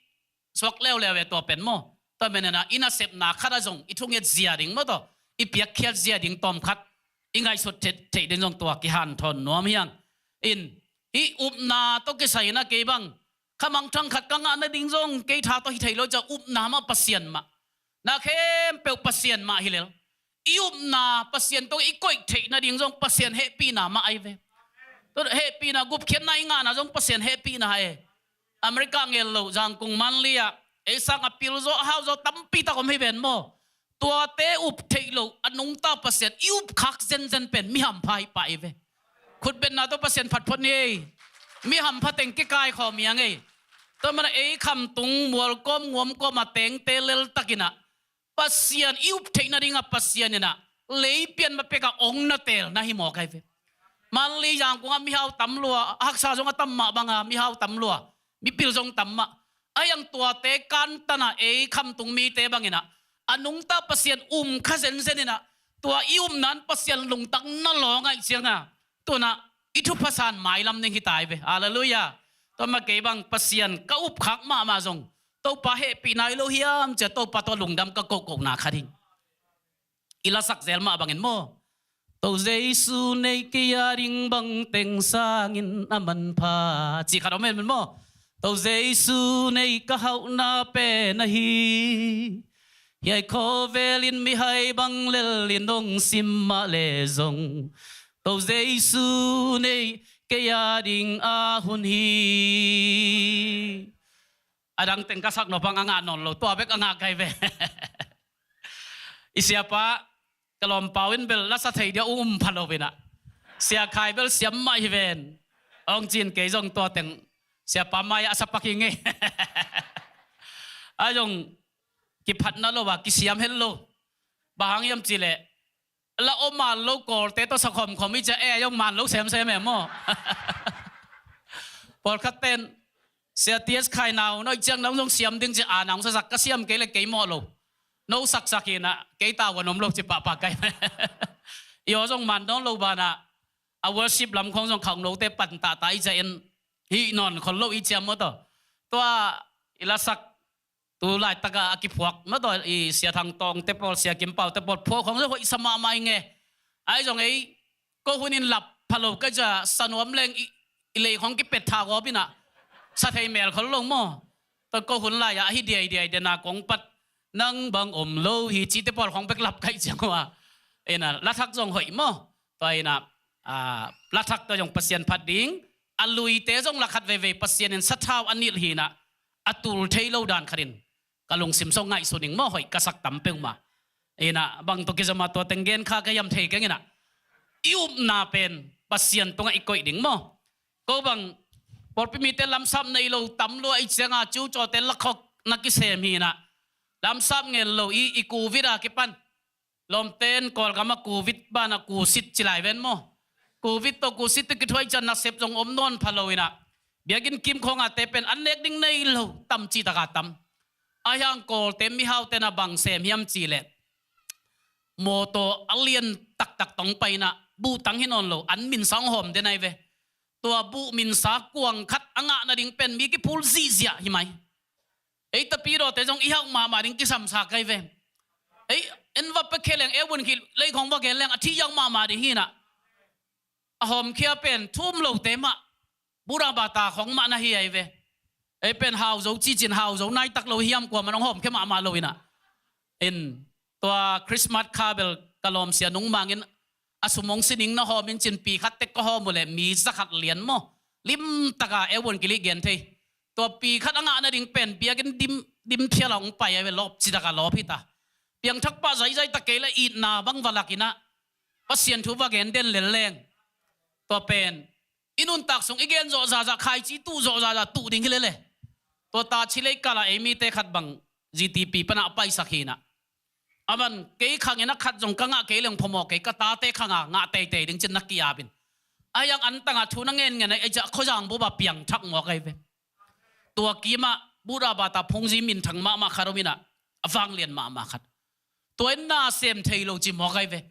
suak leuleu e tua pen maw. Tua hi man inah i nasepna khat ah zong i thunget zia ding maw tawh, i piakkhiat zia ding tawm khat i ngaihsut theih, theih ding zong tua kihanthawn nuam hiang. In hih upna tawh kisai inah kei bang kha mangthang khat ka ngah nading zong kei tha tawh hi thei lo ciah, upna mah Pasian mah. Na khempeuh Pasian mah hi lel. I upna Pasian tawh i koih theih nading zong Pasian hehpihna mah ahi ve. Tua hehpihna, gupkhiatna i ngahna zong Pasian hehpihna hi e. America ngel lo, Zangkung Manli ah ei sang a pil zaw, a hau zaw tampi tak om hi ven maw. Tuate up theih loh a nungta Pasian i upkhak zenzen pen mi hampha hi pah hi ve. Khutbetna tawh Pasian phat phot ni ei. Mi hampha teng kikaikhawm hi ang ei. Tua hi man a ei khamtung mualkawm nguamkawm a tengte leltak inah Pasian i up theih nadingah Pasian inah lei pian ma pek a ong na teel na hi mawk ahi ve. Manli Zangkung ah mihau tam lua, a haksa zong a tam mah bang a mihau tam lua, mipil zong tam mah. Ahi zong tuate kantan a ei khamtung mite bang inah a nungta Pasian um kha zenzen inah tua i upna in Pasian lungtang na lawng ahih ciang a tu-in ah i thupha san mailam ding hi ta hi ve. Halleluiah. Tua mah kei bang Pasian ka upkhak mahmah zong Topa hehpihna hi lo hiam ci-a Topa tawh lungdam ka kohkohna khat hi. I lasak zel mah bangin maw, To Jesu nei kei a ding bangteng sangin a manpha, cih khat om hen maw. To Jesu nei ka hauhna pen ahi. Hiai khawvelin mihai bang lel in hong sim mah leh zong, To Jesu nei kei a ding a hun hi. A dang teng ka sak nop hang a ngah nawn lo, tua bek a ngah kai ve. I siapa, ka lawmpa uh in bel la sa thei dia um pha lo inah, Sia Khai bel siam mah hi ven, hong ci-in kei zong tua teng siapa mai-ah a sa pak hi ngei. A zong kiphatna lo a kisiam het lo. Bang hang hiam cih leh, la om man lo Kawlte tawh sa khomkhom hi cia, ei a zong man lo semsem e maw. Pawlkhat ten, Sia T S Khai nau, no i ciang nang zong siam ding ci a, nang sa sak, ka siam kei le kei mawh lo. No saksak hi inah, kei tavuan om lo ci pahpah kai. I aw zong man nawn lo banah, a worship lam khong zong khangnote pan tahtah i cia in, hih nawn khol lo i ciam maw taw. Tua i lasak, tu laitaka a kiphuak maw taw, i Sia Thang Tawng te pawl, Sia Kim Pau te pawl phuak khong zong hoih sa mahmah i nge. Ai zong ei, ko hun in lap pha lo ka cia, sa nuam leng i, i lei khong kipet tha gawp inah, sa thei mel khol lo maw. Tua ko hun lai-ah hi diaidiai dena kong pat, nang bang om lo hi ci te pawl khong bek lap kai ciang uh a, inah la thak zong hoih maw. Tua inah, a, la thak tua zong Pasian phat ding, a luite zong la khat veivei Pasian in sathau a nilh hi inah, a tul thei lo dan khat in ka lungsim sung ngaihsun ing maw, hoih ka sak tam peuhmah. Inah bang tawh kizom a tua teng gen kha ka hiam thei keng inah, i upna pen Pasian tungah i koih ding maw. Ko bang pawlpi mite lamsap nei lo tam lua i cianga, ciucawte lakhok na kisem hi inah, lamsap ngel lo i, i Covid a kipan lawmten Kawlgam a Covid banah kusit ci lai ven maw. Covid tawh kusit tawh kithuai cian nasep zong om nawn pha lo inah, biakinn kim khawngah te pen an nek ding nei lo, tam cih takah tam. Ahi hang Kawlte mihaute na bang sem hiam cih leh, mawtaw a lian taktak tawh pai inah, buhtang hi nawn lo, an minsa hong hawm den ai ve. Tua buh minsa kuang khat a ngah nading pen mi kiphul zihziah hi mai. Ei tapidawte zong i hauh mahmah ding kisamsa kai ve. Ei, en va pekhe leng, eu bun khit lei khong va gen leng a thi hauh mahmah ding hi inah, a hawmkhia pen thum lote mah, Buddha bata khong mah na hi ai ve. Ei pen hau zo cicin, hau zo naitak lo hiam, kuaman hong hawmkhia mahmah lo inah. In, tua Christmas kha bel ka lawm Sia Nung Mang in a sum hong sining na hawm in cin, pi khat tek ka hawm uh leh mi za khat lian maw, limtaka eu bun kilih gen thei. Tua pi khat a ngah nading pen biakinn dim, dim phial a hong pai ai ve, lawp cih takah lawp hi ta. Piangthak pah zaizai tak kei le itna bang va lak inah, Pasian thu va gen den lel leng, tua pen i nuntak sung i gen zawh zahzah, khaici tuh zawh zahzah tuh ding hi lele. Tua ta ci lei kal a ei mite khat bang G T P panah a paisak hi inah, a man kei khang inah khat zong ka ngah kei leng phamawh kei, ka tate khanga ngah teitei ding cin na ki-ap in. Ahi hang antangah thu na ngenngen a, ei ciah khuazang bup a piangthak mawk ai ve. Tua kimah Buddha bata phungzi minthang mahmah khat om inah, a vanglian mahmah khat. Tua in na sem thei lo ci mawk ai ve.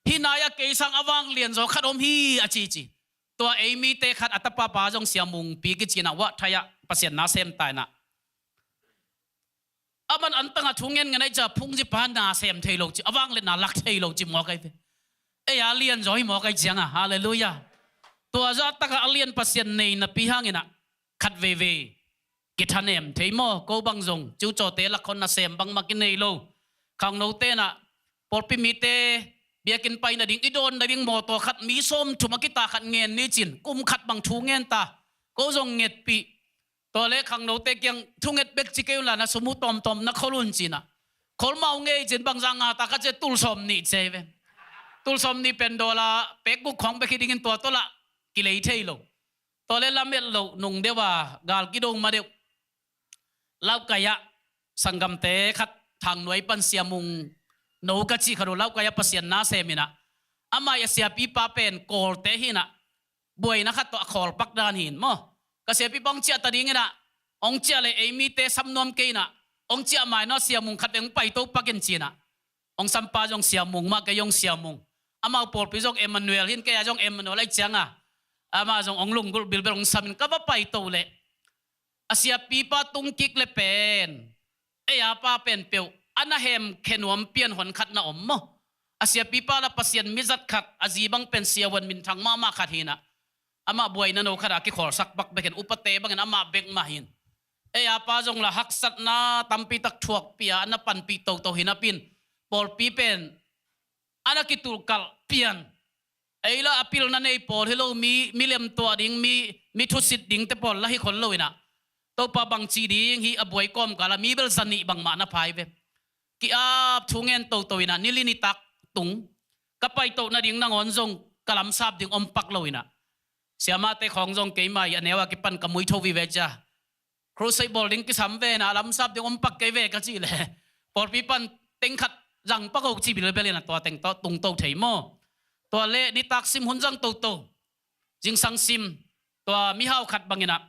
Hih nai-ah kei sang a vanglian zaw khat om hi a cici. Tua ei mite khat a tapapa zong Sia Mungpi kici inah, Vahthai ah Pasian na sem ta inah, a man antangah thu ngenngen a, ei ciah phungzipa na sem thei lo ci, a vangliatna lak thei lo ci mawk ai ve. Ei a lian zaw hi mawk ai cianga, halleluiah. Tua zahtakah a lian Pasian nei napi hang inah, khat veivei kithanem thei maw. Ko bang zong ciucawte lakhon nasem bangmah kinei lo. Khangnote inah pawlpi mite biakinn pai nading, i dawn nading mawtaw khat mi sawmthum a kita khat ngen ni cin, kum khat bang thu ngen ta. Ko zong ngetpih. Tua le khangnote kiang thunget bek ci kei unla, na sum uh tawmtawm na khol un ci inah. Khol mah uh ngei cin, bangzah ngah ta ka ci, tul sawmnih ci ai ve. Tul sawmnih pen dollar pek guk khawng bek hi dingin tua tawlah kilei thei lo. Tua le lamet loh nung deuh a, gal kido ma deuh, Laukai ah sanggamte khat, Thangnuai pan Sia Mung no ka cih khat uh, Laukai ah Pasian na sem inah, amah i a siapipa pen Kawlte hi inah, buaina khat tawh a khawlpak dan hi in maw. Ka siapipa hong ciah ta ding inah, hong ciah le ei mite sam nuam kei inah, hong ciah mai no Sia Mung khat veng paito pak in ci inah, hong sampa zong Sia Mung mah, kei zong Sia Mung. Amau pawlpi zong Emmanuel hi in, kei a zong Emmanuel ai cianga, amah zong hong lunggulh bilbel hong sam in, ka va paito leh a siapipa tungkik le pen, ei a pa pen peuh a na hemkhia nuam pian hon khat na om maw. A siapipa la Pasian mizat khat, a zi bang pen siavuan minthang mahmah khat hi inah, amah buaina no khat a kikhawlsak bak bek in, upate bangin amah bek mah hi in. Ei a pa zong la haksatna tampi tak thuakpih a, a na panpih toto hi napi in, pawlpi pen a na kitulkalh pian. Ei lah a pilna nei pawl hi lo, mi, mi lemtuah ding, mi, mi thusit dingte pawl lah hi khol lo inah, Topa bangci ding hi a buai kawmkal ah mi bel zanih bangmah na pha hi ve. Ki-ap thu ngen toto inah, nili nitak tung ka paitoh nading nangawn zong ka lamsap ding om pak lo inah, siamahte khawng zong keimah i a neu a kipan ka muitho vive cia, crusade bawl ding kisam ve inah, lamsap ding om pak kei ve ka cih leh, pawlpi pan teng khat zang pak ho ci bilbel inah, tua teng tawh tungto thei maw? Tua leh nitak sim hun zang toto, zingsang sim, tua mihau khat bang inah,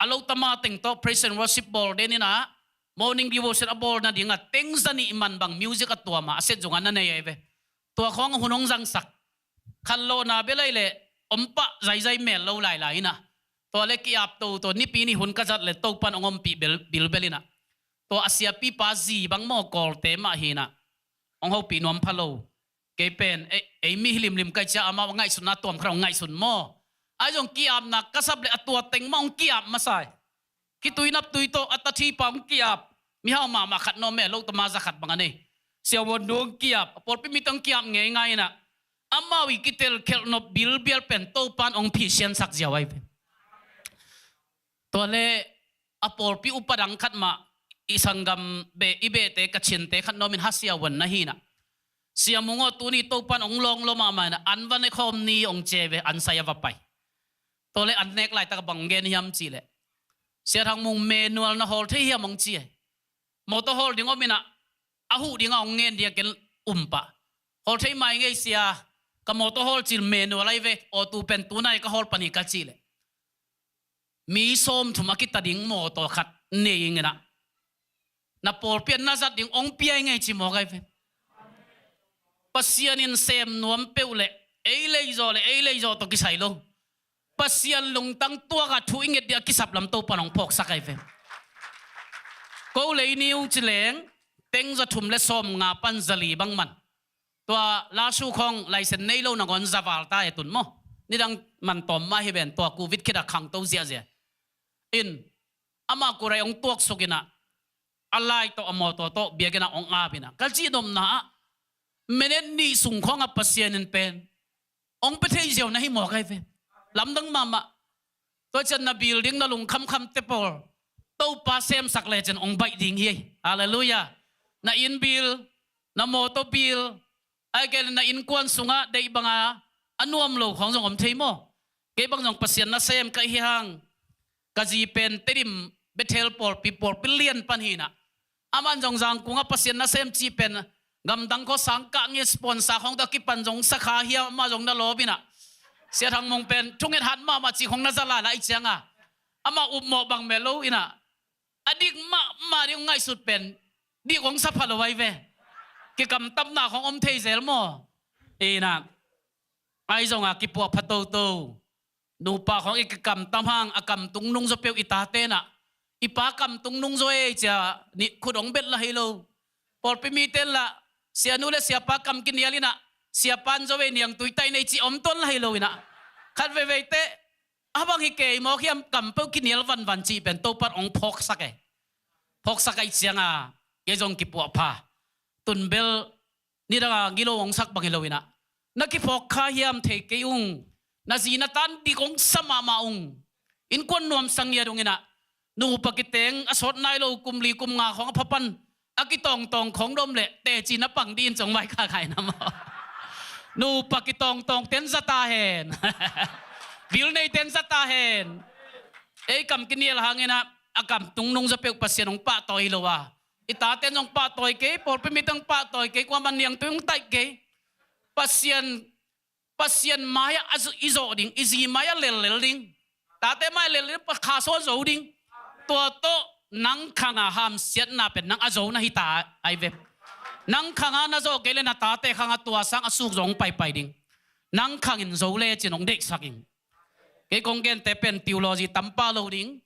a lotama teng tawh praise and worship bawl den inah, morning devotion a bawl nadingah teng zanih man bang music a tuam a, a set zong a na nei ahi ve. Tua khawng a hun hong zangsak, khanlawhna bel ahi leh om pah zaizai mel lo lailai inah, tua leh ki-ap toto, nipi ni hun ka zat leh Topan hong ompih bel, bilbel inah, tua a siapipa zi bang maw, Kawlte mah hi inah, hong hopih nuam pha lo. Kei pen ei, ei mi hi limlim kai cia, amau a ngaihsutna tuam khat hong ngaihsun maw? Ahi zong ki-apna ka sap leh a tua teng mah hong ki-ap masa hi. Khitui naptui tawh a tathipa hong ki-ap, mihau mahmah khat nawm e, lotama za khat bang a nei, siavuan nu hong ki-ap, a pawlpi mite hong ki-ap ngeingai inah, amau i kitelkhelh nop bilbial pen Topan hong phisiansak ziau ahi ve. Tua leh a pawlpi upa dang khat mah, i sanggam beh, i behte, ka chinte khat nawmin ha siavuan na hi inah, sia Mung aw, tuni Topan hong lawng lo mahmah inah, an va ne khawm ni, hong ci ahi ve, an sai a va pai. Tua leh an nek laitak bang gen hiam cih leh, Sia Thang Mung, manual na hawl thei hiam hong ci ahi. Mawtaw hawl ding om inah, a huh dingah hong ngen ding a, ken um pah. Hawl thei mai ngei sia, ka mawtaw hawl cil manual ahi ve, auto pen tunai ka hawl pan hi ka cih leh, mi sawmthum a kita ding mawtaw khat nei ing inah, na pawlpi ah na zat ding hong pia ing ei ci mawk ahi ve. Pasian in sem nuam peuh leh ei leizawh leh ei leizawh tawh kisai lo, Pasian lungtang tuakah thu i nget ding a kisap lam Topan hong phawksak ahi ve. Ko lei ni uh ci leng, teng za thum leh sawmnga pan za li bang man. Tua lasu khawng license nei lo nangawn za val ta e, tun maw? Nidang man tawm mah hi ven, tua covid khit a khangto ziahziah in, amah kurai hong tuaksuk inah, a lai tawh a mawtaw tawh biakinn ah hong ap inah, ka cihnopna ah minute nih sung khawngah Pasian in pen hong pia thei ziau na hi mawk ahi ve. Lamdang mahmah. Tua ciang na building, na lungkhamkhamte pawl Topa semsak lecin hong baih ding hi. Halleluiah. Na inn bill, na mawtaw bill, ahih kei leh na innkuan sungah deih banga a nuam lo khawng zong om thei maw? Kei bang zong Pasian nasem ka hi hang, ka zi pen Tedim Bethel pawlpi, pawlpi lian pan hi inah, aman zong Zangkungah Pasian nasem cih pen gamdang khawng sang kah nge, sponsor khawng tawh a kipan zong sakha hiam, amah zong na lawp inah, Sia Thang Mung pen thunget hat mahmah cih khawng na za lala i cianga, amah upmawh bang mel lo inah, a dik mahmah ding hong ngaihsut pen dik hong sa pha lo ahi ve. Kikamtapna khawng om thei zel maw? Inah, ahi zongah kipuah pha toto. Nupa khawng i kikamtam hang, a kam tungnung zaw peuh i tate inah, i pa kam tungnung zaw ei cia, nih khut hong bet lah hi lo. Pawlpi mite in lah, sianu leh siapa kam kinial inah, siapa in zaw ei, niangtui tai nei ci om tuan lah hi lo inah, khat veivei teh, a bang hi kei mawk hiam, kam peuh kinial vanvan cih pen Topan hong phawksak e. Phawksak ahih cianga kei zong kipuah pha. Tun bel nidanga gilo hong sak bang hi lo inah, na kiphawk kha hiam thei kei ung. Na zi na tan dik hong sa mahmah ung. Innkuan nuamsa ngiat ung inah, nupa kiteng a sawt nai lo, kum li kum nga khawng a pha pan a kitawngtawng khawng dom leh teci na pang dih in, cong vai khakhai na maw? Nupa kitawngtawngte in za ta hen. Bill neite in za ta hen. Ei kam kinial hang inah, a kam tungnung zaw peuh Pasian hong pahtawi hi lo a, i tate in zong pahtawi kei, pawlpi mite in zong pahtawi kei, kuamah niangtui hong taih kei. Pasian, Pasian mai-ah a zu-, i zawh ding, i zi mai-ah lellel ding, tate mai-ah lellel ding, pa kha sawt zo ding. Tua tawh nang khanga hamsiatna pen nang a zo na hi ta ahi ve. Nang khanga na zawh kei leh na tate khanga tua sang a suk zo hong paipai ding. Nang khangin zo lecin hong deihsak ing. Kei kong gente pen theology tam pah lo ding.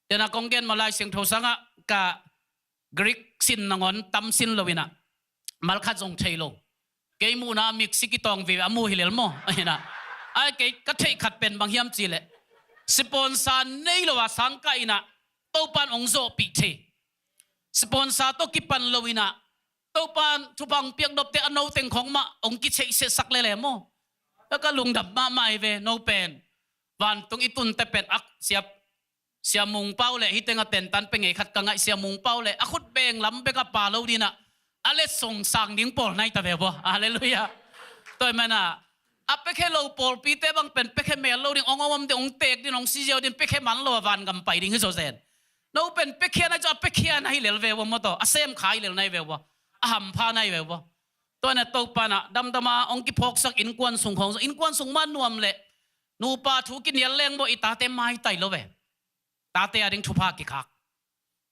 Dena kong gen mah Lai Siangtho sangah ka Greek sin nangawn tam sin lo inah, mal khat zong thei lo. Kei muhna miksi kitawng vive a mu hi lel maw? Inah, ai kei ka theih khat pen bang hiam cih leh, sponsor nei lo a sang kah inah Topan hong zawhpih thei. Sponsor tawh kipan lo inah, Topan thupha hong piak nopte a no teng khawng mah hong kicheihsetsak lel e maw? Ka lungdam mahmah hi ve, no pen. Vantung i tunte pen ak siap Sia Mung Pau le, hih teng a tentan pe ngei khat ka ngaih, Sia Mung Pau le a khut beng lam bek a pa lo ding a, a letsong sang ding pawl nai ta ve vua. Halleluiah. Tua hi mana a piakhia lo pawlpite bang pen piakhia mel lo ding, ong om om ding, ong teek ding, ong si ziau ding, piakhia man lo a vangam pai ding hi zawzen. No pen piakhia nai cu a piakhia nai lel ve vua maw taw, a sem kha hi lel nai ve vua, a hampha nai ve vua. Tua na Topa na damdam a ong kiphawksak innkuan sung khawng, innkuan sung mah nuam le nupa thu kinial leng maw i tate maitai lo ve. Tate a ding thupha kikhak.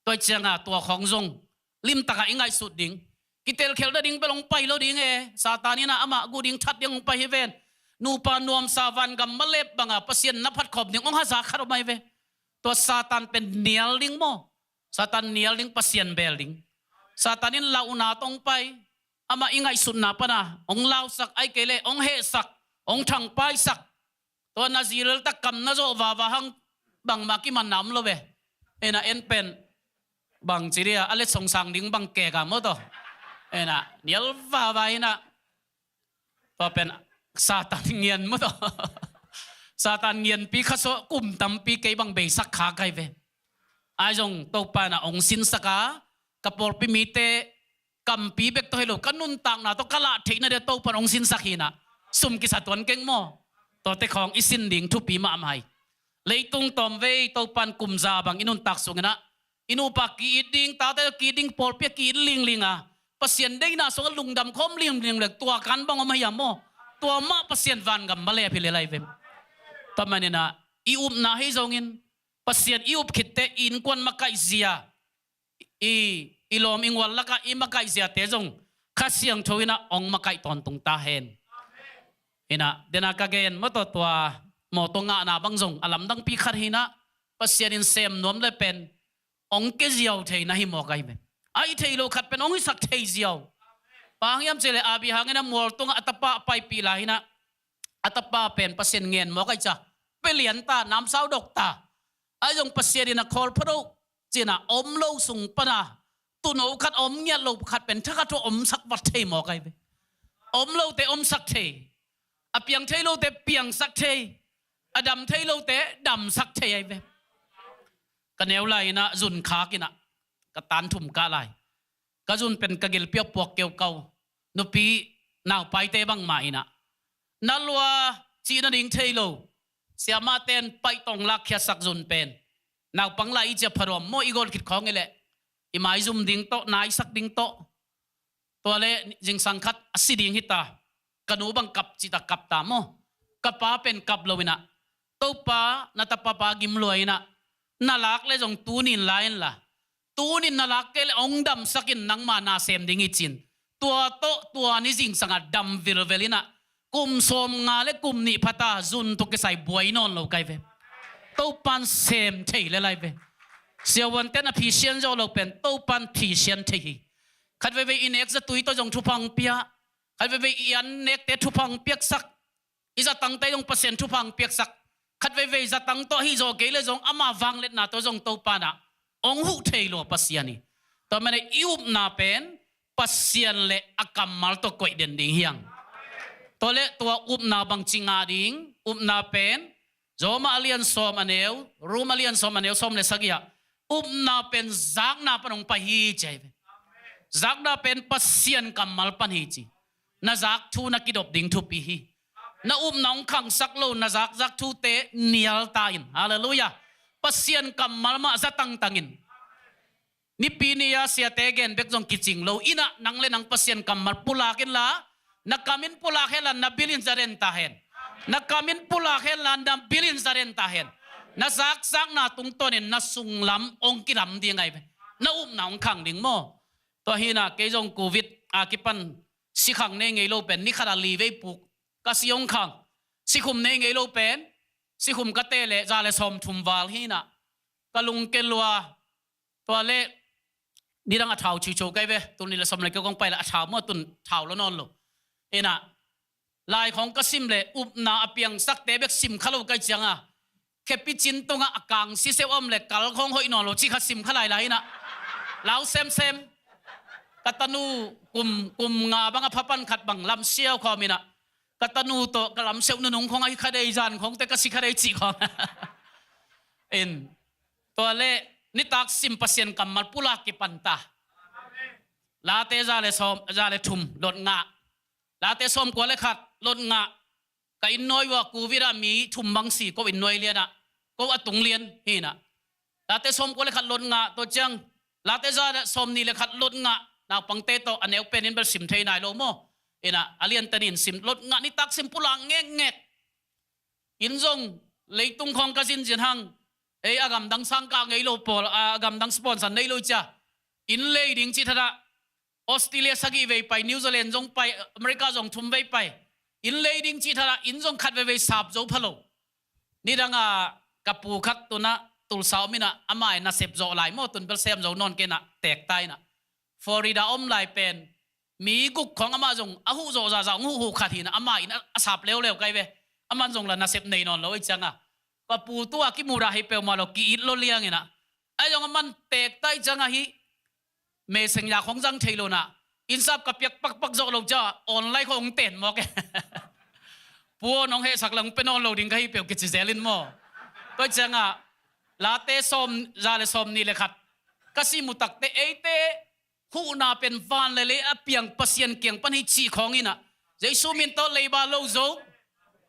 Tua cianga tua khawng zong limtaka i ngaihsut ding. Kitelkhial nading bel hong pai lo ding e. Satan in a amah gu ding that ding hong pai hi ven. Nupa nuamsa vangam malep banga Pasian na phatkhawm ding hong haza khat om ahi ve. Tua Satan pen nial ding maw? Satan nial ding, Pasian bel ding. Satan in lauhna tawh hong pai. Amah i ngaihsutna pana hong lausak, ai kei le hong hehsak, hong thangpaisak. Tua na zileltak kam na zawh vava hang bangmah kimanna om lo ve. Ena en pen bang ci dia a letsong sang ding bang keka maw taw. Ena nial vava ina tua pen Satan ngian maw taw. Satan ngianpi kha sawh kum tampi kei bang beisak kha kai ve. Ai zong Topa na ong sinsak a, ka pawlpi mite kampi bek tawh hi lo, ka nuntakna tawh ka lah theihna dia Topan ong sinsak hi na, sum kisa tuan keng maw? Tuate khawng i sin ding thupi mahmah hi. Leitung tawmvei Topan kumza bang i nuntak sungin ah i nupa ki-it ding, tate ki-it ding, pawlpi a ki-it lingling a, Pasian deihna sungah lungdam khawm lingling le tua kan bang om ahi a maw? Tua mah Pasian vangam malep hi lel ahi vem? Tua manin ah i upna hi zongin Pasian i up khitte i innkuan makaihzia, i, i lawm i ngual lakah i makaihziate zong Kha Siangtho inah hong makaih tawntung ta hen. Inah dena ka gen mawtaw tua mawtaw ngahna bang zong a lamdangpi khat hinah Pasian in sem nuam le pen hong keziau thei na hi mawk ahi pen. A i thei lo khat pen hong hisak thei ziau. Bang hiam cih leh Abraham inah mual tungah a tapa a paipih lai hinah a tapa pen Pasian ngen mawk ahi ca. Pelian ta, namsau dok ta. Ahi zong Pasian in a khawl pha do cinah om lo sung pana tuno khat om ngiat lo khat pen thakhat thu omsak vat thei mawk ahi ve. Om lote omsak thei, a piang thei lote piangsak thei, a dam thei lote damsak thei ahi ve. Ka neu lai inah zun khak inah ka tan thum kah lai. Ka zun pen ka gilpi a puak keukau, nupi naupaite bangmah inah na lua cih nading thei lo. Siamahte in paih tawng lakkhiatsak zun pen naupang lai i ciah pharuam maw, i gawl khit khawng i leh i maizum ding tawh, naisak ding tawh. Tua le zingsang khat a si ding hita, ka nu bang kap cita kap ta maw? Ka pa pen kap lo inah, Topa na tapa pa gim lua inah na lak le zong tunin la inla, tunin na lak kei le hong damsakin nangma na sem ding hi cin. Tua tawh tua ni zingsangah dam vilvel inah kum sawm nga le kum nih phata zun tuk kisai buai nawn lo kai ve. Topan sem thei le lai ve. Siavuanten a phisian zawh lo pen Topan phisian thei hi. Khat veivei i nek zatui tawh zong thupha hong pia, khat veivei i an nekte thupha hong piaksak, i zatangte zong Pasian thupha hong piaksak. Khat veivei zatang tawh ahi zawh kei le zong ama vangliatna tawh zong Topa nah hong huh thei lua Pasian hi. Tua mane i upna pen Pasian le a kammal tawh koih den ding hiang. Tua le tua upna bangci ngah ding? Upna pen Roma a lian sawm a neu, Roma a lian sawm a neu sawm le sagih ah upna pen zakna pan hong pai hi ci ahi ve. Zakna pen Pasian kammal pan hi ci. Na zak thu na kidop ding thupi hi. Na upna hong khangsak lo na zakzak thute nial ta in. Halleluiah. Pasian kammal mah za tangtang in. Nipi ni-a siate gen bek zong kicing lo inah nang le nang Pasian kammal pulak inla, na kamin pulak henla na bilin za den ta hen. Na kamin pulak henla na bilin za den ta hen. Na zakzakna tungtawnin na sunglam hong kilam ding ahi ve. Na upna hong khang ding maw? Tua hinah kei zong covid a kipan sikhang nei ngei lo pen ni khat a li vei puk ka si hong khang. Sikhum nei ngei lo pen sikhum ka teh le za le sawm thum val hinah ka lungke lua. Tua le nidang a thau ciuciu kai ve, tun ni le sawm le keu kong pai le a thau maw, tun thau lo nawn lo. Inah lai khawng ka sim le upna a piangsakte bek sim kha lo kai cianga khepi cin tungah a kang siseuh om le kal khawng hoih nawn lo ci kha sim kha lai lai inah lau semsem. Ka tanu kum, kum nga bang a phapan khat bang lam siau khawm inah Ka tanu tawh ka lamseuh nunung khong ahi kha dei, zan khong te ka si kha dei cih khong. In, tua le nitak sim Pasian kammal pulak kipan ta. Late za le sawm, za le thum, lot ngah. Late sawmkua le khat, lot ngah. Ka inn nuai uh ah Covid ah mi thum bang si, ko inn nuai lian ah, ko a tung lian hi in ah. Late sawmkua le khat lot ngah, tua ciang Late za le sawmnih le khat lot ngah. Naupangte tawh a neu pen in bel sim thei nai lo maw? In ah, a liante nin sim, lot ngah nitak sim pulak ngekngek. In zong leitung khawng ka zinzin hang, ei a gamdang sangkah ngei lo pawl, a gamdang sponsor nei lo cia, inn lei ding cih thadah, Australia sagih vei pai, New Zealand zong pai, America zong thum vei pai. Inn lei ding cih thadah, inn zong khat veivei sap zo pha lo. Nidanga ka pu khat tunah Tulsa om in ah, amah in nasep zawh lai maw, tun bel sem zo nawn kei in ah, teek ta in ah. Florida om lai pen mi guk khawng amah zong a huh zawh zahzah, hong huhhuh khat hi in ah, amah in a, a sap leuleu kai ve. Aman zong la nasep nei nawn lo ahi cianga, ka pu tu-a kimudah hi peuhmah lo, ki-it lo liang in ah. Ahi zong aman teek ta ahi cianga hi meseng ya khong zang thei lo in ah, innsap ka piak pakpak zawh lo cia online khong ten mawk e. Pu aw, nong hehsak le hong pe nawn lo ding ka hi peuh kici zel in maw? Tua cianga Late sawm, za le sawmnih le khat ka sim uh takte, eite huhna pen van le lei a piang Pasian kiang pan hi cih khawng in ah, Jesu min tawh leiba lo zo,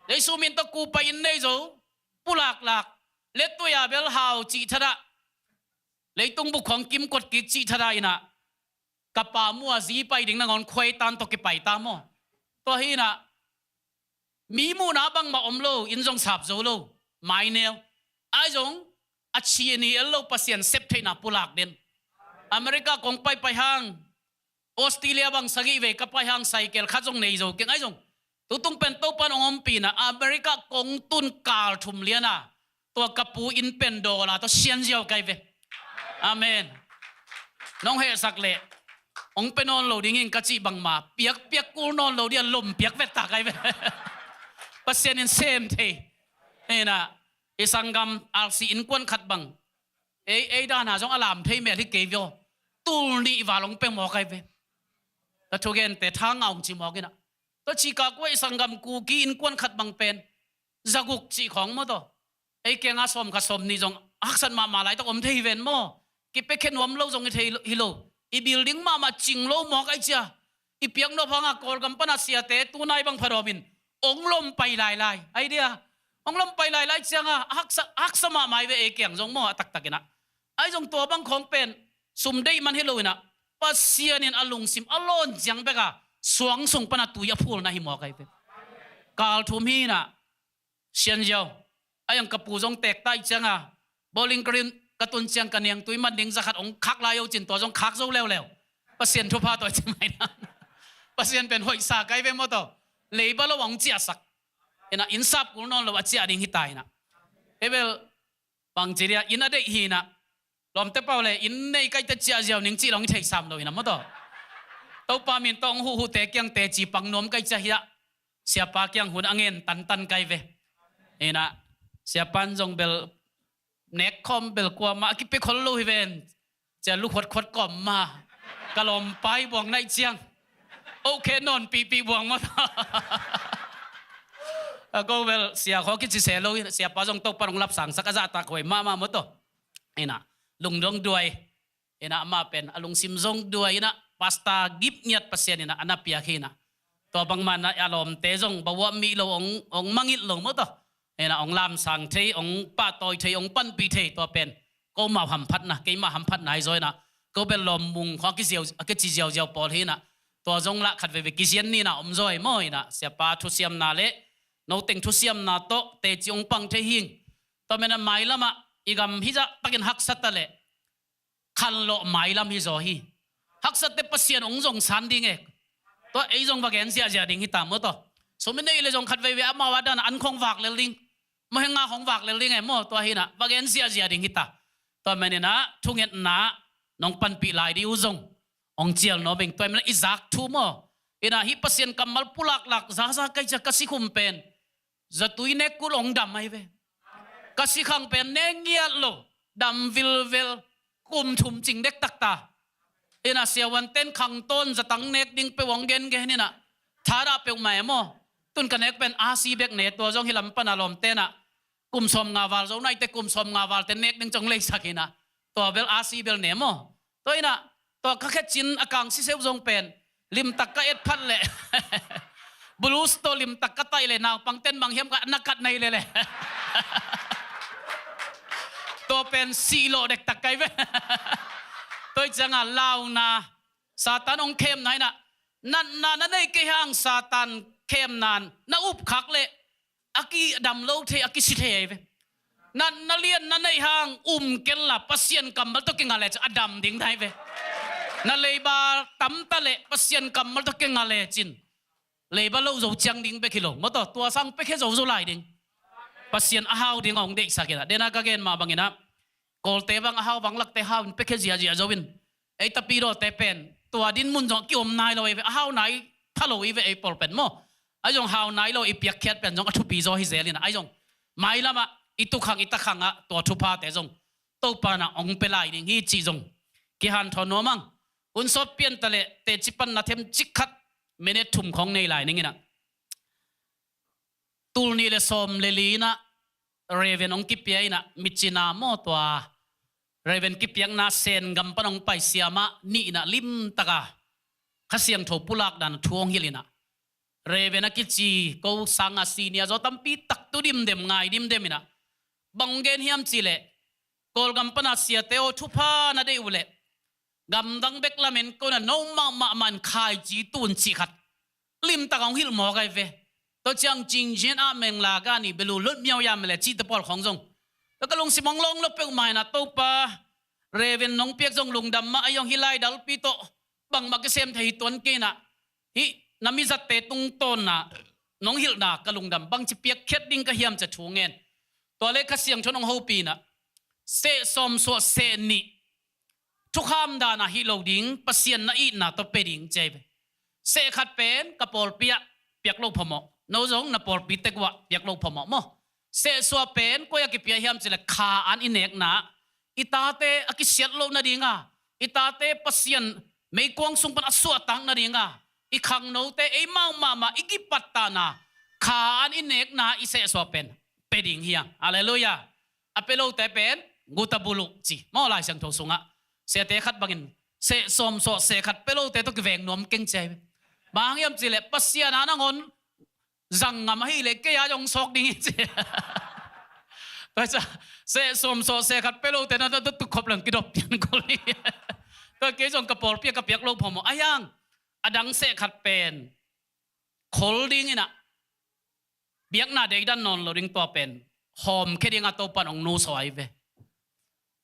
Jesu min tawh kupa inn nei zo, pulaklak, lettui-a bel hau cih thadah, leitung buk khawng kimkot kik cih thadah in ah, ka pa mu-a zi pai ding nangawn khuai tan tawh kipai ta maw? Tua hi in ah, mi muhna bangmah om lo, inn zong sap zo lo, maineu. Ahi zong a cih ni el lo, Pasian sep theihna pulak den. America kong paipai hang, Australia bang sagih vei ka pai hang, cycle khat zong nei zo keng. Ahi zong tutung pen Topan hong ompih in ah, America kong tun kal thum lian a, tua ka pu inn pen dollar tawh sianziau kai ve. Amen. Nong hehsak leh hong pe nawn lo ding hi ing ka cih bangmah, piakpiak kul nawn lo ding a, lom piak vet ta kai ve. Pasian in sem thei. Hi in ah, i sanggam R C innkuan khat bang, ei, ei dan a zong a lam thei mel hi kei ve aw. Tul nih val hong pe mawk ai ve. Ka thugente tha ngah hong ci mawk in ah. Tua Chicago ah i sanggam Kuki innkuan khat bang pen za guk cih khawng maw taw. Ei kiangah sawm khat sawm nih zong haksat mahmah laitak om thei hi ven maw? Kipia khe nuam lo zong hi thei hi lo. I building mahmah cing lo mawk ai cia. I piaknop hangah Kawlgam pana siate tunai bang phadawm in hong lom pai lailai. Ai dia, hong lom pai lailai ciangah haksa, haksa mahmah hi ve ei kiang zong maw, a taktak in ah. Ai zong tua bang khawng pen sum deih man hi lo in ah, Pasian in a lungsim a lawn ciang bek a suang sung pana tui a phulna hi mawk ai ve. Kal thum hi in ah, sianziau. Ai ang ka pu zong teek ta ih cianga, Bowling Green ka tun ciang ka niangtui man ding za khat hong khak lai o cin, tua zong khak zo leuleu. Pasian thupha tawh ci mai na. Pasian pen hoihsa kai ve maw taw. Leiba lo hong ciahsak. Ina innsap kul nawn lo a ciah ding hi ta ina. Hebel bang ci dia, inn a deih hi ina. Lawmte pau le, inn nei kai te ciah ziau ning cih long i thei sam lo ina maw taw. Topa min tawh hong huhhuh te kiang teci pang nuam kai ciah hi ah. Siapa kiang hun a ngen tantan kai ve. Ina, siapan zong bel nek khawm bel kuamah a kipia khol lo hi ven. Cia lu khuatkhuat kawm ma. Ka lawmpa i buang naih ciang. Oh khe nawn pihpih buang maw taw. A ko bel sia khaw kici se lo hi, siapa zong Topa hong lapsangsak a zahtak huai mahmah maw taw. Ina, lungdong duai. Ina, amah pen a lungsim zong duai ina, pasta gip ngiat Pasian ina a na piak hi ina. Tua bangmah ina a lawmte zong bawah mih lo, hong, hong mangilh lo maw taw. Ina, hong lamsang thei, hong pahtawi thei, hong panpih thei, tua pen ko mau hamphatna, keimah hamphatna hi zaw ina. Ko bel lawm mung khawng a kiziau, a kici ziauziau pawl hi ina. Tua zong lah khat veve kizian ni ina om zaw hi maw ina. Siapa thusiamna le noteng thusiamna tawh teci hong pang thei hing. Tua mena mailamah i gam hizah takin haksa ta le khanlawh mailam hi zaw hi. Haksate Pasian hong zong san ding e. Tua ei zong va gen ziahziah ding hi ta maw taw. Sum i neih le zong khat veivei amau a dana an khong vak lel ding, maw henga khong vak lel ding e maw, tua hi ina va gen ziahziah ding hi ta. Tua men ina thungetna nong panpih lai dih uh zong hong cial naw beng, tua men ina i zak thu maw. Ina hih Pasian kammal pulaklak zaza kai cia ka sikhum pen zatui nek kul hong dam ahi ve. Ka sikhang pen nek ngiat lo, dam vilvel, kum thum cing dektak ta. Ina siavuanten khangtawn zatang nek ding peuh hong gengen ina thadah peuhmah e maw. Tun ka nek pen a si bek ne, tua zong hi lam pana lawmte na kum sawm nga val zo naite kum sawm nga valte nek ding cong leisak hi na. Tua bel a si bel ne maw? Tua hi na, tua ka khe cin a kang siseu zong pen limtak ka et phat leh blues tawh limtak ka taih leh naupang ten bang hiam ka na kat nai leh leh tua pen sih lawh dektak kai ve. Tua hi cianga launa Satan hong khemna hi na, natna na neih kei hang Satan khemna na up khak leh a kidam lo thei, a kisi thei ahi ve. Natna lian na neih hang um kenla Pasian kammal tawh kinga le cin a dam ding na hi ve. Na leiba tamta leh Pasian kammal tawh kinga le cin leiba lo zo ciang ding bek hi lo maw, tua sang pekhe zo zo lai ding. Pasian a hau ding a hong deihsak hi na. Dena ka gen mah bangin a Kawlte bang a hau bang lakte hau in pekhe ziazia zo in, ei tapidawte pen tua din mun zong kiom nai lo ei ve, a hau nai pha lo ei ve ei pawl pen maw? Ahi zong hau nai lo i piakkhiat pen zong a thupi zaw hi zel in, ahi zong mailamah i tukhang i takhangah tua thuphate zong Topa na hong pia lai ding hi cih zong kihanthawn nuam ang. Hun sawt pian taleh teci panna themcik khat minute thum khawng nei lai ning in a, tul nih le sawm le li in a Reverend hong kipia in a, micina maw, tua Reverend kipiakna Sen gam pan hong pai siamah nih in a limtaka Kha Siangtho pulak dan thu hong hilh in a, Reverend a kici ko sanga senior zaw tampi tak tu dimdem ngai dimdem in a, bang hong gen hiam cihleh, Kawlgam pana siate aw, thupha na deih uh leh gamdang bek lamen ko na no mahmah man khaici tun cih khat limtak hong hilh mawk ahi ve. Tua ciang cingcian ah mengla gani belu lot miau ya mele cihte pawl khawng zong tua ka lungsim hong lawng lo peuhmah in a, Topa Reverend nong piak zong lungdam mah, ahi zong hih laidalpi tawh bangmah kisem thei hi tuan kei in a, hih na mizatte tungtawn a nong hilhna ka lungdam, bangci piakkhiat ding ka hiam ci a thu ngen. Tua leh Kha Siangtho in hong hopih in a, seh sawm suah seh nih thukham dan a hih lo ding, Pasian na itna tawh pia ding ci ahi ve. Seh khat pen ka pawlpi ah piak lo phamawh, no zong na pawlpi tek uah piak lo phamawh maw? Seh suah pen koi a kipia hiam cihleh kha an i nekna, i tate a kisiat loh nadinga, i tate Pasian meikuang sung pan a suahtak nadinga, i khangnote ei mau mahmah i kipattakna kha an i nekna i seh suah pen pia ding hi hang. Halleluiah. A pia lote pen guta buluh ci maw, Lai Siangtho sungah. Siate khat bangin seh sawm suah seh khat pia lote tawh kiveng nuam keng ci ahi ve. Bang hang hiam cihleh Pasian a nangawn zang ngam ahih leh kei a zong sawk ding hi ci. Tua ciang seh sawm suah seh khat pia lote na tua tuk khop leng kidop pian khol hi. Tua kei zong ka pawlpi ah ka piak lo phamawh, ahi hang a dang seh khat pen khol ding in a, biakna deidan nawn lo ding, tua pen hawmkhia ding a Topa in hong nusaw ahi ve.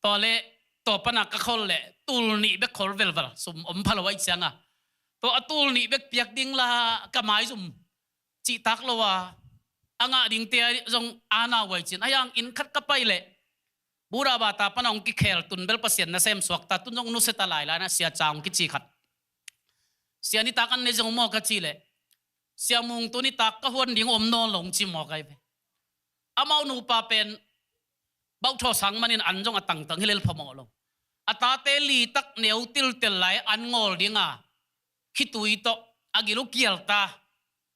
Tua leh tua pan a ka khol leh tul nih bek khol velval, sum om pha lo ahih cianga, tua a tul nih bek piak ding la ka maizum cihtak lo a, a ngah dingte zong a na uh ahi cin. Ahi hang inn khat ka pai leh Buddha bata pan a hong kikhel, tun bel Pasian nasem suakta, tun zong nusia ta lailai na, Sia Ca hong kici khat. Sia, nitak an ne zong maw ka cih leh, Sia Mung, tu nitak ka huan ding om nawn lo, hong ci mawk ahi ve. Amau nupa pen bauhthaw sang manin an zong a tangtang hi lel phamawh lo. A tate litak neu tiltel lai an ngawl dinga khitui tawh a gil uh kial ta.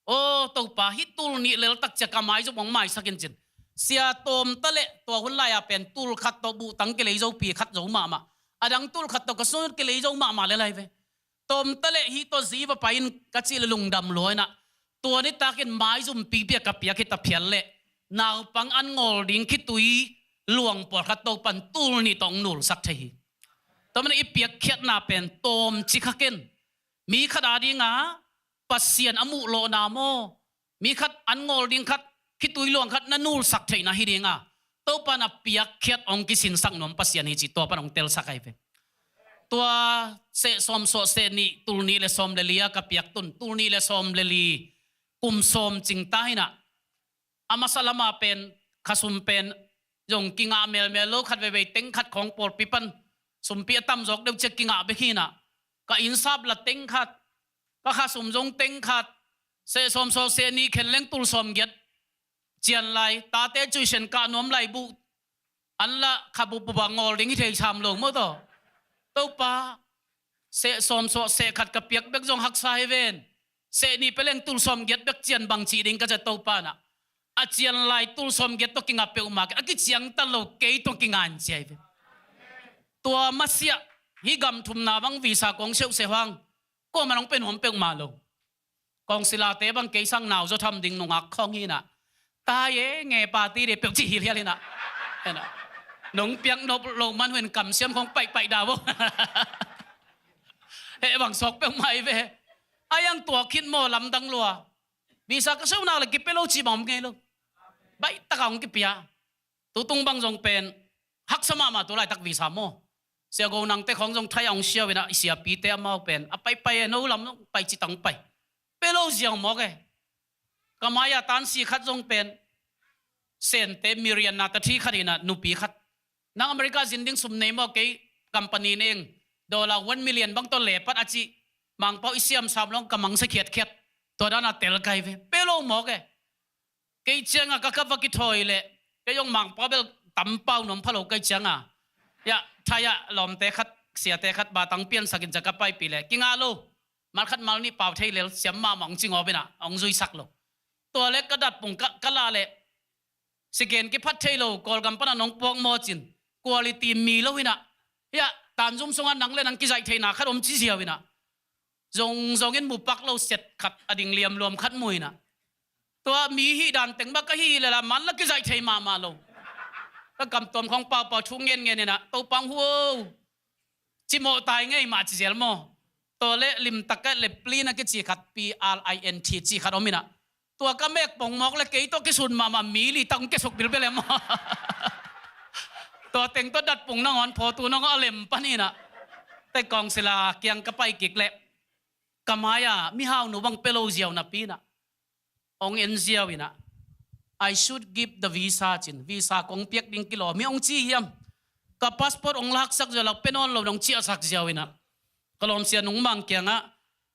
Aw Topa, hih tul nih leltak ciang ka maizum hong maisak in cin. Sia, tawmta leh tua hun lai-a pen tul khat tawh buhtang kilei zopi khat zo mahmah, a dang tul khat tawh ka sun kilei zo mahmah lel ahi ve. Tawmta leh hih tawh zi va pai in ka cih leh lungdam lua in a, tua nitakin maizum pipi a ka piak hi ta phial leh naupang an ngawl ding khitui luang pawlkhat Topa in tul nih tawh hong nulsak thei hi. Tua manin i piakkhiatna pen tawmci kha ken, mi khat a dinga Pasian a muh lawhna maw, mi khat an ngawl ding khat, khitui luang khat na nulsak theihna hi dinga Topa in a piakkhiat hong kisinsak nuam Pasian hi cih tua pan hong telsak ahi ve. Tua seh sawm suah seh nih, tul nih le sawm le li a ka piak, tun tul nih le sawm le li kum sawm cing ta hi in a, a masa lama pen kha sum pen zong kingah melmel lo, khat veivei teng khat khawng pawlpi pan sumpi a tamzawk deuh ciang kingah bek hi in a, ka innsap la teng khat, ka kha sum zong teng khat, seh sawm suah seh nih khen leng tul sawm giat cian lai, tate tuition kah nuam lai, buh an la kha buhbuh a ngawl ding hi thei sam lo maw taw. Topa, seh sawm suah seh khat ka piak bek zong haksa hi ven. Seh nih pia leng tul sawmgiat bek cian bang ci ding ka ci a, Topa in ah, a cian lai tul sawmgiat tawh kinga peuhmah kei, a kiciangtan lo kei tawh kinga in ci ahi ve. Tua masiah hih gam thumna bang visa kong siauhsiau hang kuamah nong pia nuam peuhmah lo. Kawngsilate bang kei sang nau zaw tham ding nungak khawng hi in ah, tai e nge party de peuh ci hilhial hi in ah. Hi in ah, nong piak nop loh man hun kamsiam khawng paihpaih dah vo. Heh bang sawk peuhmah hi ve. A yang tua khit maw lamdang lua. Visa ka siau nak le kipia lo ci bang om ngei lo. Baih taka hong kipia. Tutung bang zong pen haksa mahmah tu laitak visa maw. Sia Go Nang te khawng zong Thai ah hong siau in ah, i siapite amau pen a paipai e, no lam zong pai ci tang pai. Pia lo ziau mawk e. Ka mai-a tansi khat zong pen Sente Miriam na ta thi khat hi in ah, nupi khat. Nang America zin ding sum nei maw, kei company neng dollar one million bang tawh lepat a ci. Mangpau i siamsam long ka mangsa khiatkhiat. Tua dan a tel kai ve. Pia lo mawk e. Kei ciang a ka kap va kithawi leh kei zong Mangpau bel tampau nuam pha lo kei ciang a. Yah, Thai ah lawmte khat, siate khat batang piansak in ci a ka paipih leh kingah lo. Mal khat mal nih pau thei lel siam mahmah hong ci ngawp in ah, hong zuisak lo. Tua leh ka datpung ka, ka lah leh sigen kiphat thei lo, Kawlgam pan a nong puak maw cin, quality mi lo hi in ah. Yah, Tanzum sungah nang le nang kizaih theihna khat om ci ziau hi in ah. Zongzong in mupak lo set khat a ding liamluam khat mu hi in ah. Tua mi hih dan teng bang ka hih leh la man la kizaih thei mahmah lo. Ka kamtuam khawng paupau thu ngenngen hi in ah, Topa hong hu o, cimawh tai ngei mah ci zel maw. Tua leh limtak ah le plin a kici khat, P R I N T ci khat om in ah. Tua ka mek pong mawk leh kei tawh kisun mahmah mi li tak hong kiasuk bilbel e maw. Tua teng tawh datpung nangawn phawtu nangawn a lem pan hi in ah. Te kawngsila kiang ka pai kik leh ka mai-a mihau nu bang pia lo ziau napi in ah, hong en ziau in ah, "I should give the visa," cin, visa kong piak ding kilawm hi hong ci hiam? Ka passport hong laksak ziau lo, pia nawn lo dong ciahsak ziau in ah, ka lawmsia nungmang kiangah,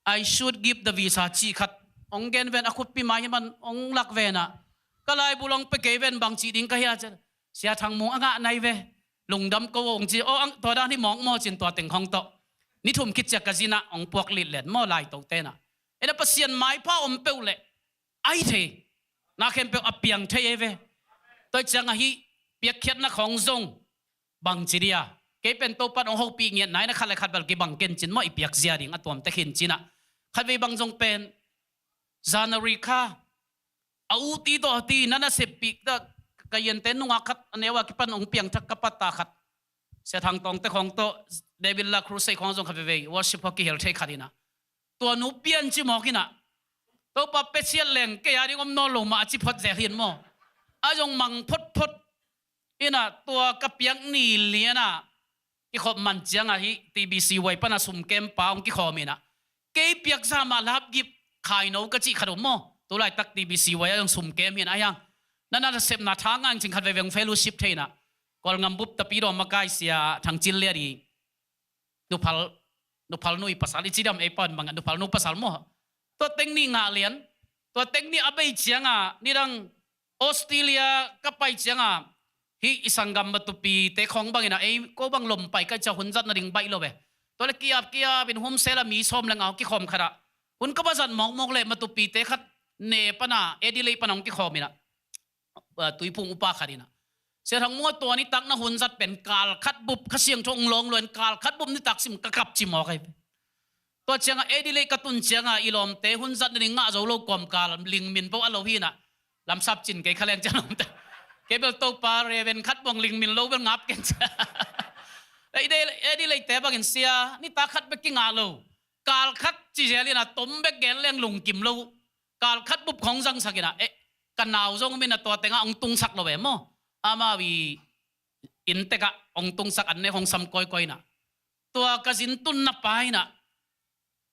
"I should give the visa," cih khat hong gen ven, a khutpi mai hi man hong lak ven ah, ka laibu long pia kei ven, bang cih ding ka hia ci a, Sia Thang Mung a ngah nai ve, lungdam ko hong ci. Aw, ang tua dan hi mawk maw cin, tua teng khawng tawh ni thum khit ciah ka zin ah hong puak litlet maw, laitote in ah. En a, Pasian maipha om peuh leh ai thei, na khempeuh a piang thei ei ve. Tua ciang a hih piakkhiatna khawng zong bang ci dia, kei pen Topa in hong hopih ngiat nai in ah, khat le khat bel kibang ken cin maw, i piak zia ding a tuamte khin cin ah. Khatvei bang zong pen January kha a u ti tawh a ti na naseppih ta, ka yente nungak khat a neu a kipan hong piangthak ka patta khat, Sia Thang Tawngte khawng tawh, David La Cruz khawng zong khat veivei worship khawng kihel thei khat hi in ah. Tua nu pian ci mawk hi in ah, Topa pia siat leng kei a ding om nawn lo mah a ci phot zel hi in maw. A zong mang photphot hi in ah, tua ka piak ni lian ah kikhop man ciang a hih T B C Y pan a sumkem pa hong kikhawm in ah, kei piak zah mah la hap gip, khaino ka cih khat om maw. Tu laitak T B C Y ah zong sumkem hi in ah, a hiang na nasepna tha ngah in cin, khat veivei hong fellowship thei in ah, Kawlngam bup tapi dawm a kai Sia Thang Cin Lian i nuphal, nuphal nu i pasal i ci diam, ei pan bang a nuphal nu pasal maw. Tua teng nih ngah lian, tua teng nih a bei ciang a, nidang Australia ka pai ciang a, hih i sanggam Matupi te khawng bang in ah, ei ko bang lom pai ka hih ciang hun zat nading baih lo ve. Tua leh kiap kiap in hum sel a mi sawm le nga hong kikhawm khat ah, hun ka va zat mawkmawk leh Matupi te khat ne pan a, Adelaide pan a hong kikhawm in ah, ah, tuiphung upa khat in ah, Sia Thang Mung a, tua nitak na hun zat pen kal khat bup Kha Siangtho hong lawng lua in, kal khat bup nitak sim ka kap ci mawk ahi ve. Tua ciang a Adelaide ka tun ciang a, i lawmte hun zat nading ngah zo lo kawmkal, lingmin peuh a lo hi in ah, lamsap cin kei kha leng ciang lawmte. Kei bel Topa, Reverend khat bang lingmin lo bel ngap ken ci a. Adelaide, Adelaide te bangin sia, nitak khat bek kingah lo, kal khat ci zel in ah, tom bek gen leng lungkim lo. Kal khat bup khawng zangsak in ah, eh, ka nau zong om in ah, tua teng ah hong tungsak lo ve maw. Amau i inntek ah hong tungsak, an ne hong sam kawikawi in ah. Tua ka zin tunna pa in ah,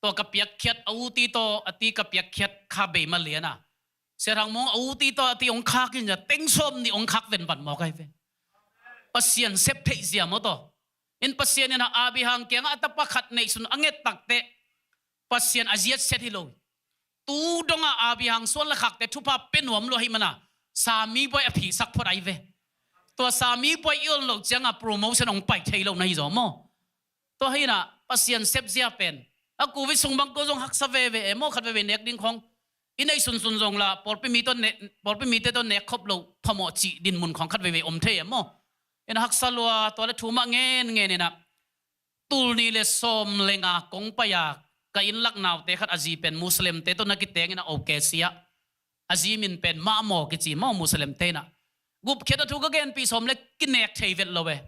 tua ka piakkhiat a u ti tawh a ti ka piakkhiat kha bei ma lian a, Sia Thang Mung a u ti tawh a ti hong khak in ah, teng sawm nih hong khak venvan mawk ahi ve. Pasian sep theih zia maw taw. In Pasian in ah Abraham kiangah a tapa khat neihsun a nget takteh Pasian a ziatset hi lo. Tu dongah Abraham suan le khakte thupha pia nuam lua hi man a, Sami buai a phihsak phot ahi ve. Tua Sami buai i ol loh ciangah promotion hong pai thei lo na hi zaw maw. Tua hi in ah Pasian sepzia pen A Covid sung bang ko zong haksa veve e maw, khat veivei nek ding khong i neih sunsun zong la pawlpi mite tawh nek khop loh phamawh cih dinmun khong khat veivei om thei e maw. Ina haksa lua, tua le thu mah ngenngen ina, tul nih le sawm le nga kong pai-a ka inn lak naute khat a zi pen Muslimte tawh na kiteng ina, O K C ah a zi min pen Mahmaw kici maw, Muslimte ina. Gupkhiatna thu ka genpih sawm le kinek thei vet lo e.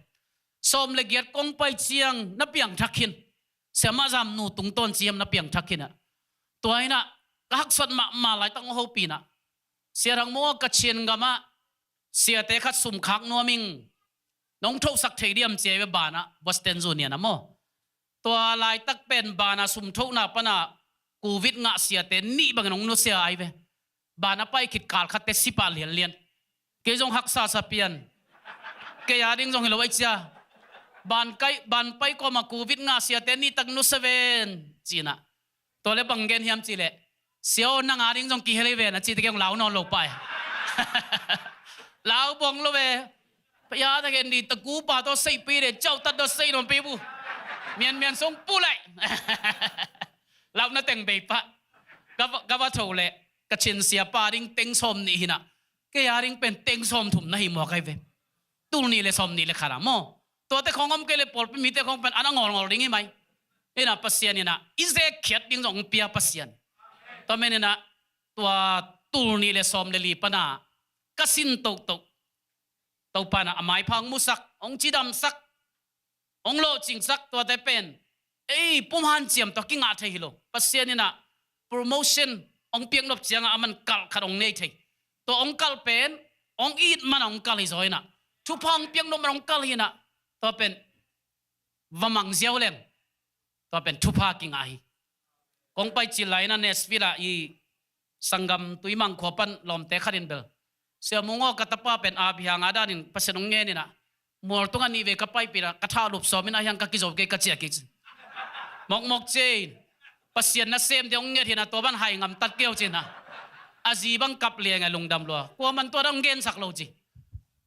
Sawm le giat kong pai ciang na piangthak khin. Siamah Zamnu tungtawn ci hiam na piangthak khin ah. Tua ina ka haksat mahmah laitak hong hopih ina, Sia Thang Maw, Kachin gamah siate khat sum khak nuam ing, nong thosak thei diam ci ai ve, banah Western Union ah maw. Tua laitak pen banah sum thokna pana Covid ngah siate nih bangin hong nusia ai ve. Banah pai khit kal khatte si pah lianlian. Kei zong haksa sa pian. Kei a ding zong hi lo ai cia. Ban kai, ban pai kawma Covid ngah siate nih tak nusia ven ci ina. Tua le bang gen hiam cih leh, Sia aw, nang a ding zong kihel hi ven a ci teh kei hong lau nawn lo pah e. Lau bawng lo ve. Pai a, ta gen di, takupa tawh seihpih de, ciautat tawh seih nawn pih bu. Mianmian sung pu lai. Lauhna teng bei pah. Ka va, ka va tho leh Kachin siapa ding teng sawm nih hi ina, kei a ding pen teng sawm thum na hi mawk ai ve. Tul nih le sawm nih le khat ah maw. Tuate khong om kei le pawlpi mite khong pen an a ngawlngawl ding hi mai. Ina Pasian ina i zekkhiat ding zong hong pia Pasian. Tua men ina tua tul nih le sawm le li pana ka sin tohtoh Topa ina a maipha hong musak, hong cidamsak, hong lawhcingsak, tuate pen ei pum hanciam tawh kingah thei hi lo. Pasian ina promotion hong piaknop cianga aman kalh khat hong nei thei. Tua hong kalh pen hong it mana hong kalh hi zaw ina, thupha hong piaknop mana hong kalh hi ina, tua pen va mang ziau leng tua pen thupha kingah hi. Kong pai cil lai ina Nashville ah i sanggam Tuimang khua pan lawmte khat in bel, Sia Mung aw, ka tapa pen a bihang a danin Pasian hong ngen ina, mual tungah nih vei ka paipih ina, ka thahlup sawm ina hiang ka kizo kei ka ciah kik ci. Mokmok ci in, Pasian nasem ding hong nget hi ina, tua ban hai ngamtat kei o ci ina. A zi bang kap liang e, lungdam lua. Kuaman tua dang hong gensak lo ci.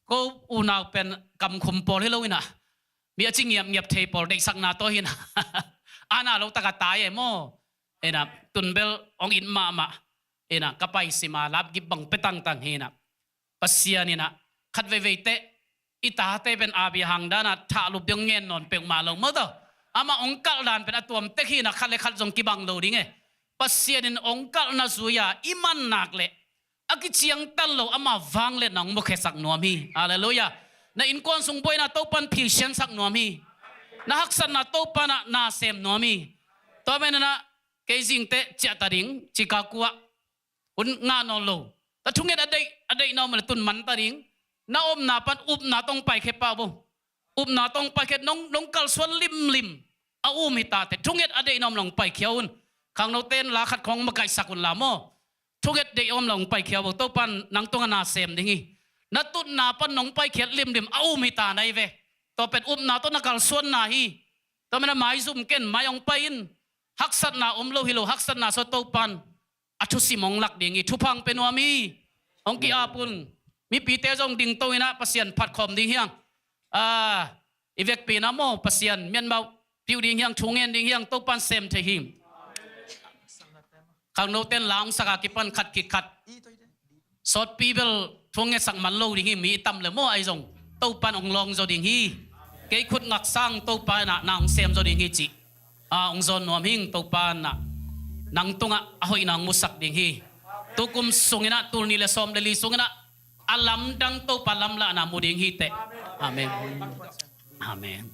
Ko unau pen kamkhum pawl hi lo ina, mi a ci ngiapngiap thei pawl deihsakna tawh hi ina, ana lo taka tai e maw. Ina tun bel hong it mahmah. Ina ka pai sima lapgip bang pe tangtang hi ina, Pasian ina khat veivei teh i tate pen a bihang dana thahlup ding hong ngen nawn peuhmah lo maw tawh. Amah hong kalh dan pen a tuam tek hi ina, khat le khat zong kibang lo ding e. Pasian in hong kalhna zui-a i man nak leh a kiciangtan lo ama vangliatna hong mukhia sak nuam hi. Halleluiah. Na innkuan sung buaina Topan phisiansak nuam hi. Na haksatna Topan ah na sem nuam hi. Tua men ina kei zingteh ciahta ding Chicago ah hun ngah nawn lo. Ta thunget a deih, a deih na om le tun manta ding. Na omna pan upna tawh hong paikhia pah bo. Upna tawh hong paikhia, nong, nong kalsuan limlim a um hi ta teh, thunget a deih na om le hong paikhia un. Khangnote in la khat khong makaihsak un la maw. Thunget deih a om le hong paikhia bo, Topan nang tungah na sem ding hi. Na tutna pan nong paikhiat limlim a um hi ta na hi ve. Tua pen upna tawh na kalsuanna hi. Tua men a maizum ken mai hong pai in. Haksatna om lo hi lo, haksatna sawt Topan a thusim hong lak ding hi. Thupha hong pia nuam hi. Hong ki-ap un. Mipite zong dingto ina Pasian phat khawm ding hiang. A, i vekpi ina maw, Pasian mianmau piu ding hiang, thu ngen ding hiang, Topan sem thei hi. Khangnote in la hong saka kipan khat khit khat sawtpi bel thu hong ngetsak man lo ding hi. Mi i tam le maw, ahi zong Topan hong lawng zaw ding hi. Kei khut ngaksang Topa ina na hong sem zaw ding hi cih a, hong zawn nuam hing. Topa ina nang tungah a hoihna hong musak ding hi. Tukum sung ina, tul nih le sawm le li sung ina a lamdang Topa lamlahna mu ding hi teh. Amen. Amen.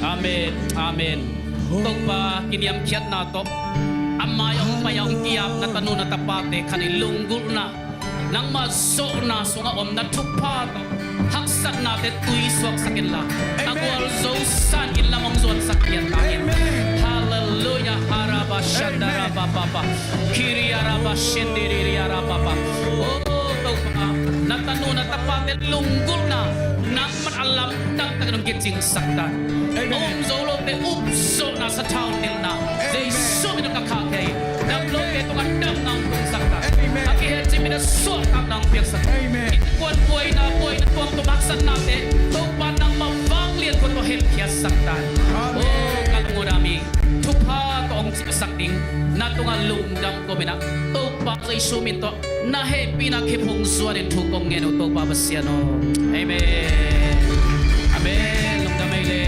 Amen. Amen. Topa kiniamkhiatna tawh a mai-ah hong pai-a hong ki-ap na tanu na tapate khat i lunggulhna, nangmah zawhna sungah om na thupha tawh haksatnate tui suaksak inla, a gualzo san inn lam hong zuansak pian ta hen. Halleluiah. Araba shandara papa. Kiri araba shendiri araba papa. Oh, Topa, na tanu na tapate lunggulhna nangman a lamdang takin hong kicingsak ta. Amen. A um zo lote upzawhna sathau nilhna. Amen. Jesu min tawh ka khak hi. Dam lote tungah damna hong tungsak ta. Amen. A kihehcimmi tawh suahtakna hong piaksak ta. Amen. Innkuan buaina, buaina tuamtuam haksatnate Topa nangmah vanglian khut tawh hemphiatsak ta. Amen. Oh, ka lungdam hi. Thupha tawh hong ciahsak ding na tungah lungdam kawm in ah, Topa Jesu min tawh na hehpihna khip hong zuanin thu kong ngen uh, Topa Pasian aw. Amen. Amen. Lungdam ei le.